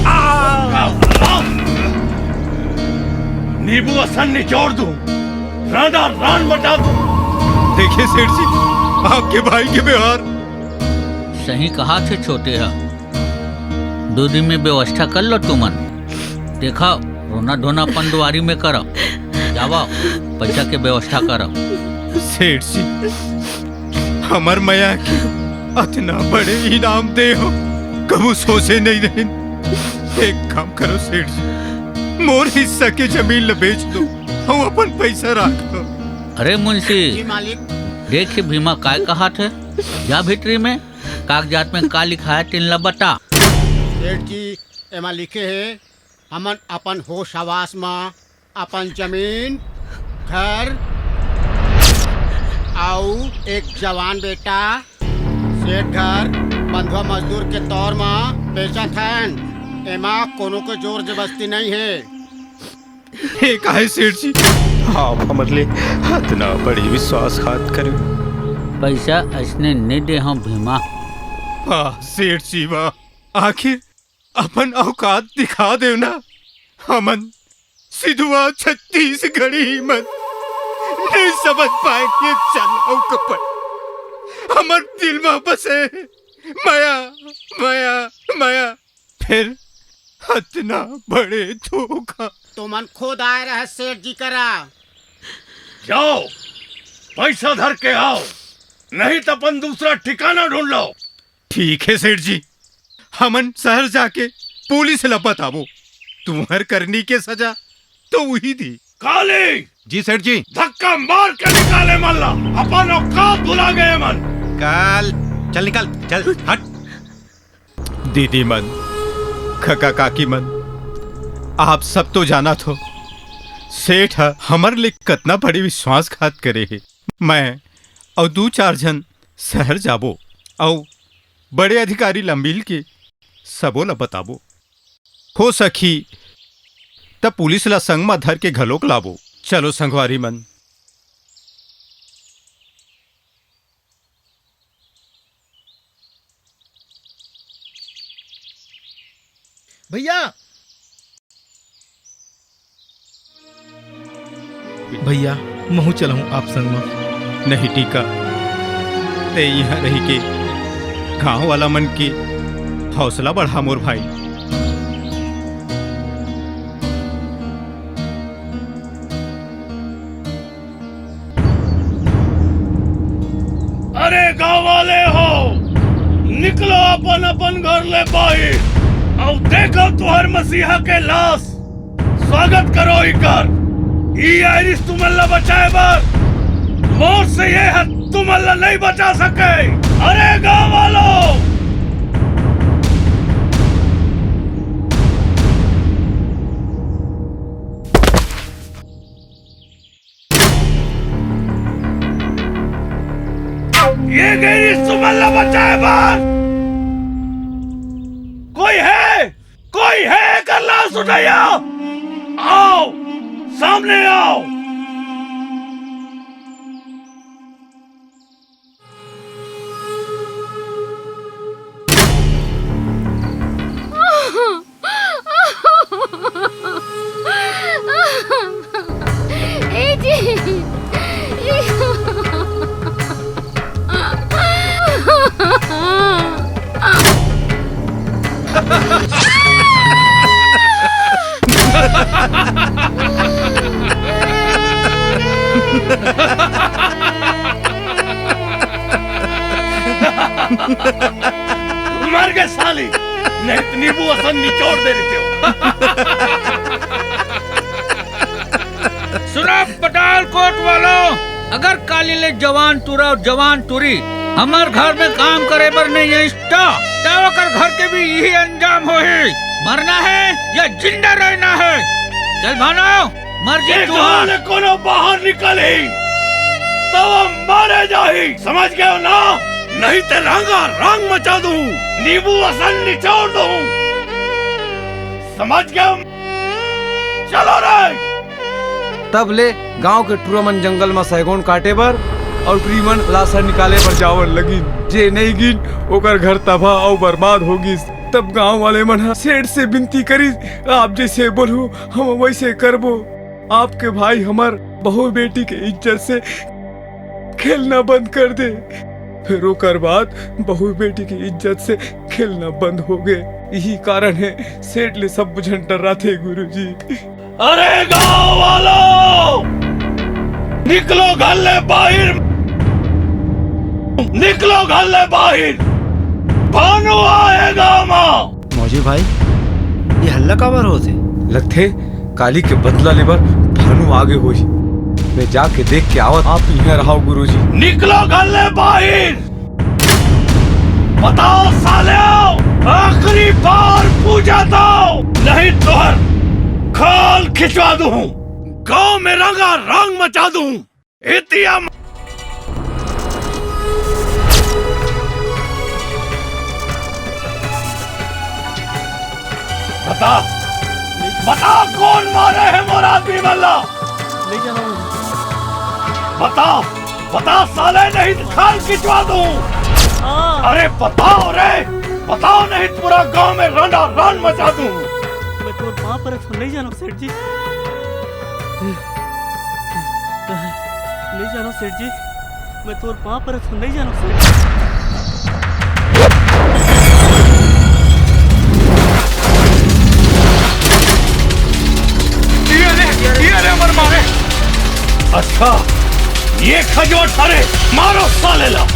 का औकात? नींबू असन निचोड़ दूं, रांडा रांड मचा दूं। देखिए सेठ जी, आपके भाई के व्यवहार। सही कहाथे छोटे हा, दो दिन में व्यवस्था कर लो तुमन। देखा, रोना धोना अपन दुआरी में करो। जावा, पैसा के व्यवस्था करो। सेठ जी, हमर मया के अतना बड़े इनाम दे हो, कभू सोचे नहीं रहेन। एक काम करो सेठ जी, मोर हिस्सा के जमीन ल बेच दो, हम अपन पैसा राख लो। अरे मुंशी, जी मालिक। देख भीमा काय कहाथे, जा भीतरी में, कागजात में का लिखाय तेन ल बता। सेठ जी, एमा लिखे हे, हमन अपन होश हवास म अपन जमीन, घर अउ एक जवान बेटा सेठ घर बंधुआ मजदूर के तौर म बेचत हन। एमा कोनो के जोर जबरदस्ती नइ हे। हे काहे सेठ जी, आप हमर ले अतना बड़े विश्वासघात करे? पैसा अइसने नइ दे हंव भीमा। वाह सेठ जी वाह, आखिर अपन औकात दिखा देव ना। हमन सिधवा छत्तीसगढ़ी मन नइ समझ पाए के चल अउ कपट। हमर दिल म बसे मया, मया, मया। फिर अतना बड़े धोखा। तुमन खुद आए रहे सेठ जी करा। जाओ, पैसा धर के आओ, नहीं त अपन दूसरा ठिकाना ढूंढ लो। ठीक हे सेठ जी, हमन शहर जाके पुलिस ल बताबो। तुम्हर करनी के सजा तो उही दी। काली! जी सेठ जी। धक्का मार के निकाल एमन ला, अपन औकात भुला गे एमन। काल, चल निकल, चल हट। दीदी मन, कका काकी मन, आप सब तो जानत हो, सेठ ह हमर ले कतना बड़े विश्वासघात करे हे। मैं अउ दू चार झन शहर जाबो अउ बड़े अधिकारी ला मिल के सबो ला बताबो। हो सकही त पुलिस ला संग म धर के घलोक लाबो। चलो संगवारी मन। भैया, भैया, महूं चलहूं आप संग म। नहीं टीका, ते इहां रहि के गांव वाला मन के हौसला बढ़ा मोर भाई। अरे गांव वाले हो, निकलो अपन अपन घर ले बाहिर, अउ देखो तुहर मसीहा के लाश। स्वागत करो इकर। ई आइरिस तुमन ला बचाए बर, मोर से ये हद तुमन ला नहीं बचा सके। अरे गांव वालों, ये गैरी सुमन ला बचाए बर कोई है? कोई है एकर लाश उठाया? आओ, सामने आओ। ए जी। मर गए साली, नहीं तो नींबू असन निचोड़ दे रहे हो। सुनो पटालकोट वालों, अगर काली ले जवान टूरा अउ जवान टूरी हमर घर में काम करे बर नहीं आइस त, त ओकर घर के भी यही अंजाम होही। मरना है या जिंदा रहना है? चल भानो, मर जे तू। ले कोनो बाहर निकलही, त वो मारे जाही। समझ गए हो ना? नहीं ते रंगा रंग मचा दूं, नींबू असन निचोड़ दूं। समझ गए हो? चलो रे। तब ले गांव के टूरा मन जंगल म सैगोन काटे बर अउ टूरी मन लाश निकाले बर जावन लगिन। जे नहीं गिन, ओकर घर तबाह अउ बर्बाद हो गिस। तब गांव वाले मन ह सेठ से विनती करिस, "आप जैसे बोलहू, हम वैसे करबो। आपके भाई हमर बहू बेटी के इज्जत से खेलना बंद कर दे।" फिर ओकर बाद बहू बेटी की इज्जत से खेलना बंद हो गए। यही कारण है सेठ ले सब झन डर्राथे गुरुजी। अरे गांव वालों, निकलो घर ले बाहिर, निकलो घर ले बाहिर, भानु आए गांव म। मौजी भाई, ये हल्ला काबर होत हे? लगथे काली के बदला लेबर भानु आगे होही। मैं जाके देख के आवत, आप इहां रहो गुरुजी। निकलो घर ले बाहिर। बताओ सालेओ, आखिरी बार पूजा दो, नहीं तो हर खाल खिंचवा दूं, गांव में रंगा रंग मचा दूं। इतिया म- बता, बता कौन मारे है मोर आदमी मन ला? नहीं जाना हूँ। बता, बता साले, नहीं तो खाल खिंचवा दूं। हाँ। अरे बताओ रे, बताओ नहीं तो पूरा गांव में रंडा रंड मचा दूं। मैं तोर पाँव परत हूँ, नहीं जानो सेठ जी। नहीं जानो सेठ जी, मैं तोर पाँव परत हूँ, नहीं जानो सेठ जी। ये रे, ये रे, अमर मारे। अच्छा, ये खजूर, अरे मारो साले ला।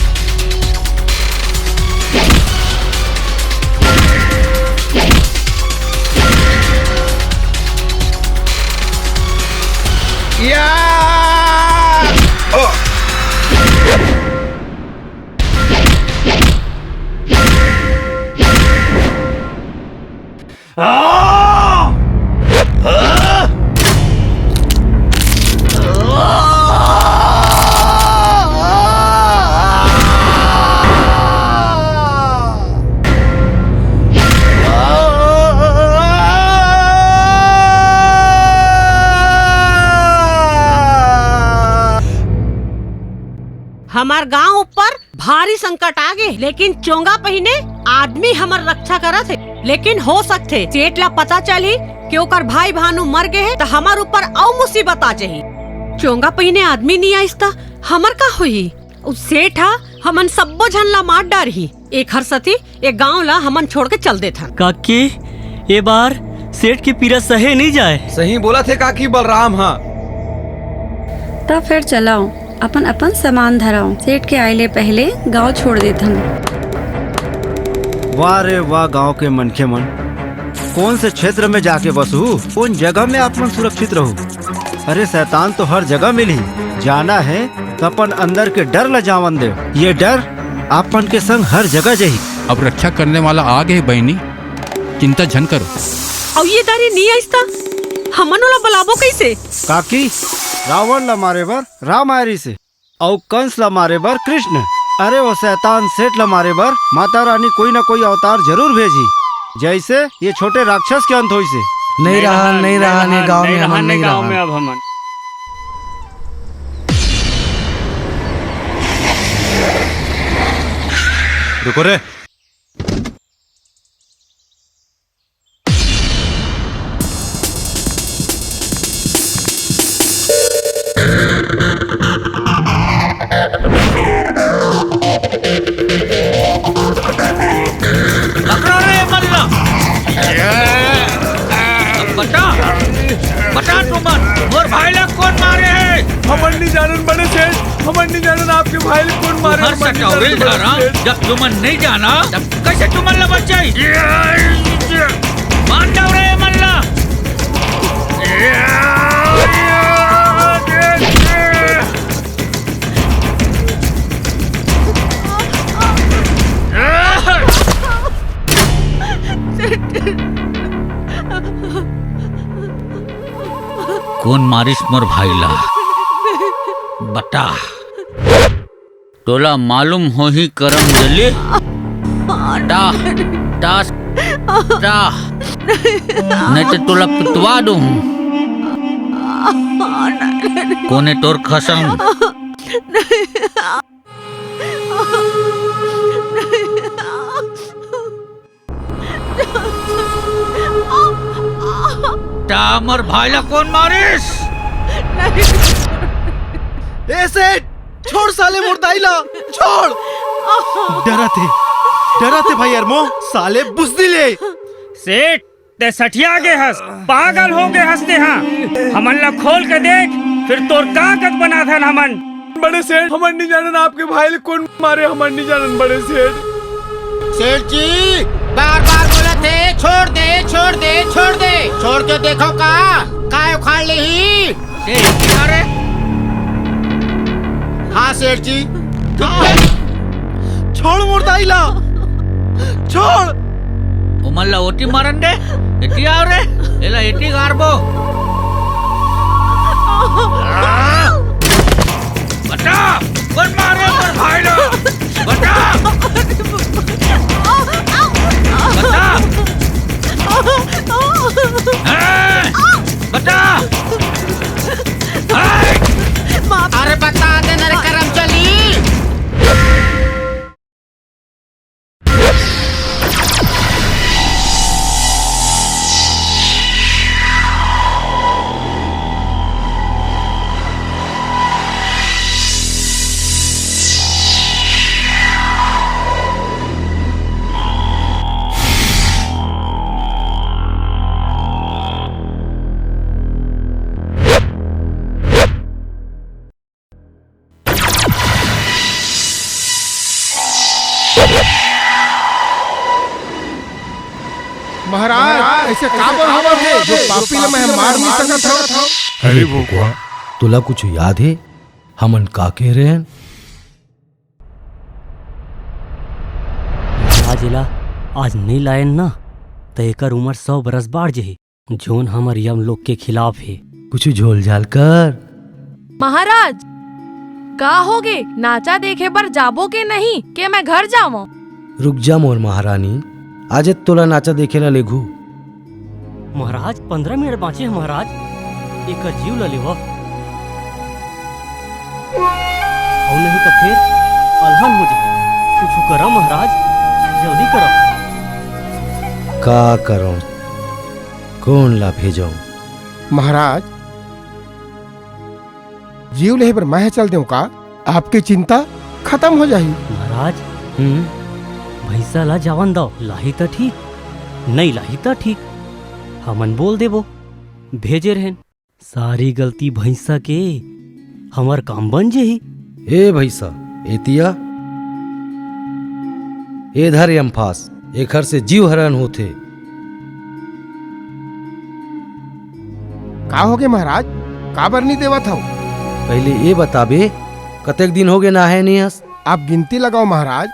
या! ओ! आ! आ! हमार गांव ऊपर भारी संकट आ गे, लेकिन चोंगा पहिने आदमी हमर रक्षा करत हे। लेकिन हो सकथे सेठ ला पता चलही कि ओकर भाई भानु मर गे हे, त हमर ऊपर अउ मुसीबत आ जाही। चोंगा पहिने आदमी नी आइस त हमर का होही? उ सेठ ह हमन सब्बो झन ला मार डारही। एखर सेती ए गांव ला हमन छोड़ के चल देथन। काकी, ए बार सेठ के पीरा सहे नइ जाय। सही बोलत हे काकी बलराम ह। त फेर चलव, अपन अपन सामान धरव, सेठ के आय ले पहले गांव छोड़ देथन। वाह रे वाह, गांव के मनखे मन, कोन से क्षेत्र में जाके बसहू, कोन जगह में आप मन सुरक्षित रहू। अरे, शैतान तो हर जगह मिलही, जाना हे त अपन अंदर के डर ल जावन देव। ये डर आप मन के संग हर जगह जही। अब रक्षा करने वाला आ गे हे बहिनी, चिंता झन करो। अउ ये दारी नी आइस त हमन ओला बलाबो कइसे? काकी, रावण ला मारे बर राम आय रिहिसे, अउ कंस ला मारे बर कृष्ण। अरे, वो शैतान सेठ ला मारे बर माता रानी कोई ना कोई अवतार जरूर भेजही, जइसे ये छोटे राक्षस के अंत होइसे। नइ रहन, नइ रहन, ये गांव में हमन नइ रहन। अब हमन रुको रे। पकड़ो रे मल्ला। बता, बता तुमन, मोर भाई ला कोन मारे हे? हमन नइ जानन बड़े सेठ, हमन नइ जानन आपके भाई ला कोन मारे, हमन नइ जानन बड़े सेठ। जब तुमन नइ जाना, तब कइसे तुमन ला बचाई? मार डाव रे मल्ला। कोन मारिस मोर भाई ला? बता। तोला मालूम होही करम जली। टा, टा, टा। नहीं तो तोला पिटवा दूं। कोने तोर कसम? ता मोर भाई ला कोन मारिस? ए सेठ, छोड़ साले मोर दाई ला, छोड़। डरत हे, डरत हे भाई अरमो, साले बुजदिल हे। सेठ, ते सठिया गे हस, पागल हो गे हस ते हा। हमन ला खोल के देख, फिर तोर का गत बनाथन हमन। बड़े सेठ, हमन नइ जानन आपके भाई ला कोन मारे, हमन नइ जानन बड़े सेठ। सेठ जी, बार बार बोलत हे, छोड़ दे, छोड़ दे, छोड़ दे। छोड़ के देखो का, काय उखाड़ लेही। सेठ, अरे। हाँ सेठ जी। छोड़ मोर दाई ला, छोड़। ओमन ला ओती मारन दे, एती आव रे, एला एती गारबो। बता, कोन मारे मोर भाई ला? बता। बता। हैं? बता। हैं? अरे बता दे ना रे करमचली। महाराज, ऐसे काबर होवत हे, जो पापी ल मैं मार नहीं सकत हव? अरे भोकवा, तोला कुछ याद हे, हमन का कहे रहेन? महाराज एला आज नइ लाएन ना, त एकर उमर सौ बरस बाढ़ जही। जोन हमर यमलोक के खिलाफ हे। कुछु झोलझाल कर। महाराज, का होगे? नाचा देखे बर जाबो के नहीं, के मैं घर जावं? रुक जा मोर महारानी, आज तोला नाचा देखे ला लेगहू। महाराज, पंद्रह मिनट बांचे हे महाराज, एकर जीव ला लेवा। नहीं तो फिर अलहन हो जाए। कुछ करो महाराज, जल्दी करो। का करो, कौन ला भेजो? महाराज, जीव लेहे बर मैं चल देव का? आपके चिंता खत्म हो जाही। महाराज, हम्म? भैंसा ला जावन दव, लाही त ठीक, नहीं लाही त ठीक, हमन बोल देबो, भेजे रहेन। सारी गलती भैंसा के, हमर काम बन जेही। ए भैंसा, एतिया, ए धर यमफास, एखर से जीव हरण होथे। का होगे महाराज, काबर नी देवत हव? पहले ए बताबे, कतेक दिन होगे नहाए नी हस? आप गिनती लगाओ महाराज,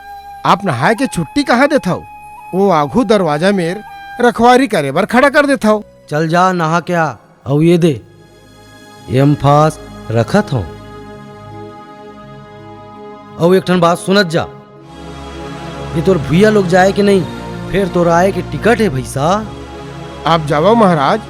आप नहाए के छुट्टी कहाँ देथव? वो आघू दरवाजा मेर रखवारी करे बर खड़ा कर देथव। चल जा, नहा के आ। अउ ये दे, यमफास रखत हव। अउ एक ठन बात सुनत जा, ये तोर भुइया लोग जाए के नहीं, फेर तोर आए के टिकट हे भैंसा। आप जावव महाराज।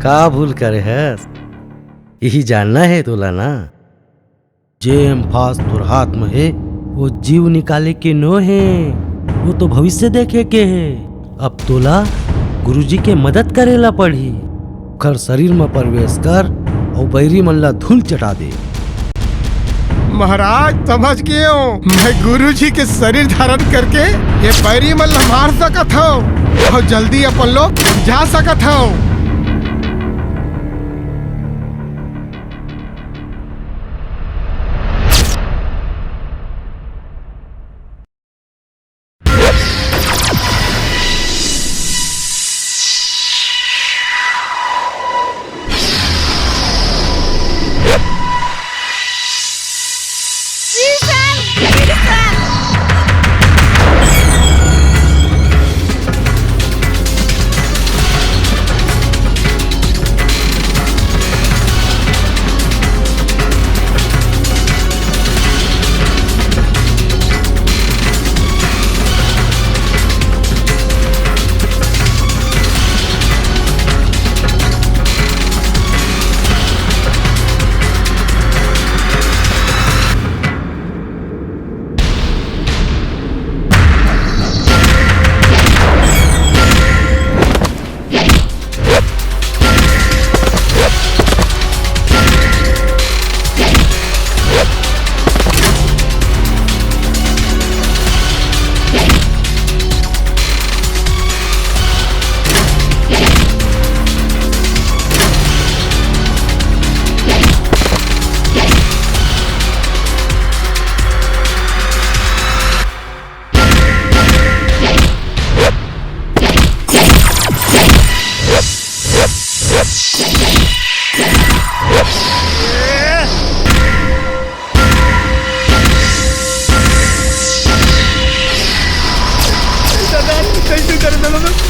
का भूल करे हस? यही जानना हे तोला ना? जे यमफास तोर हाथ म हे, वो जीव निकाले के नो हे, वो तो भविष्य देखे के हे। अब तोला गुरुजी के मदद करे ला पड़ही। ओखर शरीर म प्रवेश कर अउ बैरी मन ला धूल चटा दे। महाराज, समझ गए हो, मैं गुरुजी के शरीर धारण करके ये बैरी मन ला मार सकत हव अउ जल्दी अपन लोग जा सकत हव।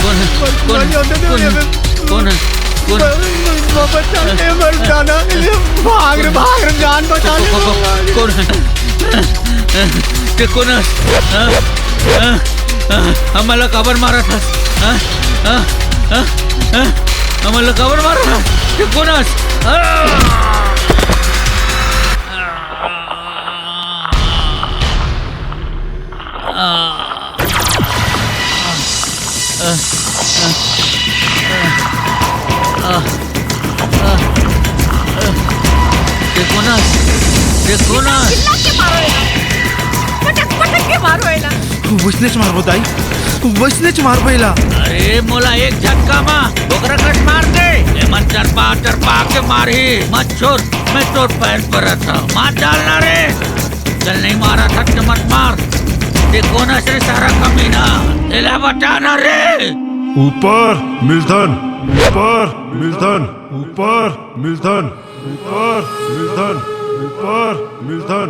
कौन है? कौन है? कौन है? कौन है? कौन है? बचा ले, मर जाना। भाग रे, भाग रे, जान बचा ले। कौन है? ते कौन है? हाँ? हाँ? हाँ? हमला काबर मारत हस? हाँ? हाँ? हाँ? हाँ? हमला काबर मारत हस? ते कौन हस? हाँ? वइसनेच मारबो दाई, वइसनेच मारबो एला। अरे मोला एक झटका मा ओकरा कस मार दे। एमन डरपा डरपा के मारही। मत छोड़, मैं तोर पैर परत हँव, मार डाल ना रे। चल, नहीं मारत हँव त मत मार। ते कोन अस रे सारा कमीना, एला बता ना रे। ऊपर मिलथन, ऊपर मिलथन, ऊपर मिलथन, ऊपर मिलथन, ऊपर मिलथन।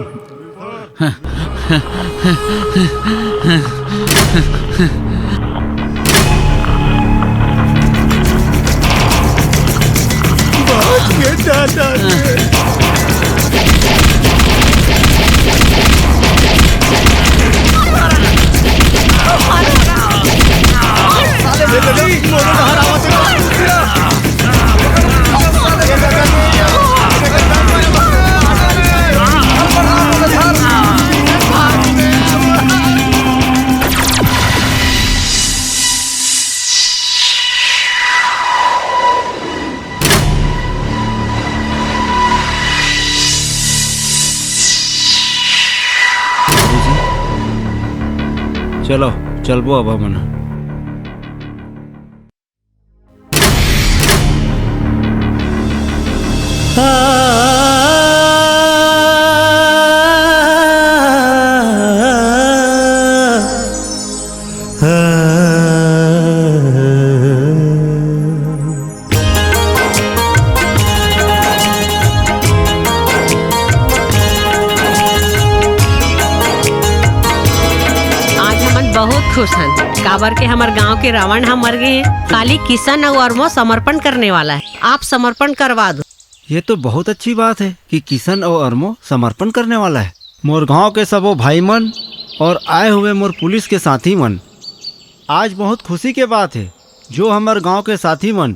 बाप के दादा रे। साले, मोरो डहर आवत हे। चलो, चलबो अब हमन। आज हमन बहुत खुश हन, काबर के हमर गांव के रावण ह मर गे हे। काली किशन अउ अरमो समर्पण करने वाला है, आप समर्पण करवा दो। ये तो बहुत अच्छी बात है कि किशन अउ अरमो समर्पण करने वाला है। मोर गांव के सबो भाई मन और आए हुए मोर पुलिस के साथी मन, आज बहुत खुशी के बात है, जो हमर गांव के साथी मन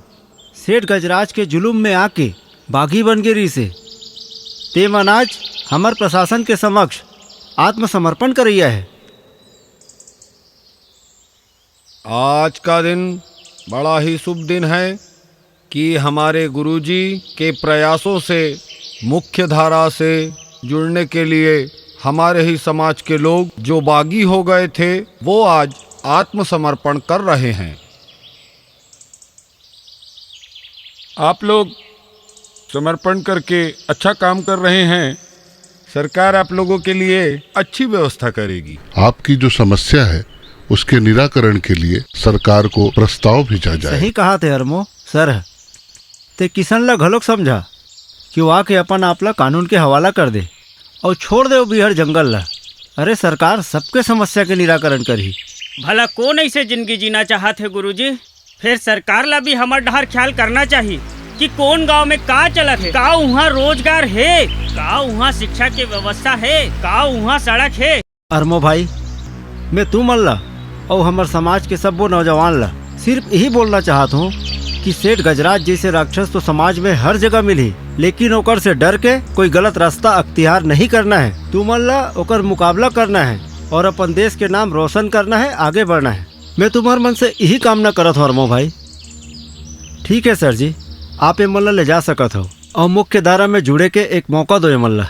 सेठ गजराज के जुलुम में आके बागी बन गे रिहिसे, ते मन आज हमर प्रशासन के समक्ष आत्मसमर्पण करइया हे। आज का दिन बड़ा ही शुभ दिन है कि हमारे गुरुजी के प्रयासों से मुख्य धारा से जुड़ने के लिए हमारे ही समाज के लोग जो बागी हो गए थे, वो आज आत्मसमर्पण कर रहे हैं। आप लोग समर्पण करके अच्छा काम कर रहे हैं। सरकार आप लोगों के लिए अच्छी व्यवस्था करेगी। आपकी जो समस्या है, उसके निराकरण के लिए सरकार को प्रस्ताव भेजा जाए। सही कहा थे अरमो सर, ते किशन ला घलोक समझा कि वो आके अपन आप ला कानून के हवाला कर दे और छोड़ दे वो बीहड़ जंगल ला। अरे सरकार सबके समस्या के निराकरण करही। भला कोन ऐसे जिंदगी जीना चाहत हे गुरुजी? फेर सरकार ला भी हमर डहर ख्याल करना चाही कि कोन गांव में का चलत हे, का उहाँ रोजगार हे, का उहाँ शिक्षा के व्यवस्था हे, का उहाँ सड़क हे। अरमो भाई, मैं तुमन ला अउ हमर समाज के सब्बो नौजवान ला सिर्फ यही बोलना चाहत हूँ कि सेठ गजराज जैसे राक्षस तो समाज में हर जगह मिलही, लेकिन ओकर से डर के कोई गलत रास्ता अख्तियार नहीं करना है। तुमन ला ओकर मुकाबला करना है और अपन देश के नाम रोशन करना है, आगे बढ़ना है। मैं तुम्हर मन से यही कामना करत हूँ अरमो भाई। ठीक है सर जी, आप ए मन ला ले जा सकत हो और मुख्य धारा में जुड़े के एक मौका दो ए मन ला।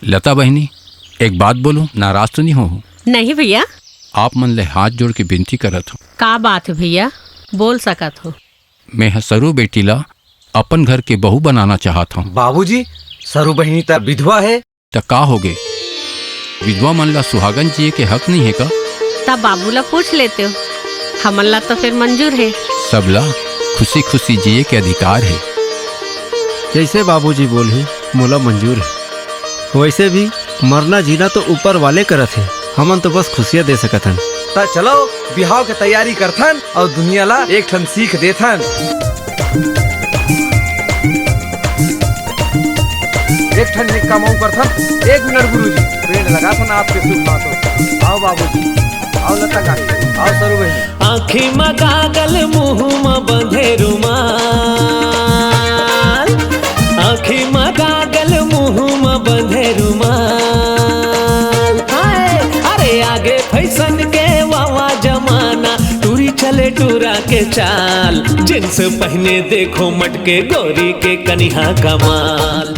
लता बहिनी, एक बात बोलूं, नाराज तो नहीं हो? नहीं भैया। आप मन ले हाथ जोड़ के विनती करत हूँ। का बात है भैया, बोल सकत हो। मैं ह सरू बेटी ला अपन घर के बहू बनाना चाहत हूँ। बाबूजी, सरू बहिनी त विधवा है। त का होगे? विधवा मन ला सुहागन जिए के हक नहीं है का? त बाबू ला पूछ लेते हो, हमन ला तो फिर मंजूर है। सबला खुशी खुशी जिए के अधिकार है। जैसे बाबूजी बोलही, मोला मंजूर है। वैसे भी मरना जीना तो ऊपर वाले करत है, हमन तो बस खुशियाँ दे सकत हन। त चलो, बिहाव के तैयारी करथन और दुनिया ला एक ठन सीख देथन। एक ठन निक्का मऊ करथन। एक मिनट गुरुजी, पेड़ लगाथन आपके शुभ हाथों से। आओ बाबूजी, आओ लता काकी, आओ सरू बहिनी। आँखी म गागल, मुँह म बंधे रुमाल, आँखी म गागल, मुँह म बंधे रुमाल। हाय, अरे आगे फैशन के वावा जमाना, टूरी चले टूरा के चाल, जींस पहने देखो मटके गोरी के कनिहा कमाल।